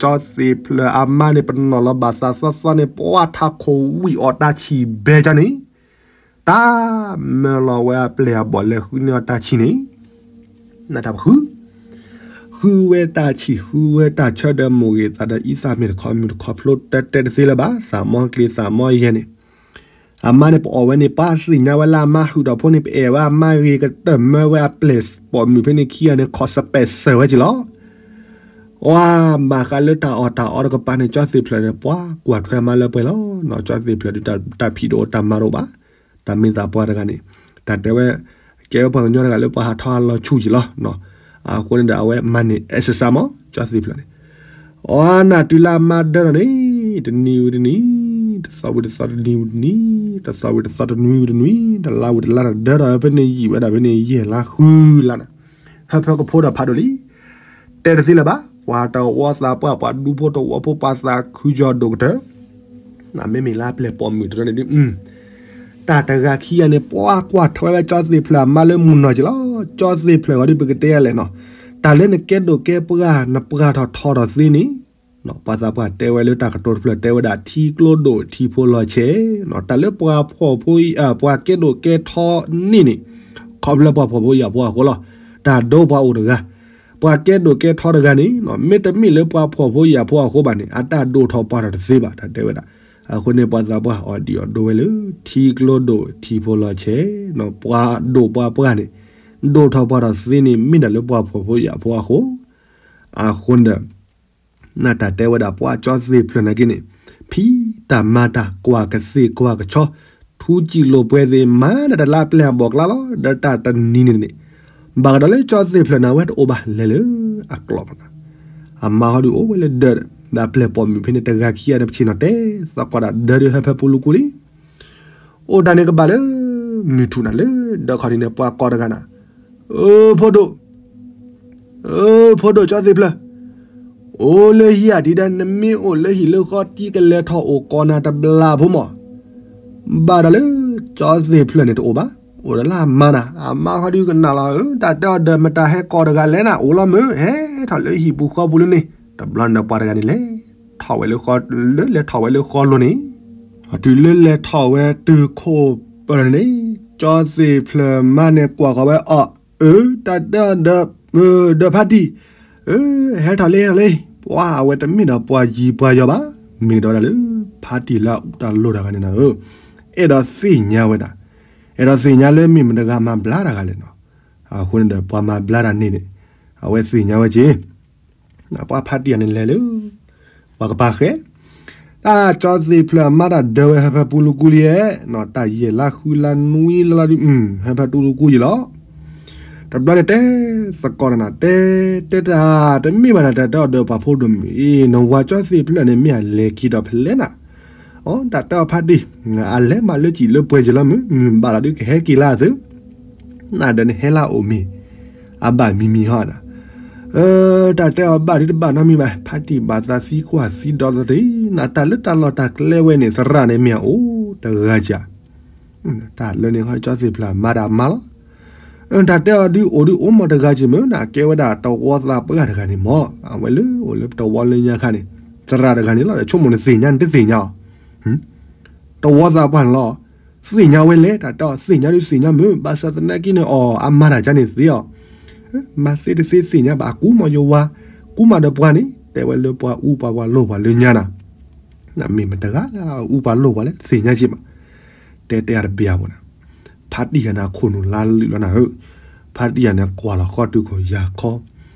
သ့ၣ်ဖျၢၣ်အမါန့ၣ် ပနီၣ်လီၤဘၣ်သးသီသီန့ၣ် ပှၤထးခိၣ်ဝံၣ်အီၣ်တၢ်ဆံၣ်ဘဲကၠီန့ၣ် တၢ်မၢလီၤဝဲအပျဲၢ်အဘီၣ်လဲၤဃုန့ၢ်အီၣ်တၢ်ဆံၣ်န့ၣ် နတၢ်ပဃု ဃုဝဲတၢ်ဆံၣ် ဃုဝဲတၢ်ဆၢဒီးမိၢ်ဂ့ၤသးဒီးအံသၣ်မ့ၢ်တခီမုၢ်တခီဖျိ တဲတဲတသ့လၢၤဘၣ် သးမီကျ့သးမီယဲၢ်န့ၣ် အမါန့ၣ် ပအီၣ်ဝဲန့ၣ် ပှၤသ့ၣ်ညါဝဲလၢအမါဟုၣ်ထီၣ်ဖိန့ၣ် ပအဲၣ်ဝဲအမါဂ့ၤကတၢၢ်မၢဝဲအပျဲၢ်ပိာ်မုၣ်ဖဲန့ၣ်ခံဂၤန့ၣ် ခီၣ်စပဲးစၢၤဝဲက့ၤလီၤ. ဝါ ဘၣ်ဃးလၢတၢ်အီၣ်တၢ်အီတကပၤန့ၣ် ကၠီသ့ၣ်ဖျၢၣ်န့ၣ် ပှၤကွၢ်ထွဲအမါလၢပှဲၤလီၤ. ကၠီသ့ၣ်ဖျၢၣ်ဒုး တၢ်ဖံးတအိၣ်တၢ်မၤတအိၣ်ဘၣ်. တၢ်မ့ၢ်သးပှၢ်တဂၤန့ၣ် တၢ်တဲဝဲ ကဲဝဲပှၤကညီတဂၤလၢပှၤဟးထီၣ်အလီၤဆူၣ်က့ၤလီၤ. အဃိန့ၣ်ဒီး အဝဲမၤန့ၢ် exercise မး ကၠီသ့ၣ်ဖျၢၣ်န့ၣ် အီနၢ်တုၤလၢအမါဒၢထီၣ်န့ၣ် တနံၤဝံၤတနံၤ, တသီဝံၤတသီ တနံၤဝံၤတနံၤ, တသီဝံၤတသီ တနွံဝံၤတနွံ, တလါဝံၤတလါန့ၣ် ဒၢထီၣ်ဝဲဖဲန့ၣ်ယံာ်ဝဲဒၣ်ဖဲန့ၣ်ယဲၢ်လါဃုလါန့ၣ်, ဟၢဖၢကဖိဒီးဖးဒိၣ်လံ. တဲတသ့လၢၤဘၣ်, ပှၤတဝီသးပှၢ် ပှၤဒူဖိတဝီဖိ ပှၤသးခုကီၤဒိၣ်ကတၢၢ် မ့မ့ၢ်လၢအပျဲၢ်ပိာ်မုၣ်တနီၤန့ၣ်ဒုး တၢ်တဂၤခံဂၤန့ၣ် ပှၤကွၢ်ထွဲဝဲကၠီသ့ၣ်ဖျၢၣ်အမါလၢမုၢ်နီၢ်က့ၤလီၤ. ကၠီသ့ၣ်ဖျၢၣ်ဂီၤဒုး ပကတဲယၤလဲၣ်နီၤ, တၢ်လၢနကဲဒိၣ်ကဲပှၢ် နပှၢ်ထီၣ်ထီထီၣ်သ့န့ၣ်, ပှၤသးပှၢ်တဲဝဲလၢတၢ်ကတိၤတဖျၢၣ်တဲဝဲဒၣ် ထံကျိဒိၣ်ထံဖိလီၤဆဲး, တၢ်လၢပှၤဖှီၣ်ဖိ ပှၤကဲဒိၣ်ကဲထီန့ၣ်န့ၣ်, ခီဖျိပှၤဖှီၣ်ဖိယာ်ဖိအဃိလီၤ. တၢ်ဒိပှၤအိၣ်တဂၤ, ပှၤကဲဒိၣ်ကဲထီတဂၤန့ၣ် မ့တမ့ၢ်လၢပှၤဖှီၣ်ဖိယာ်ဖိအဃိဘၣ်န့ၣ် အတၢ်ဒိၣ်ထီၣ်ပှၢ်ထီၣ်တသ့ဘၣ် တၢ်တဲဝဲဒၣ်. အဃိန့ၣ် ပှၤသးပှၢ်အီၣ်ဒံးအီၣ်ဒိဝဲလၢ ထံကျိဒိၣ်ထံဖိလီၤဆဲး, ပှၤဒိၣ်ပှၤပှၢ်န့ၣ် ဒိၣ်ထီၣ်ပှၢ်ထီၣ်သ့န့ၣ် မ့ၢ်ဒၣ်လၢပှၤဖှီၣ်ဖိယာ်ဖိအဃိ, အဃိန့ၣ်ဒီး နတၢ်တဲဝဲဒၣ်ပှၤကၠီသ့ၣ်ဖျၢၣ်နာ်က့န့ၣ်, ဖံးတၢ်မၤတၢ်ကွၢ်ကသ့ၣ်ကွၢ်ကဆီ, ထူစံာ်လိာ်ပှဲၤသ့ၣ် မၤဒၣ်တၢ်လၢအပျဲၢ်အဘီၣ်ကျါလီၤ. ဒီးတၢ်တနံၤန့ၣ်န့ၣ်, ဘၣ်ကဒီးလၢကၠီသ့ၣ်ဖျၢၣ်န့ၣ် အဝဲတအိၣ်ဘၣ်လဲၤလၢအကျိာ်ဖီနၤ, အမါဟီဒုးအိၣ်ဝဲလၢဒၢးဒီး ဒီးအပျဲၢ်ပိာ်မုၣ်ဖဲန့ၣ် တဂၤခံဂၤန့ၣ် ပဆ့ၣ်နီၤတဲသကိးဒၣ်ဒၢးဒုးဟၢဖၢပူၤလူၤကူလံ အိၣ်တၢ်န့ၣ်ကဘၣ်လၢ မုၢ်ထူၣ်နၤလၢ ဒီးခီဒ်န့ၣ် ပှၤကိးတဂၤနၤ, အၢ ဖိဒိၣ်, အၢ ဖိဒိၣ်ကၠီသ့ၣ်ဖျၢၣ်, အိၣ်လၢဟံၣ်ဧါဒ်ဒီး နမ့ၢ်အိၣ်လၢဟံၣ်လၢဃီတံၢ်ကလဲၤထီၣ်အိၣ်ကိးနၤတဘျီဖိမး, ဘၣ်ဒီးလၢ ကၠီသ့ၣ်ဖျၢၣ်န့ၣ်တအိၣ်ဘၣ်, အိၣ်ဒီးလၢအမါနၤ, အမါဃီဒုးကနၣ်လီၤဧၢ, တၢ်တဲအီၤဒီး မတၤဟဲကိးတဂၤလဲၣ်နၤ အိၣ်လီၤမုၢ် ဟဲထီၣ်လၢဟံၣ်ပူၤဃီပူၤလၢန့ၣ်, တဘျီန့ၣ်ဒီးပှၤတဂၤန့ၣ်လဲၤ ထီၣ်ဝဲလၢဃီ, လၢလဲၤထီၣ်ဝဲလၢဃီလိၤန့ၣ်, တုၤလၢလဲၤထီၣ်ဝဲတုၤခိၣ်ပၢၢ်န့ၣ်, ကၠီသ့ၣ်ဖျၢၣ်မါန့ၣ်ကွၢ်ဃီၤဝဲအီၤ, အၢ တၢ်တဲအီၤဒီး, ဒီးဖါတံၢ်, အၢ ဟဲထီၣ်လံ ဟဲထီၣ်လံ, ပှၤအဝဲတမ့ၢ်ဒီးပှၤယံၤပှၤယီၤဘၣ်, မ့ၢ်ဒီးဝဲဒၣ်လၢ ဖါတံၢ်လၢအအူတၢ်လိၤတဂၤန့ၣ်နၤဧၢ, အဲၣ်ဒိးသ့ၣ်ညါဝဲဒၣ်, အဲၣ်ဒိးသ့ၣ်ညါလၢမ့ၢ်မတၤတဂၤမၤဘျါတၢ်ဂၤလဲၣ်နီၤ, အဃိန့ၣ်ဒီးပှၤမၤဘျါတၢ်န့ၣ်န့ၣ်, အဝဲသ့ၣ်ညါဝဲက့ၤ ပှၤဖါတံၢ်အံၤန့ၣ်လဲၤလၢ ပှၤကပၤဃဲ, တၢ်ကၠီသ့ၣ်ဖျၢၣ်အမါတၢ်ဒၢဝဲဟၢဖၢပူၤလူၤကူလံဧဲ, တၢ်ယဲၢ်လါဃုလါနွံလါလါဒုး, ဟၢဖၢတူလူၤကူယံာ်လီၤ. တဘျီန့ၣ်တဲသကိးတၢ်နၤ, တဲတဲတၢ်, တမ့ၢ်ဘၣ်နၤ တၢ်တဲအီၤဒီးပှၤဖိဒိၣ်မုၣ်အံၤ, နဝၤကၠီသ့ၣ်ဖျၢၣ်န့ၣ် မ့ၢ်အလဲၤခံဒီးဖဲလဲၣ်နၤ, အတၢ်တဲအီၤဖါတံၢ်, အလဲၤမးလၢကံၣ်လၢပှဲၤက့ၤလီၤမုၢ်, မုၢ်ဘၣ်လီၤဒုးကဟဲက့ၤလၢအသု နဒီးနဟဲလၢအအိၣ်မ့ၢ်, အဘၣ်မံၤမံၤဟီနၤ, တၢ်တဲအီၤဘၣ်ဒုးတဘၣ်နီတမံၤဘၣ်, ဖါတံၢ်ဘၣ်သးသံကွၢ်သံဒီသဒၢ, နတၢ်လၢတၢ်လီၢ်တၢ်ကျဲဝဲန့ၣ် သရၣ်န့ၣ်မ့ၢ်အအိၣ်တဂၤဧါ, တၢ်လၢန့ၣ်ဃီကၠီသ့ၣ်ဖျၢၣ်မါဒၣ်မါလီၤ, တၢ်တဲအီၤဒုးအိၣ်ဒုးအိၣ်မးတဂၤက့ၤမုၢ်, နကဲဝဲဒၣ်တဝီသးပှၢ်တဂၤန့ၣ်မး, အဝဲလၢအိၣ်လၢတဝီလၢညါခါန့ၣ်, သရၣ်တဂၤန့ၣ်လီၤ, ဆိကမိၣ်နသ့ၣ်ညါ နတသ့ၣ်ညါအီၤ တဝီသးပှၢ်န့ၣ်လီၤ, သ့ၣ်ညါဝဲလဲၣ်, တၢ်တဲအီၤသ့ၣ်ညါဒုးသ့ၣ်ညါမုၢ်, ဘၣ်ဆၣ်သနာ်က့န့ၣ် အီၤအမါတၢ်ကါန့ၣ်သ့အီၤ, မၤသ့တသ့သ့ၣ်ညါဘၣ်, အကူမးယဝၤ, ကူမးဒီးပှၤန့ၣ်, တဲဝဲလၢပှၤအူပှၤပှၤလိၣ်ပှၤလၢညါနၤ, မ့ၢ်မတၤတဂၤလၢအအူပှၤလိၣ်ပှၤလဲၣ် တသ့ၣ်ညါက့ၤမး, တဲတဲအတဘ့ၣ်အပူၤနၤ, ဖါတံၢ်ယၤန့ၣ်ခိၣ်နူာ်လါလုာ်လီၤနၤဧၢ, ဖါတံၢ်ယၤန့ၣ်ကွၢ်လီၤဃီတုၤခိၣ်ယၤခီ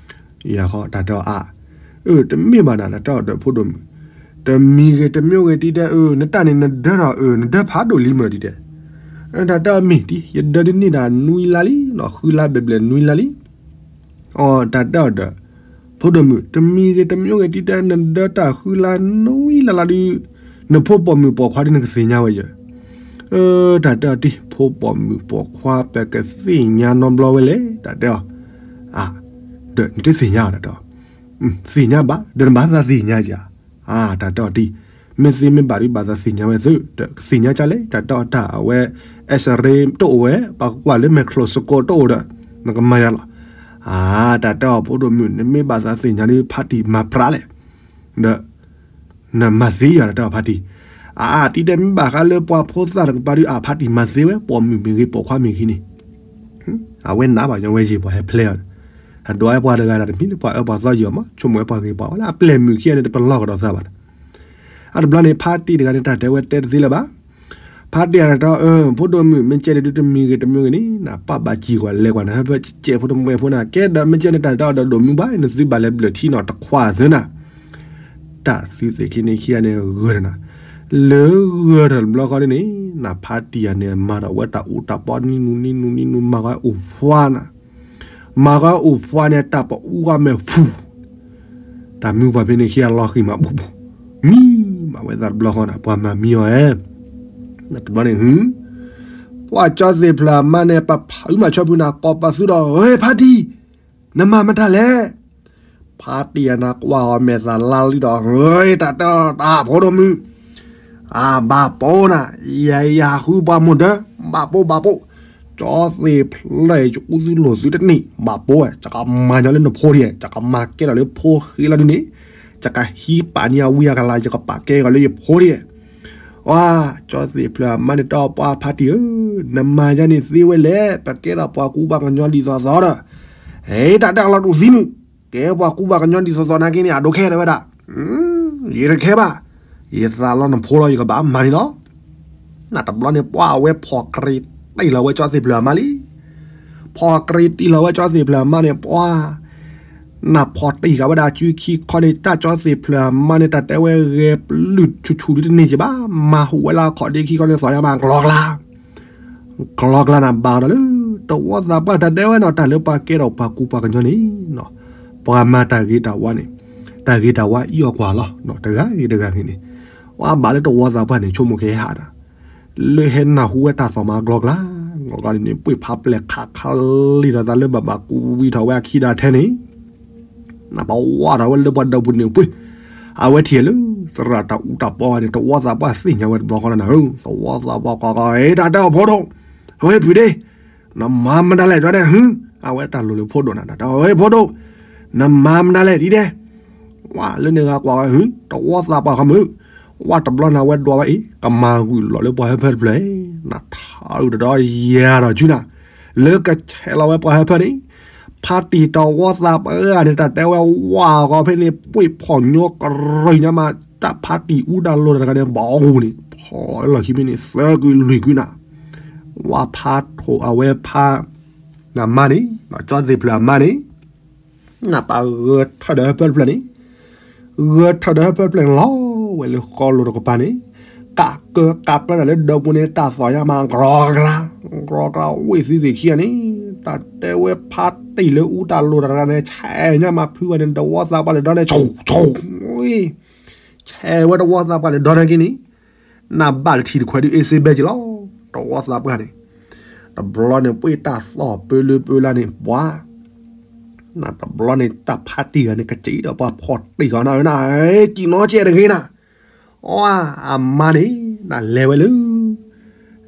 ယၤဃီတၢ်တဲအီၤအါ, အၢ တမ့ၢ်ဘၣ်နၤ တၢ်တဲအီၤဒီးဖိဒိၣ်မုၣ်, တမံၤဂ့ၤတမံၤဂ့ၤတံၤတဲအၢ နတၢ်န့ၣ်နဒၢထီၣ်အၢ နဒၢဖးဒိၣ်လံမုၢ်တံၤတဲ, တၢ်တဲအီၤမ့ၢ်တံၤ ယဒၢဒ်န့ၣ်ဒၣ်နွံလါလံ နီၢ်ဃုလါဘျဲၣ်ဘျဲၣ်နွံလါလံ, အတၢ်တဲအီၤဒီး, ဖိဒိၣ်မုၣ် တမံၤဂ့ၤတမံၤဂ့ၤတံၤတဲ နဒၢတၢ်ဃုလါနွံလါလါဒုး, နဖိပိာ်မုၣ်ပိာ်ခွါဒ်နကသ့ၣ်ညါဝဲယဲ, တၢ်တဲအီၤတံၤ ဖိပိာ်မုၣ်ပိာ်ခွါပကသ့ၣ်ညါနီတဘျီဝဲလဲၣ် တၢ်တဲအီၤ, အၢ, ဒီးနတသ့ၣ်ညါအီၤ တၢ်တဲအီၤ, သ့ၣ်ညါဘၣ် ဒီးနဘၣ်သးသ့ၣ်ညါဧါ, အၢ တၢ်တဲအီၤတံၤ, မ့ၢ်သ့မ့ၢ်ဘၣ်ဒုးဘၣ်သးသ့ၣ်ညါဝဲသုဒီး ကသ့ၣ်ညါကလဲၣ် တၢ်တဲအီၤတၢ်အဝဲ X-ray တအိၣ်ဝဲ ပှၤကွၢ်လၢ microscope တအိၣ်ဒီး နကမၤယၤလီၤ. အါ တၢ်တဲအီၤဖိဒိၣ်မုၣ် နမ့ၢ်ဘၣ်သးသ့ၣ်ညါဒုး ဖါတံၢ်မၤပြးလဲၣ် ဒီး နမၤသ့ယၤ တၢ်တဲအီၤဖါတံၢ်. အါ တံၤဒဲးမ့ၢ်ဘၣ်ဃးလၢပှၤဖိသၣ်တကပၤဒုး အါ ဖါတံၢ်မၤသ့ဝဲ ပိာ်မုၣ်မ့ၢ်ဂ့ၤ ပိာ်ခွါမ့ၢ်ဂ့ၤန့ၣ် အဝဲနးဘၣ်ညီဝဲယံၤ ပှၤဟဲဖျဲအီၤဒီး အဒိးဝဲပှၤတဂၤဒီးတမံၤလၢပှၤအၢပှၤသီယံၤအီၤမး ဆိကမိၣ်ဝဲပှၤဂ့ၤပှၤဝါလၢအပျဲၢ်မုၣ်ခံဂၤန့ၣ် တပလီၢ်ကဒီးသးဘၣ်. အတဘျီန့ၣ် ဖါတံၢ်တဂၤန့ၣ် တၢ်တဲဝဲတဲတသ့လၢၤဘၣ်. ဖါတံၢ်အတၢ်တဲအီၤ ဖိဒိၣ်မုၣ် မ့ၢ်ကဲန့ၣ်ဒုးတမံၤဂ့ၤတမံၤဂ့ၤန့ၣ် နပၢ်ဘၣ်စံၢ်ကွၢ်လဲၤကွၢ်နဟၢဖၢစဲးဖိတမှဲၤဖိန့ၣ် ကဲဒီးမ့ၢ်ကဲန့ၣ်တၢ်တဲအီၤဒီးဒိၣ်မုၣ်ဘၣ် နသုဘၣ်လဲၤဘျၢၣ်ထံနီၤတခွးသၢနၤ တၢ်သုသ့ၣ်ခံန့ၣ်ခံဂၤန့ၣ်ဂၢၢ်ထီၣ်နၤ, လၢဂၢၢ်ထီၣ်တဘျီဃီန့ၣ်န့ၣ် နဖါတံၢ်ယၤန့ၣ် မၤဒီးဝဲတၢ်အူတၢ်ပီနံၤနုၤနံၤနုၤနံၤနုၤ မၤဃီအိၣ်ဖှါနၤ, မၤဃီအိၣ်ဖှါန့ၣ် တၢ်ပအူဃီမဲာ်ဖူၣ်, တၢ်မုၢ်ပှၢ်ဖဲန့ၣ်ခံဂၤလီၤဃံၤမးပူၤပူၤ, မံမးဝဲသးတဘျီဃီနၤ ပှၤမၤမံအီၤဧဲ, တဘျီန့ၣ် ပှၤကၠီသ့ၣ်ဖျၢၣ်အမါန့ၣ် ပဖုမၤဆီဖုနၤ ကိးပသူဒီး ဝဲဖါတံၢ် နမၤမတၤလဲၣ် ဖါတံၢ်အနၤကွၢ်အီၤမဲာ်သၣ်လါလံဒီး တၢ်တဲတၢ်ဖိဒိၣ်မုၣ်, အဘၣ်ပိနၤ, ယၤယၤဃုပှၤမိၢ်ဒၢ, ဘၣ်ပိဘၣ်ပိ, ကၠီသ့ၣ်ဖျၢၣ် ယကူသုလိာ်သုတန့ၢ် ဘၣ်ပိဝဲ ယကမၤညီလၢနဖိဒံး ယကမၤကဲထီၣ်လၢဖိဃ့လီၤဒ်န့ၣ်, ယကဟံးပာ်န့ၢ်အဝံအကလၤ ယကပာ်ကဲကီၤလၢယဖိဒံး ဝါ, ကၠီသ့ၣ်ဖျၢၣ်အမါန့ၣ် တဲအီၤပှၤဖါတံၢ်ဧၢ, နမၤယၤန့ၣ်သ့ဝဲလဲၣ်, ပကဲထီၣ်ပှၤကူပှၤကညီဒ်သိးသိးဒီး, ဟဲတၢ်တဲအီၤလီၤတူာ်သံမုၣ်, ကဲပှၤကူပှၤကညီဒ်သိးသိးနာ်က့န့ၣ် အဒိးခဲလၢာ်ဝဲဒၣ်, ယတခဲဘၣ်, ယသးလီနဖိလီၤ ယကဘၣ်မၤန့ၣ်လီၤ. နတဘျီန့ၣ် ပှၤအဝဲဖီၣ်ကြ့တံၢ်လီၤဝဲကၠီသ့ၣ်ဖျၢၣ်အမါလံ ဖီၣ်ကြ့တံၢ်လီၤဝဲကၠီသ့ၣ်ဖျၢၣ်အမါန့ၣ် ပှၤ, နဖီၣ်တံၢ်ဃာ်ဝဲဒၣ်စုခံခီန့ၣ် တၢ်ကၠီသ့ၣ်ဖျၢၣ်အမါန့ၣ် တၢ်တဲဝဲဂဲၤပလုၢ်ဆူၣ်ဆူၣ်ဒ်တန့ၢ်က့ဘၣ်, မၤဟူးဝဲလၢအခီၣ်ဒ့ခံခီန့ၣ် သီၣ်ညါမးကျီကျါ, ကျီကျါနၤဘၣ်ဒီးလၢ တဝီသးပှၢ်တၢ်တဲဝဲနီၤ တၢ်လၢပှၤကဲထီၣ်ပှၤကူပှၤကညီန့ၣ်, ပှၤမၤတၢ်ဂ့ၤတၢ်ဝါန့ၣ်, တၢ်ဂ့ၤတၢ်ဝါအံၤအီၣ်ကွၢ်လီၤ, တဂၤဂ့ၤတဂၤဂ့ၤန့ၣ်, ပှၤဘၣ်လၢတဝီသးပှၢ်န့ၣ် ဆိကမိၣ်ကဟဲဟးတၢ် လၢဟဲနၢ်ဟူဝဲတၢ်သီၣ်မးကျီကျါ, ကျီကျါန့ၣ် ပှ့ၢ်ဖးပျဲၢ်ခးခါလံဒီးသးလၢဘၣ်ဘၣ်ကူဝံၤထီၣ်ဝဲအခံဒီးထဲန့ၣ်, နပဝါထီၣ်ဝဲလၢပှၤဒီပုၢ်န့ၣ်ပှ့ၢ်, အဝဲထံၣ်လၢသရၣ်တၢ်အူတၢ်ပီန့ၣ် တဝီသးပှၢ်သ့ၣ်ညါဝဲတဘျီဃီလီၤနၤဧၢ, သဝီသးပှၢ်ကွၢ်ကွၢ် တၢ်တဲအီၤဖိဒိၣ်, ဝဲဖုဒ့, နမၤမတၤလဲၣ် ကၠီဒဲးဟု, အဝဲတၢ်လိၣ်လၢဖိဒိၣ်နၤ တၢ်တဲအီၤဝဲဖိဒိၣ်, နမၤမတၤလဲၣ်ဒ်ဒဲး ဝါလၢန့ၣ်ဂၤကွၢ်ဝဲဟု တဝီသးပှၢ်ဃီမုၢ်, ဝါတဘျီန့ၣ် အဝဲဒွးဝဲအံၤ ကမၤဂုာ်လီၤလၢပှၤဟၢဖၢတဖျၢၣ်, နထါအုၣ်တဒီးယၤဒီးကုနၤ, လၢကဆဲးလီၤဝဲပှၤဟၢဖၢန့ၣ်, ဖါတံၢ်တဝီသးပှၢ်န့ၣ် တၢ်တဲဝဲဝါဂီၤဖဲန့ၣ် ပှ့ၢ်ဖီၣ်ညိကရၢညါမး, တၢ်ဖါတံၢ်အူတၢ်လိၤတဂၤန့ၣ် ဘီဂူၤန့ၣ် ဖီၣ်လီၢ်ခံဖဲန့ၣ် သၢကွံာ်လွံၢ်ကွံာ်နၤ, ဝါဖါထိၣ်အဝဲဖါ နမါန့ၣ် ကၠီသ့ၣ်ဖျၢၣ်အမါန့ၣ် နပာ်ဂၢၢ်ထၢၣ်ဒီးဟၢဖၢတဖျၢၣ်န့ၣ်, ဂၢၢ်ထၢၣ်ဒီးဟၢဖၢတဖျၢၣ်န့ၣ်လီၤဝဲလၢဃီလိၤတကပၤန့ၣ်, ကးကၢကးကၢတၢ်လၢဒီပုၢ်န့ၣ် တၢ်သီၣ်ညါမး ကြီကျါ, ကြီကျါဝ့ၢ်သုသ့ၣ်ခံဂၤန့ၣ်, တၢ်တဲဝဲဖါတံၢ်လၢအူတၢ်လိၤတၢ်တဂၤန့ၣ် ဆဲးညါမးဖုဝဲန့ၣ် တဝီသးပှၢ်လၢဒီန့ၣ် ဆိၣ်ဆိၣ် ဆဲးဝဲတဝီသးပှၢ်လၢဒီန့ၣ်က့န့ၣ်, နဘၣ်လၢထံၣ်တခွဲးဒုးအ့စ့ဘဲက့ၤလီၤ, တဝီသးပှၢ်န့ၣ်, တဘျီန့ၣ် ပှ့ၢ်တၢ်သီၣ်ပၢလၢပၢလၢန့ၣ် ပှၤ, နတဘျီန့ၣ် တၢ်ဖါတံၢ်ဂၤန့ၣ် ကစံးဒီးပှၤဖီၣ်တံၢ်ဃီနၤဧၢနၤ, စံးနီၣ်ကဲတဂ့ၤနၤ, အီ အမါန့ၣ် နလဲၤဝဲလၢ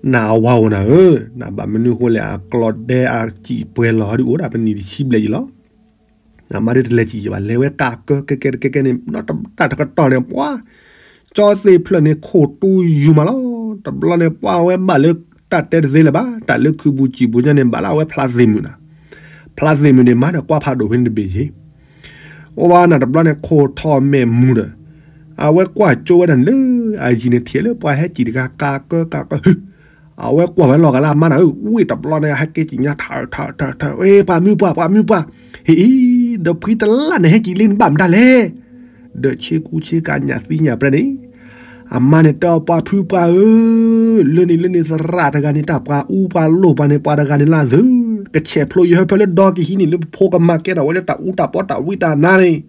နအဝၤအိၣ်နၤဧၢ, နဘၣ်မနုၤဃိလဲၣ် အကျီဒဲအစံာ်ပှဲၤလီၤဒုးအိၣ်ဒၣ်ပနံၣ်တဆံဘျဲၣ်ယံၤလီၤ အမါဒုးတလဲၤစံၣ်ယံၤဘၣ် လဲၤဝဲကးကၢကဲကဲတကဲကဲန့ၣ် တၢ်တကတီၢ်န့ၣ် ပှၤ, ကၠီသ့ၣ်ဖျၢၣ်န့ၣ် ခိၣ်တူယုၢ်မးလီၤ, တဘျီန့ၣ် ပှၤဝဲဘၣ်လၢ တၢ်တဲတသ့လၢၤဘၣ်, တၢ်လၢခုပူၤစံာ်ပူၤညါန့ၣ် ဘၣ်လၢအဝဲဖျါသ့ၣ်မုၣ်နၤ, ဖျါသ့ၣ်မုၣ်န့ၣ်မၤဒီးကွၢ်ဖးဒိၣ်ဖဲန့ၣ်တဘ့ၣ်ယ့ၣ်, အိၣ်ဝဲနၤတဘျီန့ၣ် ခိၣ်ထီၣ်မဲာ်မူဒီး, အဝဲကွၢ်ကၠိဝဲဒၣ်န့ၣ်လၢ အယံၤန့ၣ်ထံၣ်လၢပှၤဟဲစံၣ်တဂၤကးကၢကးကၢ အဝဲကွၢ်ဝဲလီၤဂာ်လၢအမါနၤဧၢ, ဝ့ၢ်တဘျီန့ၣ် ဟဲက့ၤစံၣ်ညါထၢထၢထၢထၢ, ပှၤမုၢ်ပှၢ် ပှၤမုၢ်ပှၢ်, ဟ့ၣ်အံၤ, ဒီးဖှံတလၢ်န့ၣ် ဟဲက့ၤလံနဘၣ်မတၤလဲၣ်, ဒီးဆ့ကူဆ့ကၤညၣ်သံညၣ်ပြဲန့ၣ်, အမါန့ၣ်တဲအီၤပှၤဖုပှၢ်ဧၢ, လၢန့ၣ်လၢန့ၣ်သရၣ်တဂၤန့ၣ် တၢ်ပှၤအူပှၤလိၣ်ပှၤန့ၣ် ပှၤတဂၤန့ၣ်လၢသု, ကဆဲးဖျိယဟၢဖၢလၢဒီကဟံးန့ၣ် လၢပဖိကမၤကဲထီၣ်ဝဲလၢတၢ်အူတၢ်ပီတၢ်ဝံတၢ်နါန့ၣ်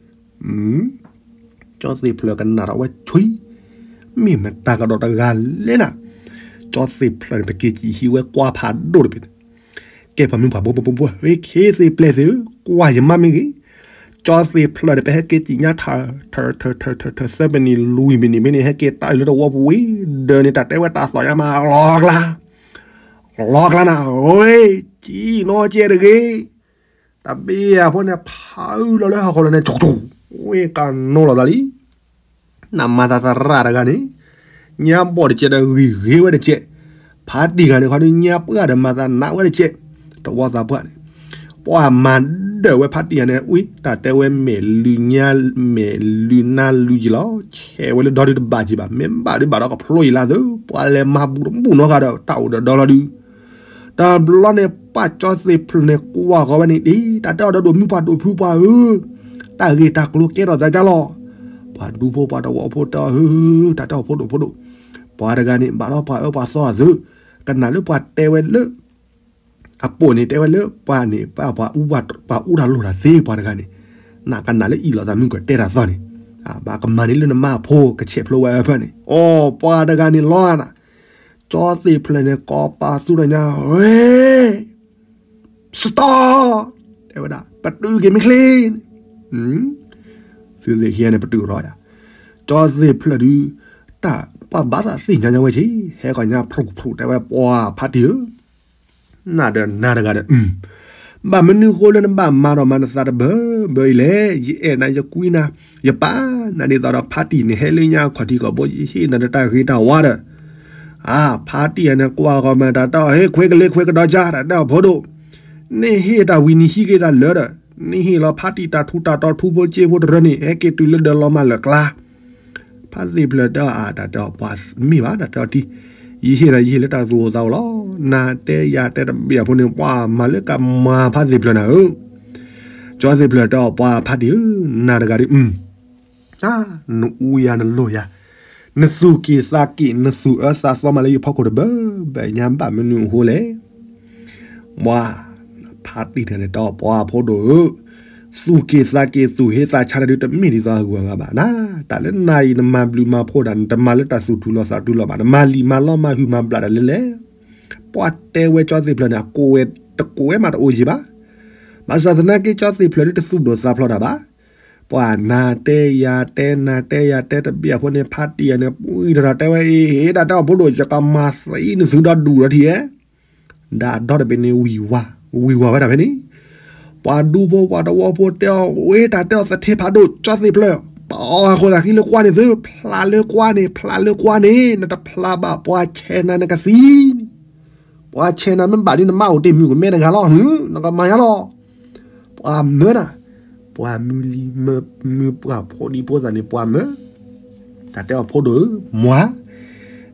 ကၠီသ့ၣ်ဖျၢၣ်ကနၣ်ထီၣ်ဝဲဆွံ, မ့ၢ်မတၤကဒီးတဂၤလဲၣ်နၤ, ကၠီသ့ၣ်ဖျၢၣ်န့ၣ် ပက့ၤစံၣ်ဟံးဝဲကွၢ်ဖးဒိၣ်တဘ့ၣ်, ကဲပှၤမုၢ်ပှၢ်ဘိဘိဘိဘိ, ဝ့ၢ်ခ့သ့ၣ်ပျဲၢ်သ့ၣ်ဧၢ, ကွၢ်ယမါမ့ၢ်ဂ့ၤ, ကၠီသ့ၣ်ဖျၢၣ်န့ၣ် ပဟဲက့ၤစံၣ်ညါထၢၣ် ထၢၣ် ထၢၣ် ထၢၣ် သၢပနံၣ်လွံၢ်ပနံၣ်ဖဲန့ၣ် ဟဲက့ၤတၢ်အုၣ်လၢတဝီပူၤဝံၤ ဒၢးန့ၣ် တၢ်တဲဝဲတၢ်သီၣ်ညါမး လီၤကျါ လီၤကျါနၤ ဝဲ ကံနီကဲတဂ့ၤ တၢ်ဘ့ၣ်အဖိန့ၣ် ဖးအုၣ်လီၤလၢဟီၣ်ခိၣ်လီၤန့ၣ် ကၠူၣ်ကၠူၣ် ဝဲကနိလီၤသးလံ နမၤသးသရၣ်တဂၤန့ၣ် ညါဘီၣ်တကဲးဒီးဂံၢ်ဂ့ၤဝဲတကဲး, ဖါတံၢ်ဂၤန့ၣ်ခီဒုး ညါပှၢ်ဒီးမၤသးနးဝဲတကဲး, တဝီသးပှၢ်န့ၣ်, ပှၤမၤဒၢးဝဲဖါတံၢ်ဂၤန့ၣ် ဝံၤ တၢ်တဲဝဲမဲာ်လုၢ်ညါ မဲာ်လုၢ်နါလုၢ်ယံၤလီၤ, ဆဲးဝဲလၢဒီဒုတဘၣ်က့ၤဘၣ်, မ့ၢ်ဘၣ်ဒုးဘၣ်ဒီးကဖျိယံၤလၢသၢ, ပှၤလဲၤမၤဘူၣ်တဘူၣ်နီတဂၤဒီး တၢ်အိၣ်ဒီးဒီလီၤဒုး တဘျီန့ၣ် ပှၤကၠီသ့ၣ်ဖျၢၣ်န့ၣ် ကွၢ်ဃီၤဝဲန့ၣ်ဒ် တၢ်တဲအီၤဒီးဒိၣ်မုၣ်ပှၤဒိၣ်ဖုပှၤဧၢ, တၢ်ဂ့ၢ်တၢ်ကျိၤကဲထီၣ်သးဒ်လဲၣ်, ပှၤဒူဖိပှၤတဝီဖိတဲအီၤဧၢ, တၢ်တဲအီၤဖိဒိၣ်ဖိဒိၣ်, ပှၤတဂၤန့ၣ် ဘၣ်ဒီးပှၤအၢပှၤသီအသုး, ကနၣ်လၢပှၤတဲဝဲလၢ အပိာ်န့ၣ်တဲဝဲလၢပှၤန့ၣ် ပှၤ ပှၤအူတၢ်လိၣ်တၢ်သ့ပှၤတဂၤန့ၣ်, နကနၣ်လၢအံၤလိာ်သးမုၢ်ကတဲတၢ်သီန့ၣ်, ဘၣ်ကမၤန့ၢ်လၢနမါအဖိကဆဲးဖျိဝဲအဖၢၣ်န့ၣ်, အိ ပှၤတဂၤန့ၣ်လီၤနၤ, ကၠီသ့ၣ်ဖျၢၣ်န့ၣ် ကိးပသူထီၣ်ညါ, ဝဲ စတီ, တဲဝဲဒၣ် ပတုာ်က့ၤမ့ၢ်ချ့န့ၣ်, သုသ့ၣ်ခံဂၤန့ၣ် ပတုာ်ရီယၤ, ကၠီသ့ၣ်ဖျၢၣ်ဒုး တၢ်ပှၤဘၣ်သးသ့ၣ်ညါညါဝဲဆ့, ဟဲဃီၤညါဖျိဖျိတဲဝဲ ပှၤဖါတံၢ်ဧၢ နၤဒီးနၤတဂၤဒီး, ဘၣ်မနုၤဃိလၢနဘၣ်မၤဒီးမၤနသးတဘၢဘၢအံၤလဲၣ်, ယအဲၣ်နၤယကွံနၤ, ယပာ်နၤဒ်သိးဒီးဖါတံၢ်န့ၣ် ဟဲလၢညါအခီၣ်ထံးခီၣ်ဘိ ယဟ့ၣ်နၤဒီးတၢ်ဂ့ၤတၢ်ဝါဒီး, အါ ဖါတံၢ်အံၤန့ၣ် ကွၢ်ဃီၤမၤတၢ်တဲအီၤ ဟ့ၣ်ခွဲးကလ့ခွဲးကဒီကၢ် တၢ်တဲအီၤဖိဒိၣ်, နဟ့ၣ်တၢ်ဝံၤနဟံးက့ၤတၢ်လၢာ်ဒီး, နဟ့ၣ်လီၤဖါတံၢ်တၢ်ထူးတၢ်တီၤထူဖိကၠ့ဖိတရၢန့ၣ် ဟဲက့ၤတုၤလၢဒၢးလီၤမၢ်လၢာ်ကျါ ဖါသ့ၣ်ဖျၢၣ်တဲအီၤ အါ တၢ်တဲအီၤပှၤမ့ၢ်ဘၣ် တၢ်တဲအီၤတံၢ်, ယဟ့ၣ်ဒီးယဟ့ၣ်လၢတၢ်သူၣ်အိၣ်သးအိၣ်လီၤ, နၤတဲယၤတဲတဘ့ၣ်အဖိန့ၣ် ပှၤမၤလၢကမၤဖါသ့ၣ်ဖျၢၣ်နၤဧၢ, ကၠီသ့ၣ်ဖျၢၣ်တဲအီၤပှၤဖါတံၢ်ဧၢ, နၤတဂၤဒ် အါ နအူယၤနလိၤယၤ, နသူၣ်က့ၣ်သးက့ၣ် နသူၣ်အၢသးသီမးလၢယဖီခိၣ်တဘၢဘၢညါ ဘၣ်မနုၤအဃိလဲၣ် ပှၤ ဖါတံၢ်တဂၤန့ၣ်တဲအီၤ ပှၤဖိဒိၣ်ဧၢ, သူၣ်က့ၣ်သးက့ၣ်သူၣ်ဟ့သးဆါတၢ်ဒုးတမ့ၢ်ဒ်သိးအဂုၤအဂၤဘၣ်နၤ, တၢ်လၢနၤအံၤနမၤဘျုးမၤဖှိၣ်ဒၣ် နတမၤလၢတၢ်သူၣ်ထူလီၤသးထူလီၤဘၣ်, နမၤလံာ်မၤလီမၤဟုၣ်မၤဘျးတၢ်လဲၣ်လဲၣ်, ပှၤတဲဝဲကၠီသ့ၣ်ဖျၢၣ်န့ၣ် အကိးဝဲတကိးဝဲမးတအိၣ်ယံၤဘၣ်, ဘၣ်ဆၣ်သနာ်က့ကၠီသ့ၣ်ဖျၢၣ်ဒုးတသူၣ်ဒိၣ်သးဖျိးတၢ်ဘၣ် ပှၤနၤတဲယၤတဲနၤတဲယၤတဲတဘ့ၣ်အဖိန့ၣ် ဖါတံၢ်ယၤန့ၣ် ပှံၢ်ထီၣ်တဲဝဲအံၤ ဟ့ၣ်ဒၣ်တဲအီၤဖိဒိၣ် ယကမၤသံနသုဒီဒူၣ်ဒီထံၣ်ဧဲ, ဒၣ်ဒီတဘ့ၣ်န့ၣ် ဝံၢ်ဝါ ဝံၢ်ဝါဝဲဒၣ်ဖဲန့ၣ်, ပှၤဒူဖိပှၤတဝီဖိတဲအီၤ ဝဲတၢ်တဲအီၤသထ့ဖးဒိၣ် ကၠီသ့ၣ်ဖျၢၣ် ပအီၣ်အဃိသးဃံလၢကွၢ်န့ၣ်သု ဖျါလၢကွၢ်န့ၣ် ဖျါလၢကွၢ်န့ၣ် နတဖျါဘၣ်ပှၤဆဲးနၤနကသံန့ၣ် ပှၤဆဲးနၤမ့ၢ်ဘၣ်ဒ်နမါအိၣ်တ့ၢ်မုၢ်ကမဲတဂၤလီၤ နကမၤယါလီၤ ပှၤမၢနၤ, ပှၤမုၢ်လံၤမုၢ်ပှၢ်ဖိဒံဖိသၣ်န့ၣ် ပှၤမၢ, တၢ်တဲအီၤဖိဒိၣ်ဧၢ, မွၤ,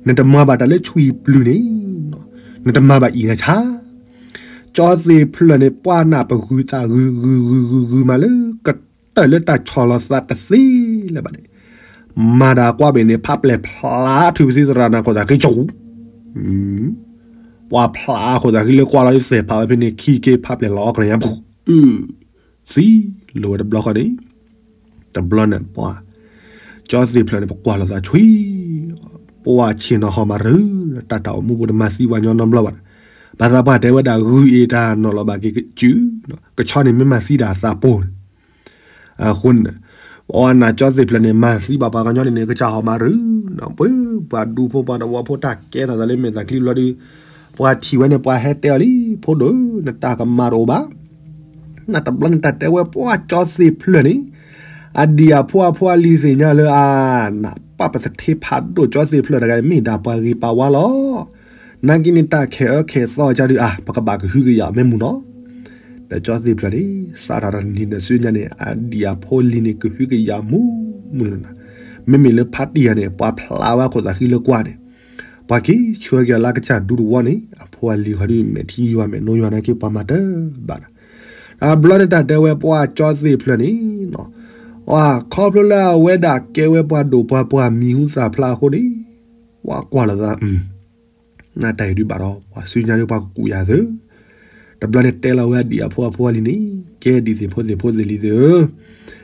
နတမၤဘၣ်တၢ်လၢဆွံပျုၢ်န့ၣ်, နတမၤဘၣ်အံၤနဆါ, ကၠီသ့ၣ်ဖျၢၣ်န့ၣ် ပှၤနၢ်ပဂုၤသးဂုၤဂုၤဂုၤဂုၤဂုၤမးလၢ ကတၢၢ်လၢတၢ်ဆီၣ်လီၤသးတသ့လၢၤဘၣ်န့ၣ်, မၤဒၣ်ကွၢ်ဘ့ၣ်န့ၣ် ဖးပျဲၢ်ဖျါထုးပသံသရၣ်နၢ်ခိၣ်သးဃံကၠူ ပှၤဖျါအဃိသးဃံလၢကွၢ်လီၤဒ်သဲၣ်ဖးဝဲဖဲန့ၣ် ခံက့ဖးပျဲၢ်လီၤအီၣ်ကလၢညါပူၤ, အု သံလိာ်ဝဲတဘျီဃီန့ၣ်, တဘျီန့ၣ်ပှၤ, ကၠီသ့ၣ်ဖျၢၣ်န့ၣ် ပကွၢ်လိာ်သးဆွံ, ပှၤဆ့ၣ်နီၤဟီၣ်မၤရူၤ, တၢ်တၢ်အိၣ်မူပူၤတမၤသံပှၤညီနီတဘျီဘၣ်, ဘၣ်သးပှၤတဲဝဲဒၣ်ဂုၢ်အ့ၣ်တၢ်နီၢ်လီၤဘၣ်က့ၤကစု, ကဆီန့ၣ်မ့ၢ်မၤသံဒၣ်သးပှၢ်န့ၣ် အဃိန့ၣ်, ပှၤနၢ်ကၠီသ့ၣ်ဖျၢၣ်န့ၣ် မၤသံဘၣ်ပှၤကညီန့ၣ်န့ၣ် ကစၢ်ဟီၣ်မၤရူၤ, ပှၤဒူဖိပှၤတဝီဖိတၢ်ကဲထီၣ်သးလၢမဲာ်သၣ်ချံဘျီဒုး, ပှၤထံၣ်ဝဲန့ၣ် ပှၤဟဲတဲအီၤလံ ဖိဒိၣ် နတၢ်ကမၤတအိၣ်ဘၣ်, နတဘျီန့ၣ်တၢ်တဲဝဲပှၤကၠီသ့ၣ်ဖျၢၣ်န့ၣ်, အဒံၣ်အဖိအဖိအလံၤသ့ၣ်ညါလၢအ, နပၢ်ပသထ့ဖးဒိၣ်ကၠီသ့ၣ်ဖျၢၣ်တဂၤအံၤ မ့ၢ်ဒၣ်ပှၤဂ့ၤပာ်ဝါလီၤ နာ်က့န့ၣ်တၢ်ခဲးအၢခဲးသီအကါဒုးအါ ပကဘၣ်ကဟုကယာ်အီၤမ့ၢ်မူနီၤ, ဒီးကၠီသ့ၣ်ဖျၢၣ်န့ၣ် စးထီၣ်တနံၤဒီးဆူညါန့ၣ် အဒံၣ်အဖိလံၤန့ၣ် ကဟုကယာ်မူမူလီၤနၤ, မ့မ့ၢ်လၢဖါတံၢ်ယၤန့ၣ် ပှၤဖျါဝဲအခိၣ်သးဃံလၢကွၢ်န့ၣ်, ပှၤက့ၤဆှၢက့ၤအီၤလၢကစၢ်ဒူတဝီန့ၣ် အဖိအလံၤဃီဒုး မဲာ်ထံယွၤမဲာ်နိယွၤနာ်က့ ပှၤမၤတၢ်ဘၣ်နၤ, တဘျီန့ၣ်တၢ်တဲဝဲပှၤကၠီသ့ၣ်ဖျၢၣ်န့ၣ် ခီဖျိလၢအဝဲဒၣ်ကဲဝဲပှၤဒိၣ်ပှၤပှၤမံၤဟူသၣ်ဖျါအဃိန့ၣ်, ပှၤကွၢ်လိာ်သး, နတၢ်အံၤဒုးဘၣ်ဒီး ပှၤစုညါဒုးပှၤကကူးယၤသု, တဘျီန့ၣ်တဲလီၤဝဲအဒံၣ်အဖိအဖိအလံၤန့ၣ်, ကဲဒံၣ်သ့ၣ်ဖိသ့ၣ်ဖိသ့ၣ်လံၤသ့ၣ်ဧၢ,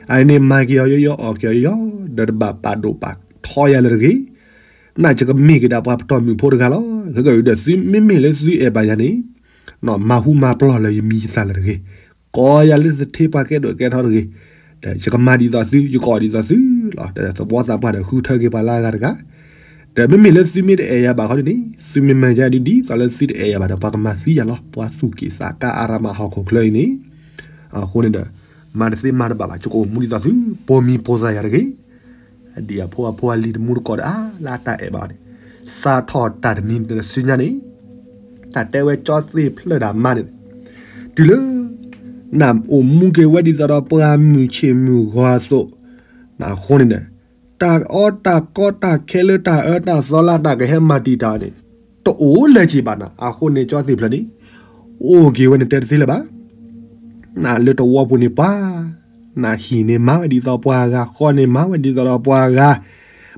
အအံၤန့ၣ်မၤက့ၤအီၤယီယီအီၣ်က့ၤအီၤယီယီ, ဒီးတဘၣ်ပာ်ဒိၣ်ပာ်ထီယၤလၢၤတဂ့ၤ, နယကမ့ၢ်က့ၤဒၣ်ပှၤပတီၢ်မုၢ်ဖိတဂၤလီၤ, ခဲကဒီးသုမ့မ့ၢ်လၢသုအဲၣ်ဘၣ်ယၤန့ၣ်, မၤဟူမၤပျီၢ်လၢယမံၤယသၣ်လၢၤတဂ့ၤ, ကိးယၤလၢသထ့ပှၤကဲဒိၣ်ကဲထီတဂ့ၤ, တ ဒီးယကမၤဒ်သိးသု ယကအီၣ်ဒ်သိးသုလီၤ. ဒီးသဝီသးပှၢ်ဒီးဃုထၢက့ၤပှၤလၢအဂၤတဂၤ, ဒီးမ့မ့ၢ်လၢသုမ့ၢ်တအဲၣ်ယၤဘၣ်ခီဒ်န့ၣ် သုမ့ၢ်မၤယၤဒ်ဒ်သိးလၢသုတအဲၣ်ယၤဘၣ်ဒီး ပှၤကမၤသံယၤလီၤ. ပှၤသူၣ်က့ၣ်သးကါအါရမးဟီၣ်ခိၣ်ချၢအံၤန့ၣ်, အဃိန့ၣ်ဒီး မၤတသ့မၤတဘၣ်ဘၣ် ယကအိၣ်မူဒ်သိးသု ပိာ်မံပိာ်သးယၤတဂ့ၤ ဒ်အဖိအဖိအလံၤတမူတကိးဒီးအါလၢအတၢ်အဲၣ်ဘၣ်န့ၣ်, စးထီၣ်တၢ်တနံၤတစုညါန့ၣ်, တၢ်တဲဝဲကၠီသ့ၣ်ဖျၢၣ်ဒၣ်မါန့ၣ်, တုၤလၢ နအိၣ်မူက့ၤဝဲဒ်သိးဒီးပှၤမုၢ်ဆ့ၣ်မုၢ်ဂီၤအသိး, အဃိန့ၣ်ဒီး တၢ်အီတၢ်ကီတၢ်ခဲလၢတၢ်အၢတၢ်သီလၢတၢ်ကဟဲမၤတံာ်တာ်န့ၣ် တအိၣ်လၢၤက့ၤဘၣ်နၤ. အဃိန့ၣ် ကၠီသ့ၣ်ဖျၢၣ်န့ၣ် အိၣ်က့ၤဝဲန့ၣ်တဲတသ့လၢၤဘၣ် နလၢတဝီပူၤန့ၣ်ပှၤ, နဟံၣ်န့ၣ်မၤဝဲဒ်သိးပှၤဂၤ, ဃီန့ၣ်မၤဝဲဒ်သိးဒီးပှၤဂၤ,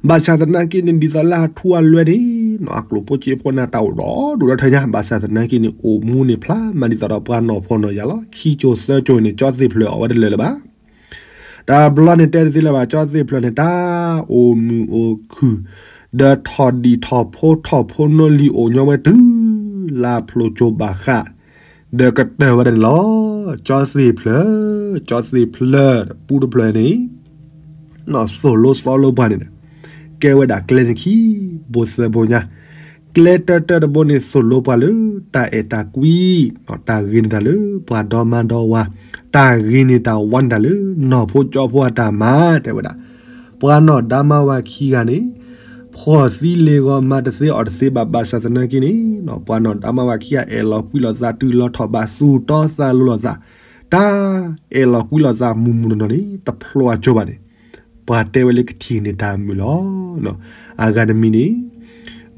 ဘၣ်ဆၣ်သနာ်က့န့ၣ် ဒ်သိးလၢအထူအလွဲန့ၣ် အကျိၣ်ဖိစ့ဖိန့ၣ် တၢ်အိၣ်ဒီဒူၣ်ဒီထၢညါ, ဘၣ်ဆၣ်သနာ်က့န့ၣ် အိၣ်မူန့ၣ်ဖျါမးဒ်သိးဒီးပှၤနီၢ်ဖှီၣ်နီၢ်ယာ်လီၤ. ခံကၠိသၢကၠိန့ၣ် ကၠီသ့ၣ်ဖျၢၣ်အီၣ်ဝဲတလၢာ်လၢၤဘၣ် တဘျီန့ၣ်တဲတသ့လၢၤဘၣ် ကၠီသ့ၣ်ဖျၢၣ်န့ၣ် တၢ်အိၣ်မုာ်အိၣ်ခုၣ်, ဒီးထီၣ်ဒံၣ်ထီၣ်ဖိထီၣ်ဖိနီၢ်လံၤအိၣ်ညီဝဲတုၤလၢဖျိကၠိဘၣ်ဃး, ဒီးကတၢၢ်ဝဲဒၣ်န့ၣ်လီၤ. ကၠီသ့ၣ်ဖျၢၣ်, ကၠီသ့ၣ်ဖျၢၣ်, ပူတဖျၢၣ်န့ၣ် သိၣ်လိသီလိပှၤန့ၣ်ဒီး ကဲဝဲဒၣ်ကျဲန့ၣ်ခံဘိသၢဘိညါ, ကျဲတၢတၢတဘိန့ၣ် သိၣ်လိပှၤလၢတၢ်အဲၣ်တၢ်ကွံ, တၢ်ဂ့ၤန့ၢ်တၢ်လၢပှၤဒီမါဒီဝၤ, တၢ်ဂ့ၤန့ၢ်တၢ်ဝါန့ၢ်တၢ်လၢ နီၢ်ဖိကၠီဖိအတၢ်မၤ တဲဝဲဒၣ်, ပှၤနီၢ်ဒါမါဝၤခံဂၤန့ၣ် ဖှီၣ်သံလ့ၤဂီၤမးတသ့အီၣ်တသ့ဘၣ် ဘၣ်ဆၣ်သနာ်က့န့ၣ် ပှၤနီၢ်ဒါမါဝၤခံဂၤ အဲၣ်လီၤကွံလိာ်သးတုၤလီၤထီၣ်ဘး သူၣ်တီသးလိၤလိာ်သး, တၢ်အဲၣ်လီၤကွံလိာ်သးမုၢ်မုၢ်နီၢ်နီၢ်န့ၣ် တဖျိအကၠိဘၣ်န့ၣ် ပှၤတဲဝဲလၢကထံၣ်န့ၢ်တၢ်မုာ်လီၤ. အဂၤတမံၤန့ၣ် ဒီး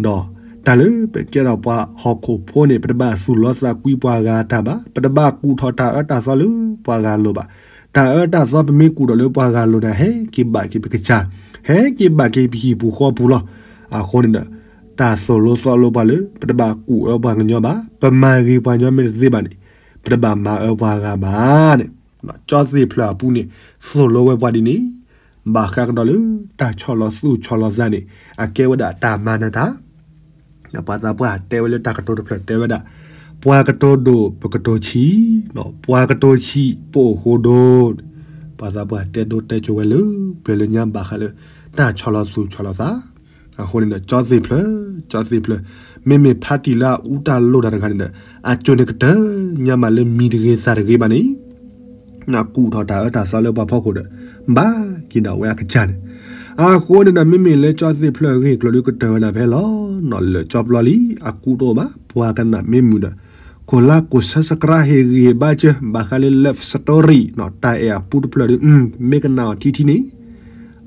တၢ်လၢပကဲထီၣ်ပှၤဟီၣ်ခိၣ်ဖိန့ၣ် ပတဘၣ်သူၣ်လီသးကွံပှၤဂၤတၢ်ဘၣ်, ပတဘၣ်ကူၣ်ထီၣ်တၢ်အၢတၢ်သီလၢပှၤဂၤလိၤဘၣ်. တၢ်အၢတၢ်သီပမ့ၢ်ကူၣ်ထီၣ်လၢပှၤဂၤလိၤန့ၣ် ဟဲက့ၤဘၣ်က့ၤပကစၢ်, ဟဲက့ၤဘၣ်က့ၤပဟံၣ်ပူၤဃီပူၤလီၤ. အဃိန့ၣ်ဒီး တၢ်သိၣ်လိသီလိပှၤလၢ ပတဘၣ်ကူၣ်အၢပှၤကညီဘၣ်, ပမၤဂ့ၤပှၤကညီမ့ၢ်တသ့ဘၣ်န့ၣ် ပတဘၣ်မၤအၢပှၤဂၤဘၣ်န့ၣ် ကၠီသ့ၣ်ဖျၢၣ်အပူၤန့ၣ် သိၣ်လိဝဲပှၤဒ်န့ၣ်, ဘၣ်ဃးကဒီးလၢတၢ်ဆီၣ်လီၤသူၣ်ဆီၣ်လီၤသးန့ၣ် အကဲဝဲဒၣ်တၢ်မၤနၢၤတၢ်, ပှၤသးပှၢ်တဲဝဲလၢတၢ်ကတိၤတဖျၢၣ်တဲဝဲဒၣ်, ပှၤကတိၤဒိၣ်ပကတိၤဆံး, ပှၤကတိၤဆံးပအိၣ်ဃိဒိၣ်, ပှၤသးပှၢ်တဲဒိတဲကၠိဝဲလၢ ပျၢၤလၢညါဘၣ်ဃးလၢ တၢ်ဆီၣ်လီၤသူၣ်ဆီၣ်လီၤသး အဃိန့ၣ်ဒီး ကၠီသ့ၣ်ဖျၢၣ်, ကၠီသ့ၣ်ဖျၢၣ်, မ့မ့ၢ်ဖါတံၢ်လၢအအူတၢ်လိၣ်တၢ်တဂၤန့ၣ်ဒီး အကၠိန့ၣ်ကတၢၢ်ညါမးလၢမံၤတဂ့ၤသးတဂ့ၤဘၣ်န့ၣ်, နကူၣ်ထီၣ်တၢ်အၢတၢ်သီလၢပှၤဖီခိၣ်ဒီး ဘၣ်က့ၤဒၣ်ဝဲအကစၢ်န့ၣ်, အဃိန့ၣ်ဒီး မ့မ့ၢ်လၢကၠီသ့ၣ်ဖျၢၣ်အဂ့ၢ်ကျိၤဒုးကတၢၢ်ဝဲဒၣ်ဖဲလီၤ, နီၢ်လၢာ်ကၠီပျီလံ, အကူတအိၣ်ဘၣ်, ပှၤကနၣ်မ့ၢ်မုာ်ဒီး ခိၣ်လါကိၣ်ဆၢစကရၣ်ဟ့ၣ်ဂံၢ်ဟ့ၣ်ဘါစၢၤ ဘၣ်ဃးလၢ love story တၢ်အဲၣ်အပူတဖျၢၣ်ဒီး မ့ၢ်ကနၣ်အီၤထံထံန့ၣ်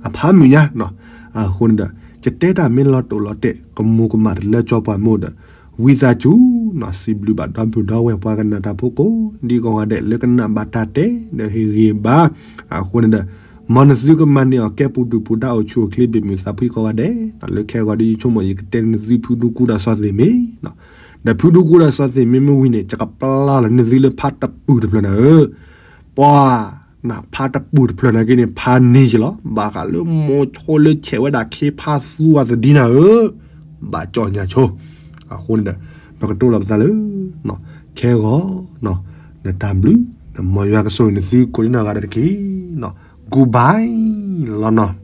အဖးမုာ်ညါ, အဃိန့ၣ်ဒီး ယတဲတၢ်မ့ၢ်လီၤတိာ်လီၤတဲာ် ကမူၤကမၣ်တလၢကၠီပှၤမိၢ်ဒီး ဝံသးစူၤ စံးဘျုးဘၣ်ဒီပုၢ်ဒီဝဲၢ်ပှၤကနၣ်တၢ်ဖိကိးဒံကိးဂၤဒဲး လၢကနၣ်ဘၣ်တၢ်တဲဒီးဟ့ၣ်ဂံၢ်ဟ့ၣ်ဘါ, အဃိန့ၣ်ဒီး မ်နသုကမၤန့ၢ်အီၤကဲပူၤဒုၣ်ပူၤဒါအိၣ်ဆူၣ်အိၣ်ချ့ဘၣ်မုာ်သးဖှံကိးဂၤဒဲး, လၢခဲဂီၤဒီးယဆိကမိၣ် ယကတဲနသုဖုဒူကူဒီးစီၤသ့ၣ်မ့ၢ်, ဒီးဖုဒူကူဒီးစီၤသ့ၣ်မ့ၢ်မ့ၢ်ဝံၤန့ၣ် ယကပျၢ်လီၤနသုလၢဖါတပူၤတဖျၢၣ်နၤဧၢ, ပှၤ နဖါတပူၤတဖျၢၣ်နာ်က့န့ၣ် ဖါန့ၢ်ယလီၤ, ဘၣ်ဃးလၢမိၤဆိလၢဆဲးဝဲဒၣ်ခ့ဖါသူအသဒံနၤဧၢ, ဘၣ်ကၠီၣ်ညါဆိ, အဃိန့ၣ်ဒီး ပကတိၤလီၤပသးလၢ ခဲဂီၤ, နတၢ်ဘျုး, မ်ယွၤကဆိၣ်ဂ့ၤနသုကိးဒံနီၢ်ဂၤဒဲးတက့ၢ်, goodbye လီၤနီၤ.